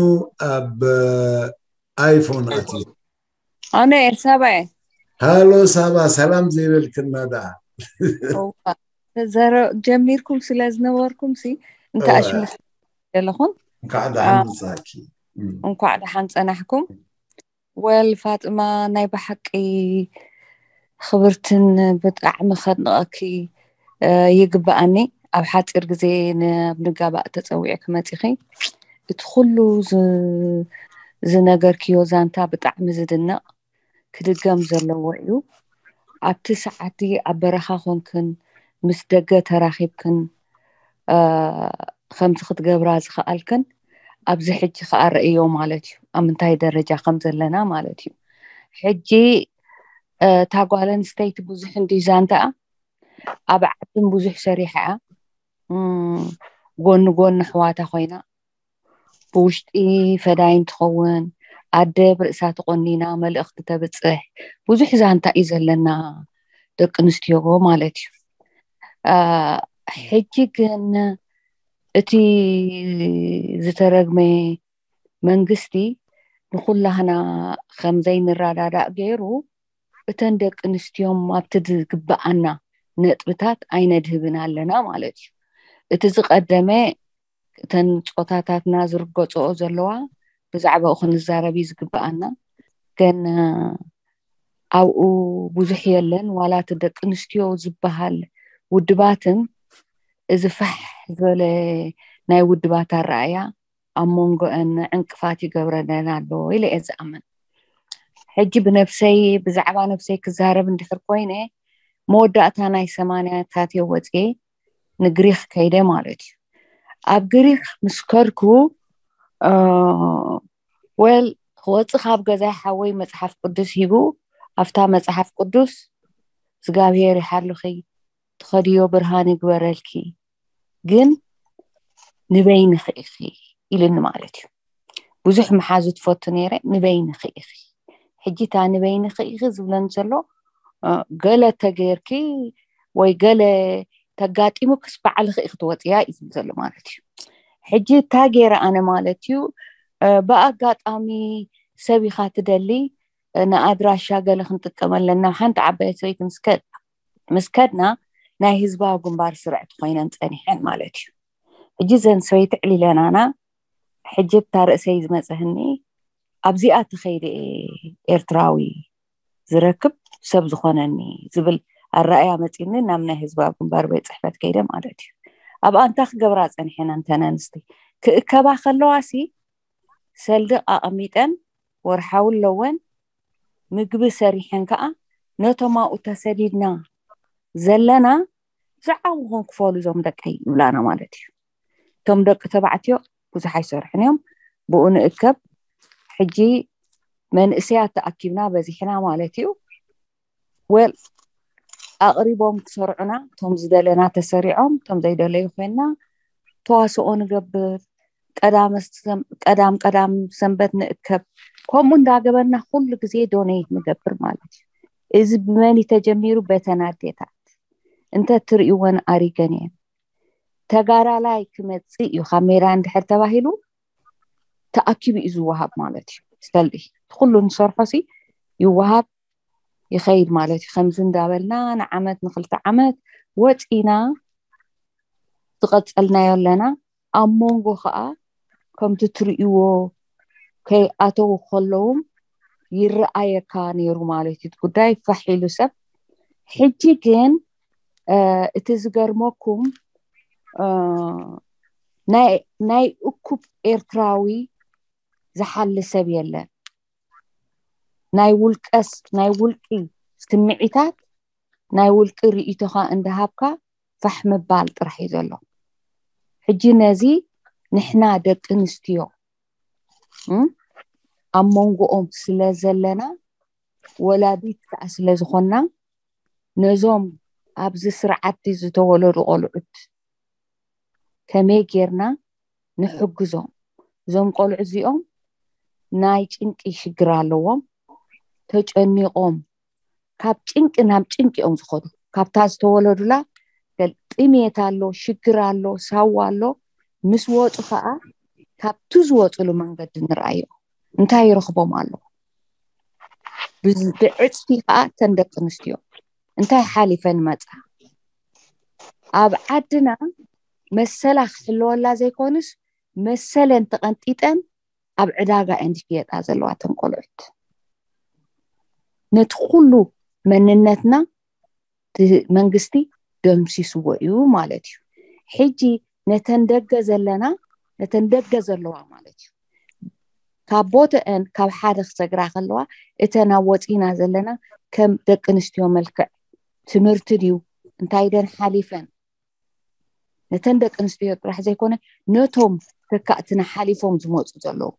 ኣብ ኣይፎን ኣትዩ? ኣነ ኤርሳባ እየ። ሃሎ ሳባ፣ ሰላም ዘይበልክና ደኣ? ጀሚርኩም ስለ ዝነበርኩም ሲ እንታይ ኣሽምልክ ዘለኹም? እንኳዕ ደሓን መጻእኪ። እንኳዕ ደሓን ጸናሕኩም። ወል ፋጥማ፣ ናይ ብሓቂ ክብርትን ብጣዕሚ ከድንቐኪ ይግብኣኒ። ኣብ ሓፂር ግዜ ናብ ንጋባእ ተፀዊዕኪ መፂኺ እቲ ኩሉ ዝነገርክዮ ዛንታ ብጣዕሚ ዝድነቕ ክድገም ዘለዎ እዩ። ኣብቲ ሰዓቲ ኣብ በረኻ ኮንክን ምስ ደገ ተራኺብክን ከምዚ ክትገብራ ዝኸኣልክን ኣብዚ ሕጂ ከዓ ረእዮ ማለት እዩ ኣብ ምንታይ ደረጃ ከም ዘለና ማለት እዩ። ሕጂ እታ ጓል ኣንስተይቲ ብዙሕ እንዲ ዛንታኣ ኣብ ዓድን ብዙሕ ሰሪሓ ጎኒ ጎኒ ኣሕዋታ ኮይና ብውሽጢ ፈዳይን ትኸውን ኣደ ብርእሳ ተቆኒና መልእኽቲ ተብፅሕ ብዙሕ ዛንታ እዩ ዘለና ደቂ ኣንስትዮ ማለት እዩ። ሕጂ ግን እቲ ዝተረግመ መንግስቲ ንኩላህና ከም ዘይንረዳዳእ ገይሩ እተን ደቂ ኣንስትዮን ኣብቲ ዝግበኣና ነጥብታት ኣይነድህብን ኣለና ማለት እዩ። እቲ ዝቀደመ እተን ፆታታትና ዝርገፅኦ ዘለዋ ብዛዕባኡ ክንዛረብ እዩ ዝግበኣና። ግን ኣብኡ ብዙሕ የለን ዋላ እቲ ደቂ ኣንስትዮ ዝበሃል ውድባትን እዚ ፋሕ ዝበለ ናይ ውድባት ኣረኣእያ ኣብ መንጎአን ዕንቅፋት ይገብረለን ኣሎ ኢለ እየ ዝኣምን። ሕጂ ብነብሰይ ብዛዕባ ነብሰይ ክዛረብ እንድሕር ኮይነ መወዳእታ ናይ ሰማንያታት እየ ወፅየ ንግሪክ ከይደ ማለት እዩ። ኣብ ግሪክ ምስ ከድኩ ወል ክወፅእ ካብ ገዛይ ሓወይ መፅሓፍ ቅዱስ ሂቡ ኣብታ መፅሓፍ ቅዱስ እግዚኣብሔር ይሓልኺ ትኸድዮ ብርሃን ይግበረልኪ ግን ንበይንኺ ኢኺ ኢልኒ ማለት እዩ። ብዙሕ መሓዙ ትፈቱ ነይረ ንበይንኺ ኢኺ። ሕጂ እታ ንበይንኺ ኢኺ ዝብለኒ ዘሎ ገለ ተገይርኪ ወይ ገለ ተጋጢሙክስ ባዕልኺ ኢኺ ትወፅያ እዩ ዝብል ዘሎ ማለት እዩ። ሕጂ እንታይ ገይረ ኣነ ማለት እዩ ብኣጋጣሚ ሰብ ኢኻ ትደሊ ንኣድራሻ ገለ ክንጥቀመለን ናብ ሓንቲ ዓባይ ሰበይቲ ምስ ከድና ናይ ህዝባዊ ግንባር ስርዕቲ ኮይነን ፀኒሐን ማለት እዩ። ሕጂ ዘን ሰበይቲ ዕሊለናና ሕጂ እታ ርእሰይ ዝመፀህኒ ኣብዚኣ ተኸይደ ኤርትራዊ ዝረክብ ሰብ ዝኾነኒ ዝብል ኣረኣያ መፂኒ ናብ ናይ ህዝባዊ ግንባር ቤት ፅሕፈት ከይደ ማለት እዩ። ኣብ ኣንታ ክገብራ ፀኒሐን ኣንተን ኣንስቲ ክእከባ ከለዋ ሲ ሰልዲ ኣቐሚጠን ወርሓዊ ኣለወን ምግቢ ሰሪሐን ከዓ ነቶም ኣብኡ ተሰዲድና ዘለና ዝዓብኹም ክፈሉ እዞም ደቀይ ይብላና ማለት እዩ። እቶም ደቂ ተባዕትዮ ብዙሕ ኣይሰርሑን እዮም። ብኡ ንእከብ። ሕጂ መንእሰያት ተኣኪብና በዚሕና ማለት እዩ። ወል ኣቕሪቦም ክሰርዑና፣ እቶም ዝደለና ተሰሪዖም፣ እቶም ዘይደለዩ ኮይንና ተዋስኦ ንገብር። ቀዳም ቀዳም ሰንበት ንእከብ። ከምኡ እንዳገበርና ኩሉ ግዜ ዶኔት ንገብር ማለት እዩ። እዚ ብመን እዩ ተጀሚሩ? በተን ኣዴታት። እንተ ትርእይወን ኣሪገን እየን። ተጋዳላይ ክመጽእ እዩ ካብ ሜዳ እንድሕር ተባሂሉ ተኣኪቡ እዩ ዝወሃብ ማለት እዩ። ሰልዲ ኩሉ ንሰርሖ ሲ ይወሃብ ይኸይድ ማለት እዩ። ከምዚ እንዳበልና ንዓመት ንክልተ ዓመት ወፂና ዝቐጸልናዮ ኣለና። ኣብ መንጎ ከዓ ከምቲ ትርእይዎ ከይኣተዉ ከለዉ ይረኣየካ ነይሩ ማለት እዩ። ጉዳይ ፋሕ ኢሉ ሰብ። ሕጂ ግን እቲ ዝገርመኩም ናይ እኩብ ኤርትራዊ ዝሓሊ ሰብ የለን። ናይ ውልቀስ ናይ ውልቂ ስምዒታት ናይ ውልቂ ርእይቶኻ እንዳሃብካ ፋሕ ምባል ጥራሕ እዩ ዘሎ። ሕጂ ነዚ ንሕና ደቂ ኣንስትዮ ኣብ መንጎኦም ስለ ዘለና ወላዲት ከዓ ስለ ዝኾንና ነዞም ኣብዚ ስርዓት ዝተወለዱ ቆልዑት ከመይ ጌርና ንሕግዞም? እዞም ቆልዑ እዚኦም ናይ ጭንቂ ሽግር ኣለዎም። ተጨኒቖም ካብ ጭንቂ ናብ ጭንቂ እዮም ዝኸዱ። ካብታ ዝተወለዱላ ጥሜት ኣሎ፣ ሽግር ኣሎ፣ ሳዋ ኣሎ። ምስ ወፁ ከዓ ካብቲ ዝወፅሉ መንገዲ ንርኣዮ እንታይ ይረኽቦም ኣሎ። ብዕፅፊ ከዓ ተን ደቂ ኣንስትዮ እንታይ ሓሊፈን መፃ? ኣብ ዓድና መሰላ ክሕለወላ ዘይኮንስ መሰለን ተቐንጢጠን ኣብ ዕዳጋ እየን ዝሽየጣ ዘለዋ ተን ቆልዑት። ነቲ ኩሉ መንነትና መንግስቲ ደምሲስዎ እዩ ማለት እዩ። ሕጂ ነተን ደገ ዘለና ነተን ደገ ዘለዋ ማለት እዩ ካብ ቦተአን ካብ ሓደ ክሰግራ ከለዋ እተን ኣብ ወፂና ዘለና ከም ደቂ ኣንስትዮ መልክዕ ትምህርቲ ድዩ እንታይ ደን ሓሊፈን ነተን ደቂ ኣንስትዮ ጥራሕ ዘይኮነ ነቶም ተካእትና ሓሊፎም ዝመፁ ዘለዉ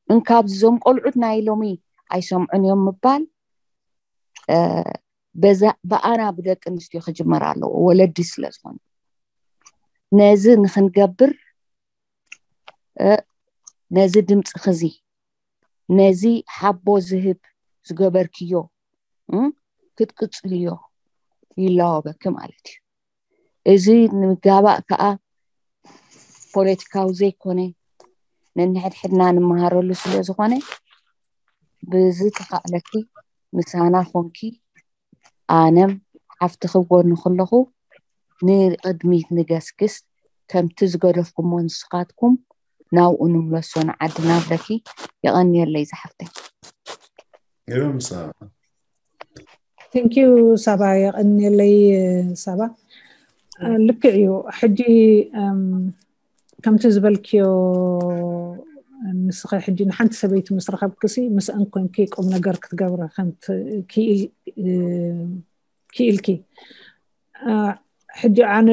እንካብ ዞም ቆልዑት ናይ ሎሚ ኣይሰምዑን እዮም ምባል ብኣና ብደቂ ኣንስትዮ ክጅመር ኣለዎ። ወለዲ ስለ ዝኾነ ነዚ ንክንገብር ነዚ ድምፂ ክዚ ነዚ ሓቦ ዝህብ ዝገበርክዮ ክትቅፅልዮ ይላወበኪ ማለት እዩ። እዚ ንምጋባእ ከዓ ፖለቲካዊ ዘይኮነ ነንሕድሕድና ንመሃረሉ ስለ ዝኾነ ብዚ ተኻእለኪ ምሳና ኮንኪ ኣነም ሓፍትኺ ጎኒ ከለኹ ንቕድሚት ንገስግስ ከምቲ ዝገደፍኩሞ ንስኻትኩም ናብኡ ንምለሶ ንዓድና ብለኪ። የቐንየለይ ዝሓፍተይ። ይበምሳ Thank you ሳባ የቐንየለይ። ሳባ ልክዕ እዩ። ሕጂ ከምቲ ዝበልክዮ ንስኸ ሕጂ ንሓንቲ ሰበይቲ ምስ ረኸብክሲ ምስአን ኮንኪ ቁም ነገር ክትገብረ ክኢልኪ። ሕጂ ኣነ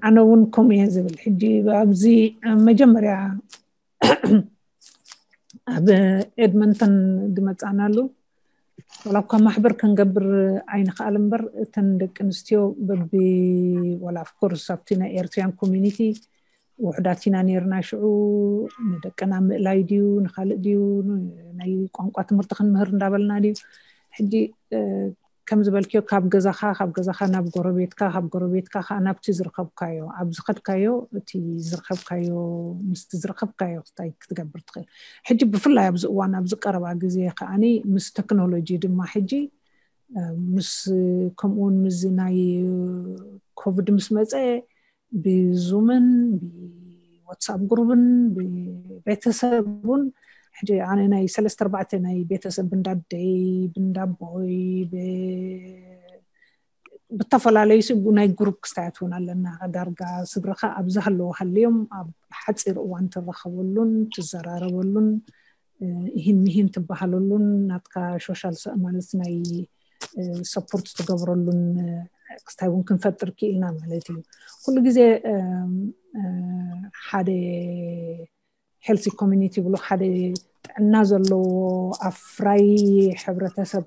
ኣነ እውን ከምኡ እየ ዝብል። ሕጂ ኣብዚ መጀመርያ ኣብ ኤድመንተን ዝመፃናሉ ዋላ እኳ ማሕበር ክንገብር ኣይንኽኣል እምበር እተን ደቂ ኣንስትዮ በቢ ዋላ ኣፍኮርስ ኣብቲ ናይ ኤርትሪያን ኮሚኒቲ ውሕዳት ኢና ነርና ሽዑ ንደቅና ምእላይ ድዩ ንካልእ ድዩ ናይ ቋንቋ ትምህርቲ ክንምህር እንዳበልና ድዩ ሕጂ ከም ዝበልክዮ ካብ ገዛኻ ካብ ገዛኻ ናብ ጎረቤትካ ካብ ጎረቤትካ ከዓ ናብቲ ዝረኸብካዮ ኣብ ዝኸድካዮ እቲ ዝረኸብካዮ ምስቲ ዝረኸብካዮ ክታይ ክትገብር ትኽእል። ሕጂ ብፍላይ ኣብዚ እዋን ኣብዚ ቀረባ ግዜ ከዓኒ ምስ ቴክኖሎጂ ድማ ሕጂ ምስ ከምኡውን ምዚ ናይ ኮቪድ ምስ መፀ ብዙምን ብዋትሳፕ ግሩብን ብቤተሰብ እውን ሕጂ ኣነ ናይ ሰለስተ ኣርባዕተ ናይ ቤተሰብ ብንዳደይ ብንዳቦይ ብተፈላለዩ ናይ ግሩፕ ክስታያት እውን ኣለና። ዳርጋ ስድረኻ ኣብዚ ሃለዎ ሃልዮም ኣብ ሓፂር እዋን ትራኸበሉን ትዘራረበሉን ይህን ሚሂን ትበሃለሉን ናትካ ሶሻል ማለት ናይ ሰፖርት ትገብረሉን ክስታይ እውን ክንፈጥር ክኢልና ማለት እዩ። ኩሉ ግዜ ሓደ ሄልሲ ኮሚኒቲ ብሎ ሓደ ጥዕና ዘለዎ ኣፍራይ ሕብረተሰብ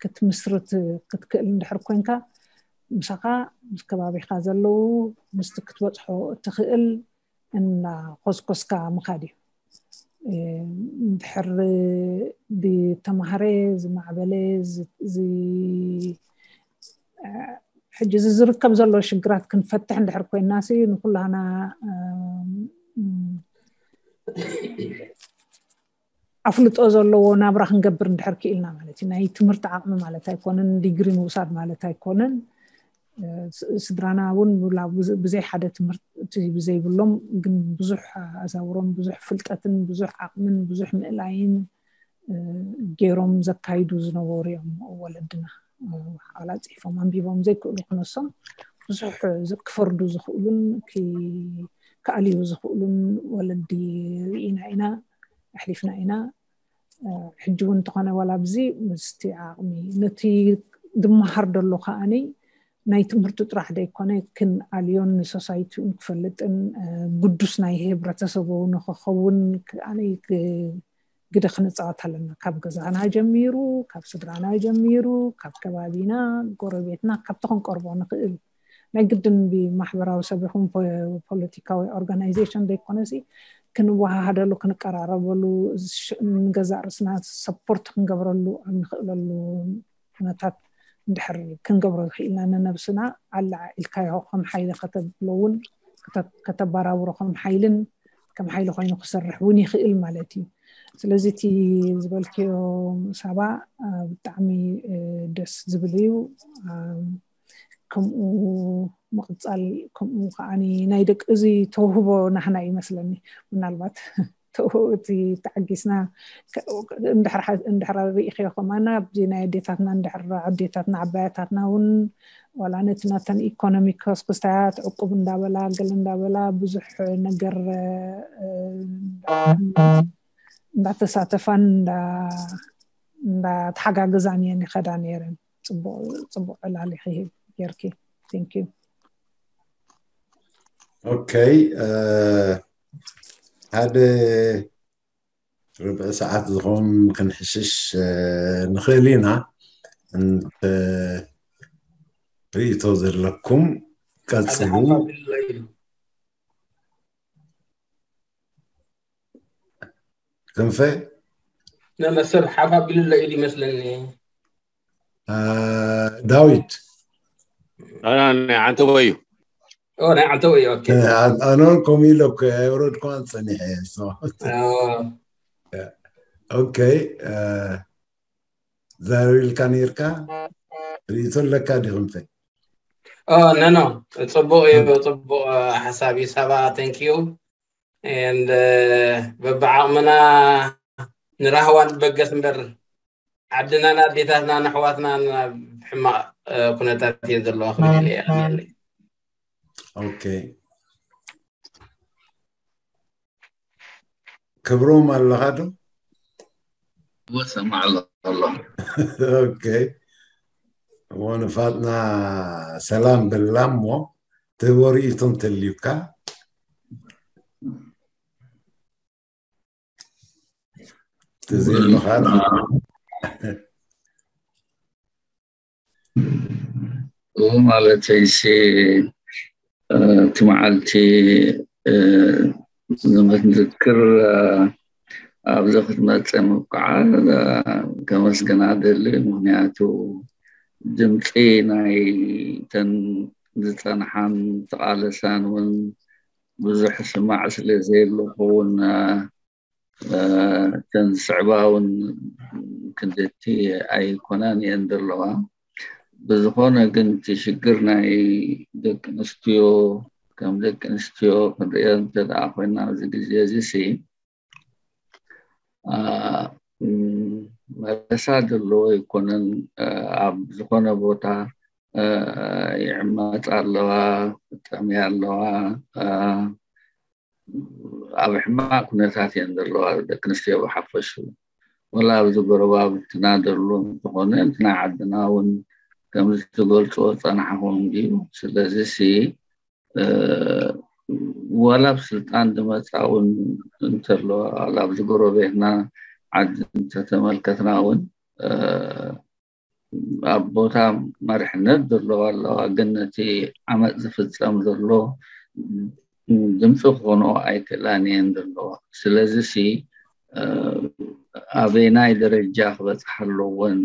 ክትምስርት ክትክእል እንድሕር ኮንካ ምሳኻ ምስ ከባቢኻ ዘለዉ ምስቲ ክትበፅሖ እትኽእል እናኮስኮስካ ምኻድ እዩ። እንድሕር ዝተማሃረ ዝማዕበለ ሕጂ እዚ ዝርከብ ዘሎ ሽግራት ክንፈትሕ እንድሕር ኮይና ንኩላና ኣፍልጦ ዘለዎ ናብራ ክንገብር እንድሕር ክኢልና ማለት እዩ። ናይ ትምህርቲ ዓቕሚ ማለት ኣይኮነን፣ ዲግሪ ምውሳድ ማለት ኣይኮነን። ስድራና እውን ብዘይ ሓደ ትምህርቲ ብዘይብሎም ግን ብዙሕ ኣዛውሮም ብዙሕ ፍልጠትን ብዙሕ ዓቕምን ብዙሕ ምእላይን ገይሮም ዘካይዱ ዝነበሩ እዮም። ወለድና ኣላፂፎም ኣንቢቦም ዘይክእሉ ክነሶም ብዙሕ ክፈርዱ ዝኽእሉን ክኣልዩ ዝኽእሉን ወለዲ ርኢና ኢና፣ ኣሕሊፍና ኢና። ሕጂ እውን እንተኾነ ዋላ ብዚ ምስቲ ዓቕሚ ነቲ ዝመሃር ደሎ ከዓኒ ናይ ትምህርቱ ጥራሕ ዘይኮነ ክንኣልዮን ንሶሳይቲውን ክፈልጥን ግዱስ ናይ ህብረተሰቡ ንክኸውን ግደ ክንፃወት ኣለና። ካብ ገዛና ጀሚሩ፣ ካብ ስድራና ጀሚሩ፣ ካብ ከባቢና፣ ጎረቤትና፣ ካብቲ ክንቀርቦ ንኽእል ናይ ግድን ብማሕበራዊ ሰብ ይኹን ፖለቲካዊ ኦርጋናይዜሽን ዘይኮነሲ ክንወሃሃደሉ ክንቀራረበሉ ንገዛእ ርእስና ሰፖርት ክንገብረሉ ኣብ ንኽእለሉ ኩነታት እንድሕር ክንገብሮ ዝኽእልና ንነብስና ኣላዓዒልካዮ ከም ሓይሊ ከተብሎ እውን ከተባራብሮ ከም ሓይልን ከም ሓይሊ ኮይኑ ክሰርሕ እውን ይኽእል ማለት እዩ። ስለዚ እቲ ዝበልክዮ ሳባ ብጣዕሚ ደስ ዝብል እዩ። ከምኡ ምቕፃል ከምኡ ከዓ ናይ ደቂ እዚ ተውህቦ ናህና ይመስለኒ። ምናልባት እቲ ተዓጊስና እንድሕር ርኢኽዮ ከማና ኣብዚ ናይ ኣዴታትና እንድሕር ኣዴታትና ዓባያታትና እውን ዋላ ነቲ ናተን ኢኮኖሚ ክስክስታያት ዕቁብ እንዳበላ ገለ እንዳበላ ብዙሕ ነገር እንዳተሳተፋን እንዳተሓጋገዛን እየን ይኸዳ ነይረን። ፅቡቕ ዕላል ይኽህብ ጌርኪ። Thank you። ኦኬ፣ ሓደ ርብዒ ሰዓት ዝኸውን ክንሕሽሽ ንኽእል ኢና። እንተ ርእይቶ ዘለኩም ቀጽሉ። ክንፈ ነመሰብ ሓፍ ኣቢሉ ኣሎ ኢሉ ይመስለኒ። ዳዊት ኣነ ዓንተቦ እዩ። ናይ ዓንተቦ እዩ። ኦኬ ኣኖን ከምኡ ኢለ እኮ ኣይወረድኩን ጸኒሐ። ኦኬ ዛረብ ኢልካ ነይርካ ርእይቶ ኣለካ ዲ ክንፈ? ኖ ኖ ጽቡቕ እዩ። ጽቡቕ ሓሳብ እዩ ሳባ። Thank you and በብዓቕምና ንራህዋ ንበገስ እምበር ዓድናን ኣዴታትናን ኣሕዋትናን ኣብ ሕማቕ ኩነታት እየን ዘለዋ ክብል እየ። ኦኬ ክብሮም ኣለኻ ዶ? ወሰማዕ ኣሎ። ኦኬ እሞ ንፋጥና ሰላም በላ እሞ ትህቦ ርእይቶ እንተልዩካ ትዘይምኻድ ማለተይሲ እቲ መዓልቲ ንምንዝክር ኣብዚ ክትመፀ ምብቃዓ ከመስግና ደሊ። ምክንያቱ ድምፂ ናይ ተን ዝፀንሓን ተቃለሳን እውን ብዙሕ ስማዕ ስለ ዘየለ ክኸውን እተን ዝስዕባ እውን ክንድቲ ኣይኮናን እየን ዘለዋ። ብዝኾነ ግን እቲ ሽግር ናይ ደቂ ኣንስትዮ ከም ደቂ ኣንስትዮ ክንሪኦ እንተ ደኣ ኮይና ኣብዚ ግዜ እዚ ሲ መለሳ ዘለዎ ኣይኮነን። ኣብ ዝኾነ ቦታ ይዕመፃ ኣለዋ፣ ይጠምያ ኣለዋ። ኣብ ሕማቕ ኩነታት እየን ዘለዋ ደቂ ኣንስትዮ ብሓፈሽኡ። ወላ ኣብዚ ጎረባብትና ዘሎ እንተኾነ፣ እቲ ናይ ዓድና እውን ከምዚ ትገልፅዎ ዝፀናሕኹም ድዩ? ስለዚ ሲ ወላ ኣብ ስልጣን ዝመፃ እውን እንተሎ፣ ወላ ኣብዚ ጎረቤትና ዓዲ እንተተመልከትና እውን ኣብ ቦታ መሪሕነት ዘለዋ ኣለዋ፣ ግን ነቲ ዓመፅ ዝፍፀም ዘሎ ድምፂ ክኾንኦ ኣይክእላን እየን ዘለዋ። ስለዚ ሲ ኣበየናይ ደረጃ ክበፅሓ ኣለወን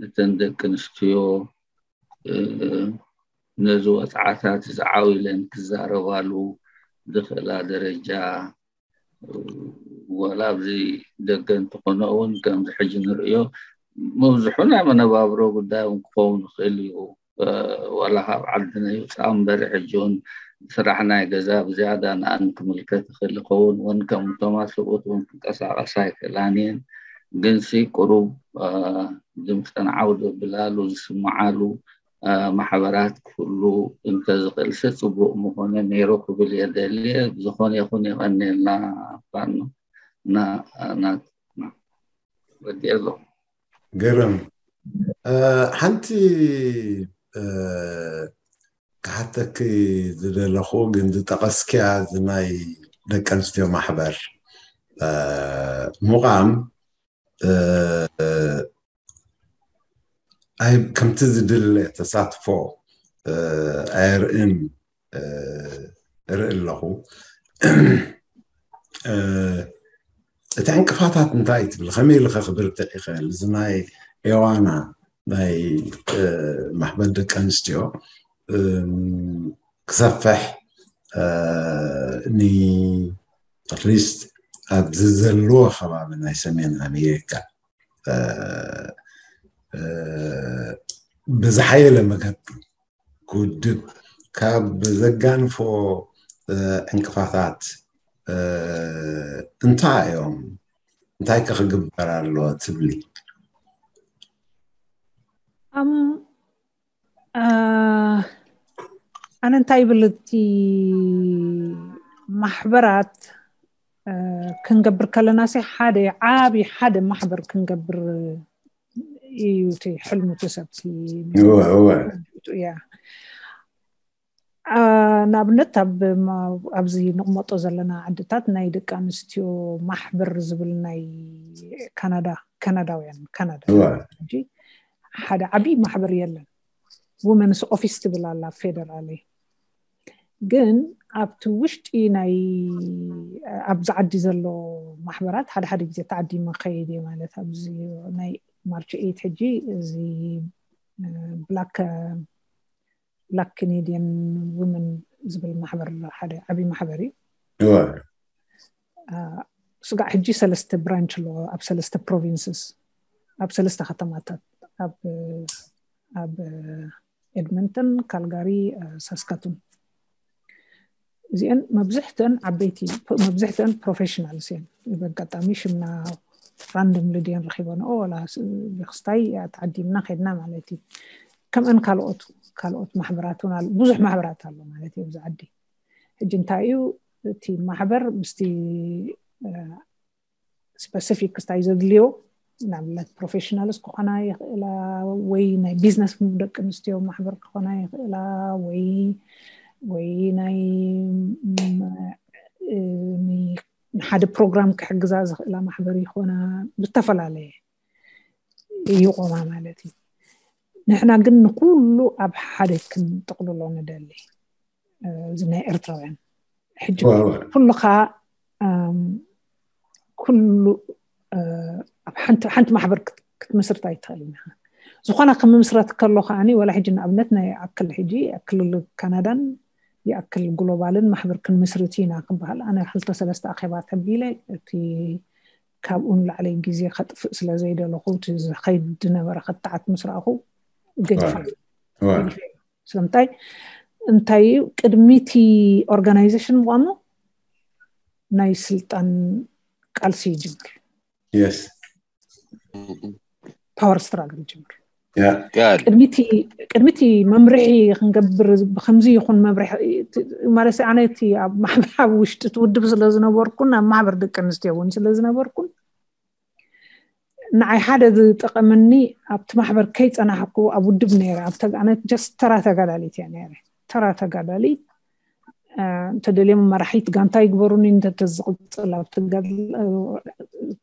እተን ደቂ ኣንስትዮ ነዚ ወፅዓታት ዝዓው ኢለን ክዛረባሉ ዝኽእላ ደረጃ፣ ወላ ኣብዚ ደገ እንተኾነ እውን ከምዚ ሕጂ ንርእዮ፣ መብዝሑ ናይ መነባብሮ ጉዳይ እውን ክኸውን ይኽእል እዩ። ወላ ካብ ዓድና ይውፃእ እምበር፣ ሕጂ እውን ስራሕ ናይ ገዛ ብዝያዳ ንኣን ክምልከት ይኽእል ይኸውን እውን፣ ከም እቶም ሰብኡት እውን ክንቀሳቐሳ ኣይክእላን እየን። ግንሲ ቁሩብ ድምፀን ዓው ዘብላሉ ዝስምዓሉ ማሕበራት ክህሉ እንተዝኽእልሲ ፅቡቕ ምኾነ ነይሩ ክብል እየ ደልየ። ብዝኾነ ይኹን፣ የቐንየልና። ፋኖ ናትና ወዲ ኣሎ። ገርም። ሓንቲ ክሓተኪ ዝደለኹ ግን ዝጠቐስክያ ናይ ደቂ ኣንስትዮ ማሕበር ምቋም ከምቲ ዝድለ ተሳትፎ ኣየርእን እርኢ ኣለኹ። እቲ ዕንቅፋታት እንታይ ትብል? ከመይ ኢልኸ ክብርትዕ ይኽእል? እዚ ናይ ኤዋና ናይ ማሕበር ደቂ ኣንስትዮ ክሰፍሕ ን ኣትሊስት ኣብዚ ዘለዎ ከባቢ ናይ ሰሜን ኣሜሪካ ብዝሓየለ መገዲ ክውድብ ካብ ዘጋንፎ ዕንቅፋታት እንታይ እዮም? እንታይ ከ ክግበር ኣሎ ትብሊ? ኣነ እንታይ ይብል፣ እቲ ማሕበራት ክንገብር ከለና ሲ ሓደ ዓቢ ሓደ ማሕበር ክንገብር እዩ እቲ ሕልሙ፣ እቲ ሰብቲ እያ። ንኣብነት ኣብዚ ንቕመጦ ዘለና ዓድታት ናይ ደቂ ኣንስትዮ ማሕበር ዝብል ናይ ካናዳ፣ ካናዳውያን ካናዳ ሓደ ዓቢ ማሕበር የለን። ውመንስ ኦፊስ ትብል ኣላ ፌደራል። ግን ኣብቲ ውሽጢ ናይ ኣብዚ ዓዲ ዘሎ ማሕበራት ሓደ ሓደ ግዜ ተዓዲመ ከይድ እየ፣ ማለት ኣብዚ ናይ ማርች ኤይት ሕጂ እዚ ብላክ ብላክ ካናዲያን ውመን ዝብል ማሕበር ሓደ ዓቢ ማሕበር እዩ። ስጋዕ ሕጂ ሰለስተ ብራንች ኣለዎ ኣብ ሰለስተ ፕሮቪንስስ፣ ኣብ ሰለስተ ከተማታት፣ ኣብ ኣብ ኤድመንተን፣ ካልጋሪ፣ ሳስካቱን። እዚአን መብዝሕተን ዓበይቲ፣ መብዝሕተን ፕሮፌሽናልስ እየን። በጋጣሚ ሽምና ራንደምሊ ድየን ረኺበንኦ፣ ወላ ክስታይ ተዓዲምና ከድና ማለት እዩ። ከምአን ካልኦት ካልኦት ማሕበራት እውን ኣሎ፣ ብዙሕ ማሕበራት ኣሎ ማለት እዩ ኣብዚ ዓዲ። ሕጂ እንታይ እዩ እቲ ማሕበር ምስቲ ስፐሲፊክ ክስታይ ዘድልዮ፣ ንኣብነት ፕሮፌሽናልስ ክኾና ይኽእላ፣ ወይ ናይ ቢዝነስ ደቂ ኣንስትዮ ማሕበር ክኾና ይኽእላ፣ ወይ ወይ ናይ ንሓደ ፕሮግራም ክሕግዛ ዝኽእላ ማሕበር ይኾና፣ ብተፈላለየ ይቆማ ማለት እዩ። ንሕና ግን ንኩሉ ኣብ ሓደ ክንጥቕልሎ ንደሊ። እዚ ናይ ኤርትራውያን ሕጂ ኩልኻ ኩሉ ኣብ ሓንቲ ሓንቲ ማሕበር ክትምስርት ኣይትኽእልን ኢኻ። ዝኾነ ክምምስረት ከሎ ከዓኒ፣ ወላ ሕጂ ንኣብነት ናይ ኣክል ሕጂ ክልል ካናዳን ይኣክል ግሎባልን ማሕበር ክንምስርት ኢና ክበሃል፣ ኣነ ክልተ ሰለስተ ኣኼባ ተቢለ፣ እቲ ካብኡ ንላዕሊ ግዜ ከጥፍእ ስለ ዘይደለኹ፣ እቲ ዝኸይድ ዝነበረ ክትዓት ምስ ረኣኹ ገዲፈ። ስለምንታይ እንታይ እዩ ቅድሚቲ ኦርጋናይዜሽን ምቋሙ ናይ ስልጣን ቃልሲ ይጅምር። ፓወር ስትራግል ይጅምር። Yeah. God. ቅድሚቲ ቅድሚቲ መምርሒ ክንገብር ብከምዚ ይኹን መምርሒ ማለት ኣነ እቲ ኣብ ማሕበር ኣብ ውሽጢ እቲ ውድብ ስለ ዝነበርኩን ኣብ ማሕበር ደቂ ኣንስትዮ እውን ስለ ዝነበርኩን ንዓይ ሓደ ዝጠቐመኒ ኣብቲ ማሕበር ከይፀናሕኩ ኣብ ውድብ ነይረ ኣብ ተጋነት ጀስት ተራ ተጋዳሊት እያ ነይረ ተራ ተጋዳሊት እንተደልዮም መራሒት ጋንታ ይግበሩኒ እንተተዝቕፅል ኣብ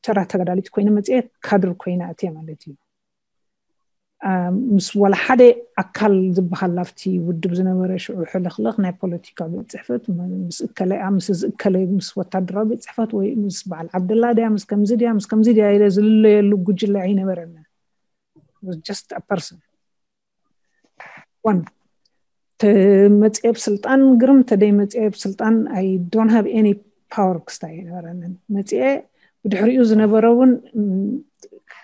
ተራ ተጋዳሊት ኮይነ መፅኤ ካድር ኮይነ ኣትየ ማለት እዩ ምስ ዋላ ሓደ ኣካል ዝበሃል ኣብቲ ውድብ ዝነበረ ሽዑ ሕልኽልኽ ናይ ፖለቲካ ቤት ፅሕፈት ምስ እከለ ምስ ዝእከለ ምስ ወታደራዊ ቤት ፅሕፈት ወይ ምስ በዓል ዓብደላ ድያ ምስ ከምዚ ድያ ምስ ከምዚ ድያ ኢለ ዝልለየሉ ጉጅለ ኣይነበረና just a person one ተመፅኤ ብስልጣን ግርም ተደይ መፅኤ ብስልጣን I don't have any power ክስታይ ኣይነበረንን መፅኤ ብድሕሪኡ ዝነበረ እውን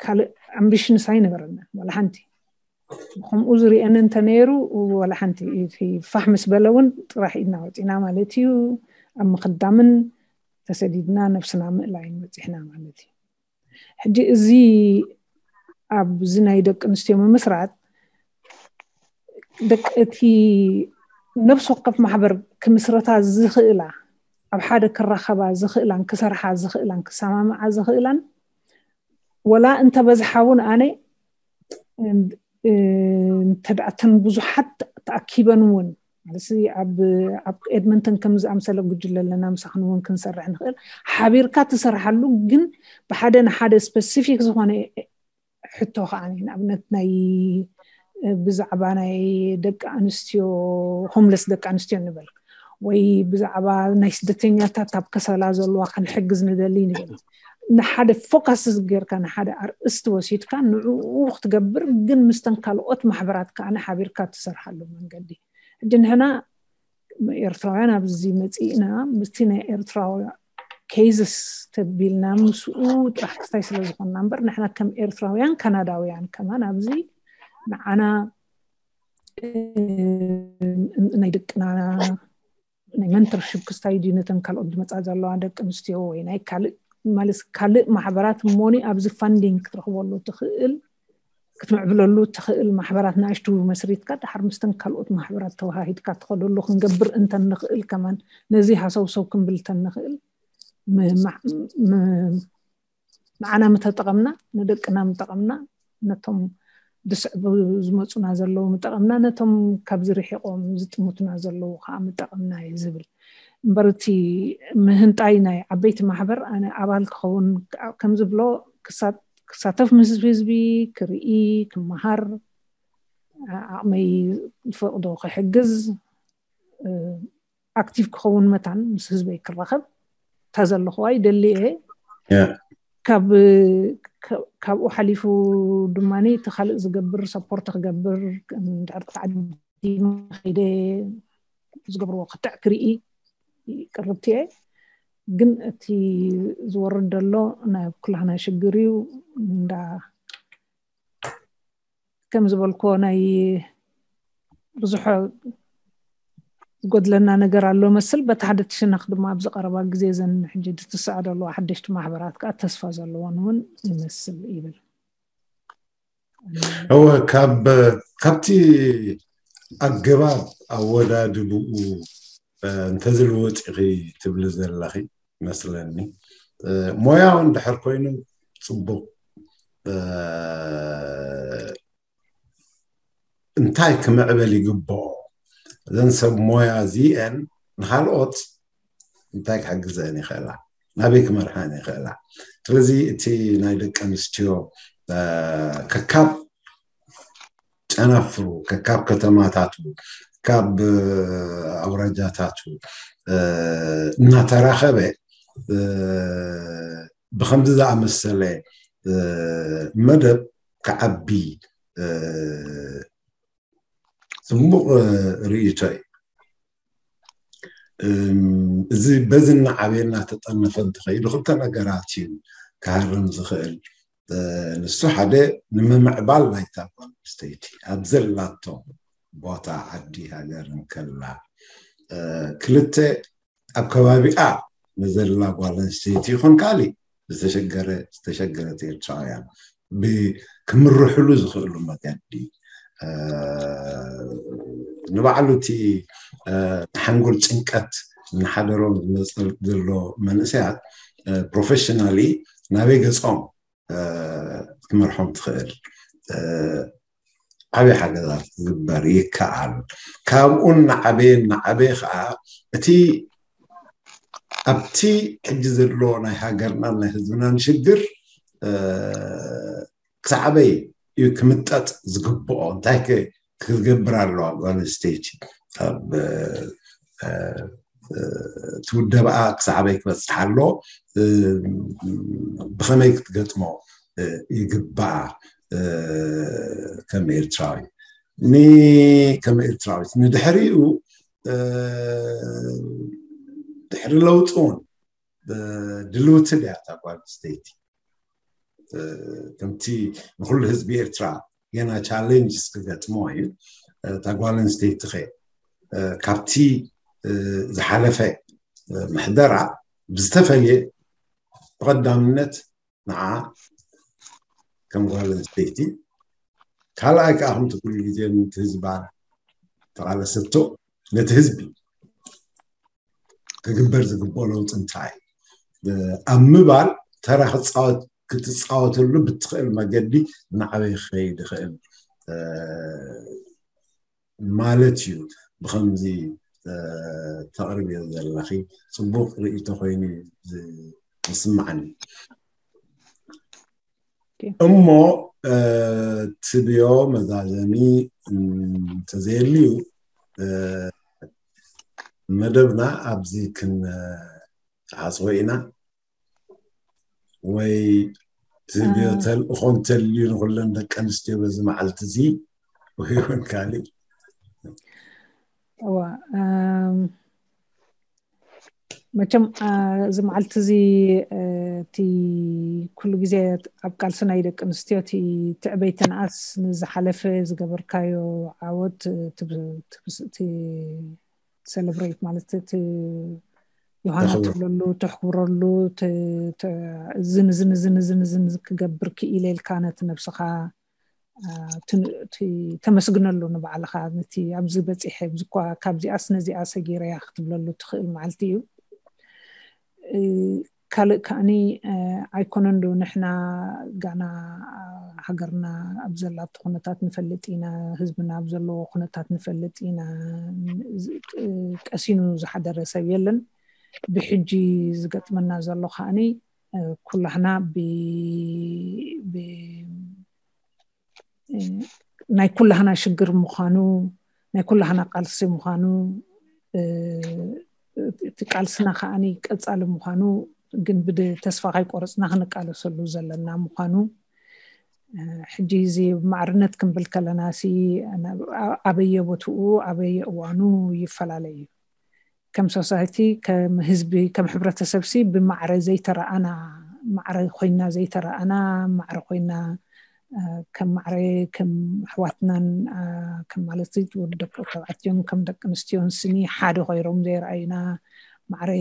ካልእ ኣምቢሽንስ ኣይነበረንን ዋላ ሓንቲ ከምኡ ዝርአኒ እንተነይሩ ዋላ ሓንቲ ፋሕ ምስ በለ እውን ጥራሕ ኢድና ወፂና ማለት እዩ ኣብ ምክዳምን ተሰዲድና ነብስና ምእላይን በፂሕና ማለት እዩ ሕጂ እዚ ኣብዚ ናይ ደቂ ኣንስትዮ ምምስራት ደቂ እቲ ነብሲ ወከፍ ማሕበር ክምስረታ ዝኽእላ ኣብ ሓደ ክራኸባ ዝኽእላን ክሰርሓ ዝኽእላን ክሰማምዓ ዝኽእላን ወላ እንተበዝሓ እውን ኣነ እንተደኣተን ብዙሓት ተኣኪበን እውን ማለት ኣብ ኤድመንተን ከም ዝኣምሰለ ጉጅለ ኣለና ምሳኽን እውን ክንሰርሕ ንኽእል ሓቢርካ ትሰርሓሉ ግን ብሓደ ንሓደ ስፐሲፊክ ዝኾነ ሕቶ ከዓ ንኣብነት ናይ ብዛዕባ ናይ ደቂ ኣንስትዮ ሆምለስ ደቂ ኣንስትዮ ንበል ወይ ብዛዕባ ናይ ስደተኛታት ኣብ ከሰላ ዘለዋ ክንሕግዝ ንደሊ ንብል ንሓደ ፎካስ ጌርካ ንሓደ ኣርእስቲ ወሲድካ ንዕኡ ክትገብር ግን ምስተን ካልኦት ማሕበራት ከዓ ሓቢርካ ትሰርሓሉ መንገዲ ሕጂ ንሕና ኤርትራውያን ኣብዚ መፂእና ምስቲ ናይ ኤርትራዊ ኬዝስ ተቢልና ምስኡ ጥራሕ ክስታይ ስለ ዝኾንና እምበር ንሕና ከም ኤርትራውያን ካናዳውያን ከማን ኣብዚ ንዓና ናይ ደቅና ናይ መንተርሽፕ ክስታይ ድዩ ነተን ካልኦት ዝመፃ ዘለዋ ደቂ ኣንስትዮ ወይ ናይ ካልእ ማለት ካልእ ማሕበራት ሞኒ ኣብዚ ፋንዲንግ ክትረኽበሉ ትኽእል ክትምዕብለሉ ትኽእል ማሕበራት ንኣሽቱ መስሪትካ ድሓር ምስተን ካልኦት ማሕበራት ተወሃሂድካ ትኸደሉ ክንገብር እንተንኽእል ከማን ነዚ ሃሰውሰው ክንብል እንተንኽእል ንዓና ምተጠቐምና ንደቅና ምጠቐምና ነቶም ዝስዕቡ ዝመፁና ዘለዉ ምጠቐምና ነቶም ካብዚ ርሒቆም ዝጥሙትና ዘለዉ ከዓ ምጠቐምና እዩ ዝብል እምበር እቲ ምህንጣይ ናይ ዓበይቲ ማሕበር ኣነ ኣባል ክኸውን ከም ዝብሎ ክሳተፍ ምስ ህዝቢ ክርኢ ክመሃር ዓቕመይ ዝፈቕዶ ክሕግዝ ኣክቲቭ ክኸውን መታን ምስ ህዝበይ ክራኸብ እታ ዘለኹዋ ይደሊ እየ Yeah. ካብ ካብኡ ሓሊፉ ድማ እቲ ካልእ ዝገብር ሰፖርት ክገብር እንድሕር ተዓዲመ ከይደ ዝገብርዎ ክትዕ ክርኢ ቅርብቲ እየ ግን እቲ ዝወርድ ዘሎ ናይ ኩላህና ሽግር እዩ እንዳ ከም ዝበልኮ ናይ ብዙሕ ዝጎድለና ነገር ኣሎ መስል በቲ ሓደ ትሽነክ ድማ ኣብዚ ቀረባ ግዜ ዘን ሕጂ ትስዕድ ኣለዋ ሓደሽቲ ማሕበራት ከዓ ተስፋ ዘለዎን እውን ይመስል ይብል እወ ካብ ካብቲ ኣገባብ ኣወዳድብኡ እንተዝልወጥ ኢኺ ትብሊ ዘለኺ መስለኒ ሞያው እንድሕር ኮይኑ ፅቡቅ እንታይ ክምዕበል ይግብኦ እዘን ሰብ ሞያ እዚአን ንካልኦት እንታይ ክሕግዘን ይኽእላ ናበይ ክመርሓን ይኽእላ ስለዚ እቲ ናይ ደቂ ኣንስትዮ ከካብ ጨናፍሩ ከካብ ከተማታቱ ካብ ኣውራጃታቱ እናተራኸበ ብከምዚ ዝኣመሰለ መደብ ክዓቢ ፅቡቅ ርእይቶ እዩ እዚ በዚ እናዓበየ እናተጠነፈ እንተኸይዱ ክልተ ነገራት እዩ ክሃርም ዝኽእል ንሱ ሓደ ንምምዕባል ናይታ ጓል ኣንስተይቲ ኣብ ዘላቶ ቦታ ዓዲ ሃገር እንከላ ክልተ ኣብ ከባቢኣ ንዘላ ጓል ኣንስተይቲ ይኹን ካሊእ ዝተሸገረ ዝተሸገረት ኤርትራውያን ክምርሕሉ ዝኽእሉ መገዲ ንባዕሉ እቲ ሓንጎል ጭንቀት እናሓደሮም ዝመፀ ዘሎ መንእሰያት ፕሮፌሽናሊ ናበይ ገፆም ክትመርሖም ትኽእል ዓብዪ ሓገዛት ክግበር ይከኣል። ካብኡን ንዓበየን ንዓበየ ከዓ እቲ ኣብቲ ሕጂ ዘሎ ናይ ሃገርናን ናይ ህዝብናን ሽግር ክሳዕበይ እዩ ክምጠጥ ዝግብኦ እንታይ ክገብር ኣለዋ ጓል ኣንስተይቲ ኣብ ትውደብኣ ክሳዕበይ ክበፅሕ ኣሎ ብኸመይ ክትገጥሞ ይግባኣ ከም ኤርትራዊ ከም ኤርትራዊት ንድሕሪኡ ድሕሪ ለውጢ እውን ድልውቲ ድያ እታ ጓል ኣንስተይቲ ከምቲ ንኩሉ ህዝቢ ኤርትራ ገና ቻሌንጅስ ክገጥሞ እዩ እታ ጓል ኣንስተይቲ ኸ ካብቲ ዝሓለፈ ምሕደራ ብዝተፈልየ ብቐዳምነት ንዓ ከም ጓል ኣንስተይቲ ካልኣይ ከዓ ከምቲ ኩሉ ግዜ ነቲ ህዝባ ተቓለሰቶ ነቲ ህዝቢ ክግበር ዝግብኦ ለውጢ እንታይ ኣብ ምባል ተራ ክትፃወት ክትፃወተሉ ብትኽእል መገዲ ንዓበይ ክኸይድ ይኽእል ማለት እዩ ብከምዚ ተቕርብዮ ዘለኺ ፅቡቅ ርእይቶ ኮይኑ ዝስማዓኒ እሞ ትብዮ መዛዘሚ እንተዘየልዩ መደብና ኣብዚ ክንዓፅቦ ኢና ወይ ትብዮ ተልእኾ እንተልዩ ንኩለን ደቂ ኣንስትዮ በዚ መዓልቲ እዚ ወይ እውን ካሊእ እዋ መቸም እዚ መዓልቲ እዚ እቲ ኩሉ ግዜ ኣብ ቃልሲ ናይ ደቂ ኣንስትዮ እቲ ትዕበይ ትንኣስ ንዝሓለፈ ዝገበርካዮ ዓወት ሰለብሬት ማለት እቲ ዮሃና ተኽብረሉ። ትብለሉ ተሕኩብረሉ ዝንዝንዝንዝንዝን ክገብር ክኢለ ኢልካ ነቲ ነብስኻ ተመስግነሉ ንባዕልኻ ነቲ ኣብዚ በፂሐ ኣብዚ እኳ ካብዚኣስ ነዚኣ ሰጊረያ ክትብለሉ ትኽእል መዓልቲ እዩ ካልእ ከዓኒ ኣይኮነን ዶ ንሕና ጋና ሃገርና ኣብ ዘላቶ ኩነታት ንፈልጥ ኢና ህዝብና ኣብ ዘለዎ ኩነታት ንፈልጥ ኢና ቀሲኑ ዝሓደረ ሰብ የለን ብሕጂ ዝገጥመና ዘሎ ከዓኒ ኩላህና ናይ ኩላህና ሽግር ምዃኑ ናይ ኩላህና ቃልሲ ምዃኑ እቲ ቃልስና ከዓኒ ቀፃሊ ምዃኑ ግን ብተስፋ ከይቆረፅና ክንቃለሰሉ ዘለና ምዃኑ ሕጂ እዚ ማዕርነት ክንብል ከለና ሲ ኣበየ ቦትኡ ኣበየ እዋኑ ይፈላለ እዩ ከም ሶሳይቲ ከም ህዝቢ ከም ሕብረተሰብ ሲ ብማዕረ ዘይተረኣና ማዕረ ኮይና ዘይተረኣና ማዕረ ኮይና ከም ማዕረ ከም ኣሕዋትናን ከም ማለት ደቂ ተባዕትዮን ከም ደቂ ኣንስትዮን ስኒ ሓደ ኮይሮም ዘይረኣዩና ማዕረ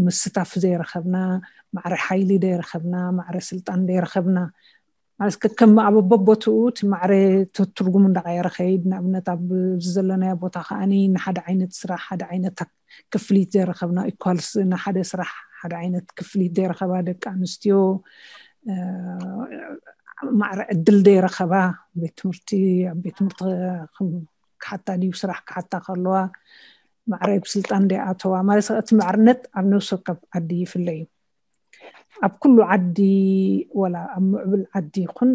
ምስታፍ ዘይረኸብና ማዕረ ሓይሊ ዘይረኸብና ማዕረ ስልጣን ዘይረኸብና ማለት ከከም ኣብ በቦትኡ እቲ ማዕረ ትርጉሙ እንዳቀየረ ከይድ ንኣብነት ኣብዚ ዘለናዮ ቦታ ከዓኒ ንሓደ ዓይነት ስራሕ ሓደ ዓይነት ክፍሊት ዘይረኸብና ኢኳልስ ንሓደ ስራሕ ሓደ ዓይነት ክፍሊት ዘይረኸባ ደቂ ኣንስትዮ ማዕረ ዕድል ዘይረኸባ ቤት ትምህርቲ ኣብ ቤት ትምህርቲ ክሓታ ድዩ ስራሕ ክሓታ ከለዋ ማዕረ ብስልጣን ዘይኣተዋ ማለት እቲ ማዕርነት ኣብ ነብሲ ወከፍ ዓዲ ይፍለ እዩ ኣብ ኩሉ ዓዲ ወላ ኣብ ምዕብል ዓዲ ይኹን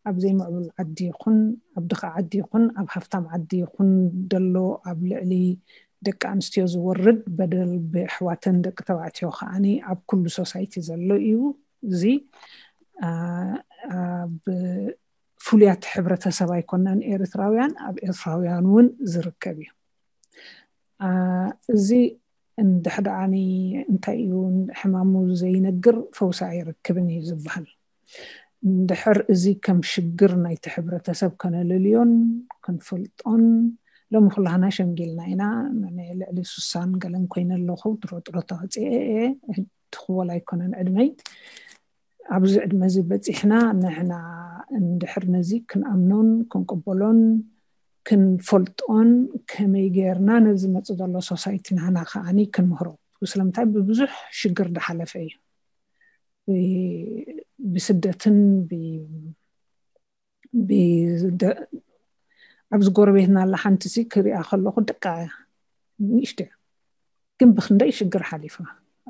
ኣብ ዘይምዕብል ዓዲ ይኹን ኣብ ድኻ ዓዲ ይኹን ኣብ ሃፍታም ዓዲ ይኹን ደሎ ኣብ ልዕሊ ደቂ ኣንስትዮ ዝወርድ በደል ብኣሕዋተን ደቂ ተባዕትዮ ከዓኒ ኣብ ኩሉ ሶሳይቲ ዘሎ እዩ እዚ ኣብ ፍሉያት ሕብረተሰብ ኣይኮናን ኤርትራውያን ኣብ ኤርትራውያን እውን ዝርከብ እዩ እዚ እንድሕር ደኣኒ እንታይ እዩ ሕማሙ ዘይነግር ፈውሲ ኣይረክብን እዩ ዝበሃል እንድሕር እዚ ከም ሽግር ናይቲ ሕብረተሰብ ከነለልዮን ክንፈልጦን ሎሚ ኩላህና ሸምጊልና ኢና ልዕሊ ሱሳን ገለን ኮይነ ኣለኹ ድሮ ጥሮታ ወፅኤ ትኽወል ኣይኮነን ዕድመይ ኣብዚ ዕድመ እዚ በፂሕና ንሕና እንድሕር ነዚ ክንኣምኖን ክንቅበሎን ክንፈልጦን ከመይ ጌርና ነዚ መፅ ዘሎ ሶሳይቲ ንህና ከዓኒ ክንምህሮ። ስለምንታይ ብብዙሕ ሽግር ዝሓለፈ እዩ። ብስደትን ኣብዚ ጎረቤትና ኣላ ሓንቲ ሲ ክሪኣ ከለኹ ደቃ ንእሽተ ግን ብክንደይ ሽግር ሓሊፋ፣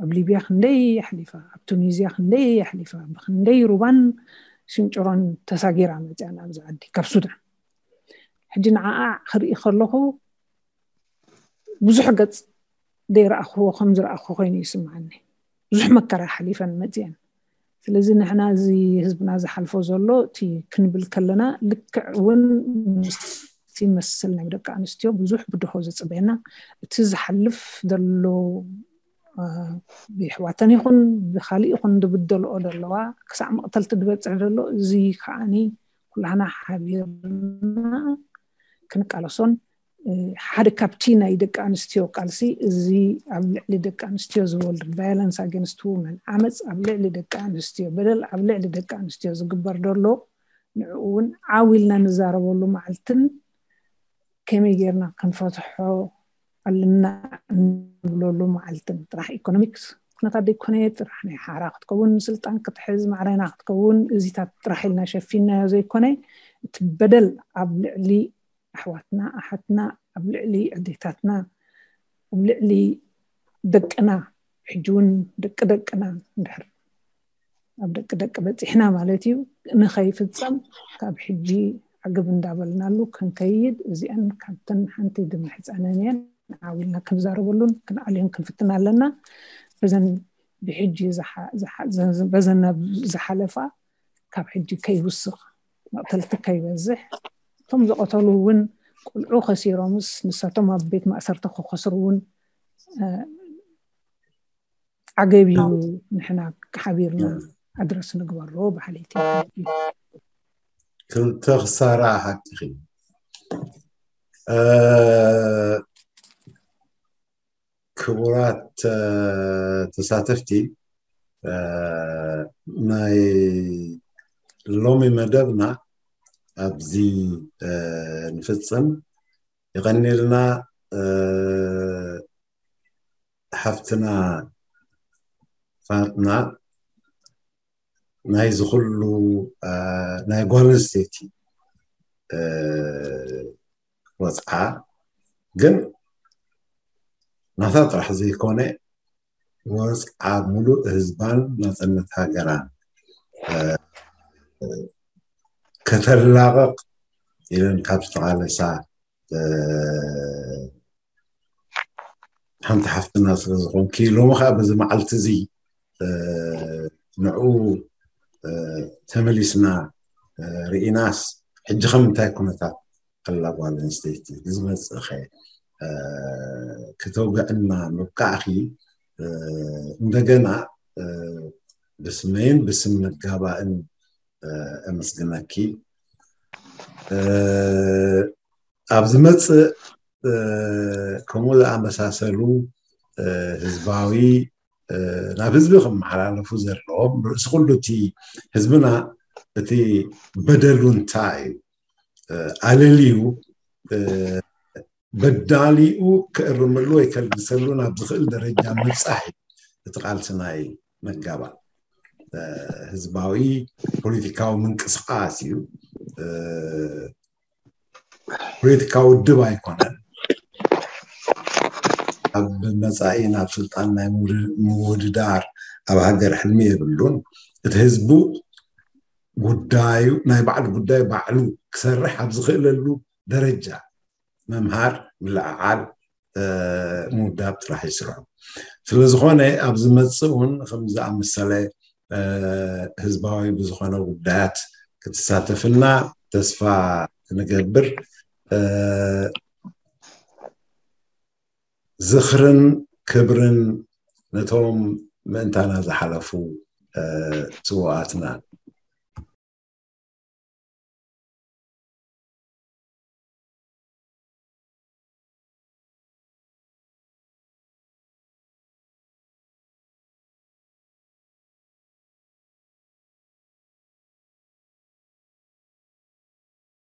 ኣብ ሊብያ ክንደይ ሓሊፋ፣ ኣብ ቱኒዝያ ክንደይ ሓሊፋ፣ ብክንደይ ሩባን ሽንጭሮን ተሳጊራ መፅያ ናብዚ ዓዲ ካብ ሱዳን። ሕጂ ንዓኣ ክርኢ ከለኹ ብዙሕ ገፅ ዘይረኣኽዎ ከም ዝረኣኹ ኮይኑ ይስምዓኒ። ብዙሕ መከራ ሓሊፈን መፅየን። ስለዚ ንሕና እዚ ህዝብና ዝሓልፎ ዘሎ እቲ ክንብል ከለና ልክዕ እውን ምስቲ መስል ናይ ደቂ ኣንስትዮ ብዙሕ ብድሆ ዝፅበየና እቲ ዝሓልፍ ዘሎ ብሕዋተን ይኹን ብካሊእ ይኹን ዝብደልኦ ዘለዋ ክሳዕ መቕተልቲ ዝበፅሕ ዘሎ እዚ ከዓኒ ኩላህና ሓቢርና ክንቃለሶን ሓደ ካብቲ ናይ ደቂ ኣንስትዮ ቃልሲ እዚ ኣብ ልዕሊ ደቂ ኣንስትዮ ዝወርድ violence against women ዓመፅ ኣብ ልዕሊ ደቂ ኣንስትዮ በደል ኣብ ልዕሊ ደቂ ኣንስትዮ ዝግበር ዘሎ ንዕኡ እውን ዓው ኢልና ንዛረበሉ መዓልትን ከመይ ጌርና ክንፈትሖ ኣለና እንብለሉ መዓልትን ጥራሕ ኢኮኖሚክስ ኩነታት ዘይኮነ ጥራሕ ናይ ሓራ ክትከውን ስልጣን ክትሕዝ ማዕረና ክትከውን እዚታት ጥራሕ ኢልና ሸፊናዮ ዘይኮነ እቲ በደል ኣብ ልዕሊ ኣሕዋትና ኣሓትና ኣብ ልዕሊ ኣዴታትና ኣብ ልዕሊ ደቅና ሕጂ እውን ደቂ ደቅና እንድሕር ኣብ ደቂ ደቂ በፂሕና ማለት እዩ ንኸይፍፀም ካብ ሕጂ ዓግብ እንዳበልናሉ ክንከይድ እዚአን ካብተን ሓንቲ ድምሕፀነን እየን ዓው ኢልና ክንዛረበሉን ክንዓልዮን ክንፍትን ኣለና በዘን ብሕጂ በዘን ዝሓለፋ ካብ ሕጂ ከይውስኽ መቕተልቲ ከይበዝሕ እቶም ዝቐተሉ እውን ቆልዑ ከሲሮምስ ንሳቶም ኣብ ቤት ማእሰርቲ ክኸስሩ እውን ዓገብ እዩ ንሕና ሓቢርና ኣድረስ ንግበሮ ብሓለይቲ ክልተ ክሳራ ሓቅኺ ክቡራት ተሳተፍቲ ናይ ሎሚ መደብና ኣብዚ ንፍፅም ይቐኒልና ሓፍትና ፋጥና ናይ ዝኩሉ ናይ ጓል ኣንስተይቲ ወፅዓ ግን ናታ ጥራሕ ዘይኮነ ወፅዓ ሙሉእ ህዝባን ናፅነት ሃገራን ከተላቐቕ ኢለን ካብ ዝተቓለሳ ሓንቲ ሓፍትና ስለ ዝኾንኪ ሎሚ ከዓ በዚ መዓልቲ እዚ ንዕኡ ተመሊስና ርኢናስ ሕጂ ከም እንታይ ኩነታት ኣላ ጓል ኣንስተይቲ ዝመፅእኸ ክተውግዕና ምብቃዕኺ እንደገና ብስመይን ብስም መጋባእን ኣመስግነኪ ኣብ ዝመፅእ ከምኡ ዝኣመሳሰሉ ህዝባዊ ናብ ህዝቢ ክመሓላለፉ ዘለዎም ርእሲ ኩሉ እቲ ህዝብና እቲ በደሉ እንታይ እዩ ኣለልዩ በዳሊኡ ክእርምሉ ወይ ከልግሰሉ ናብ ዝኽእል ደረጃ ምብፃሕ እዩ እቲ ቃልሲ ናይ መጋባእ ህዝባዊ ፖለቲካዊ ምንቅስቃስ እዩ ፖለቲካ ውድብ ኣይኮነን ኣብ መፃኢ ናብ ስልጣን ናይ ምውድዳር ኣብ ሃገር ሕልሚ የብሉን እቲ ህዝቡ ጉዳዩ ናይ ባዕሉ ጉዳይ ባዕሉ ክሰርሕ ኣብ ዝኽእለሉ ደረጃ ምምሃር ምልዕዓል ምውዳብ ጥራሕ ይስርሑ ስለዝኾነ ኣብ ዝመፅእ እውን ከም ዝኣመሰለ ህዝባዊ ብዝኾነ ጉዳያት ክትሳተፍና ተስፋ ንገብር ዝኽርን ክብርን ነቶም ምእንታና ዝሓለፉ ስውኣትና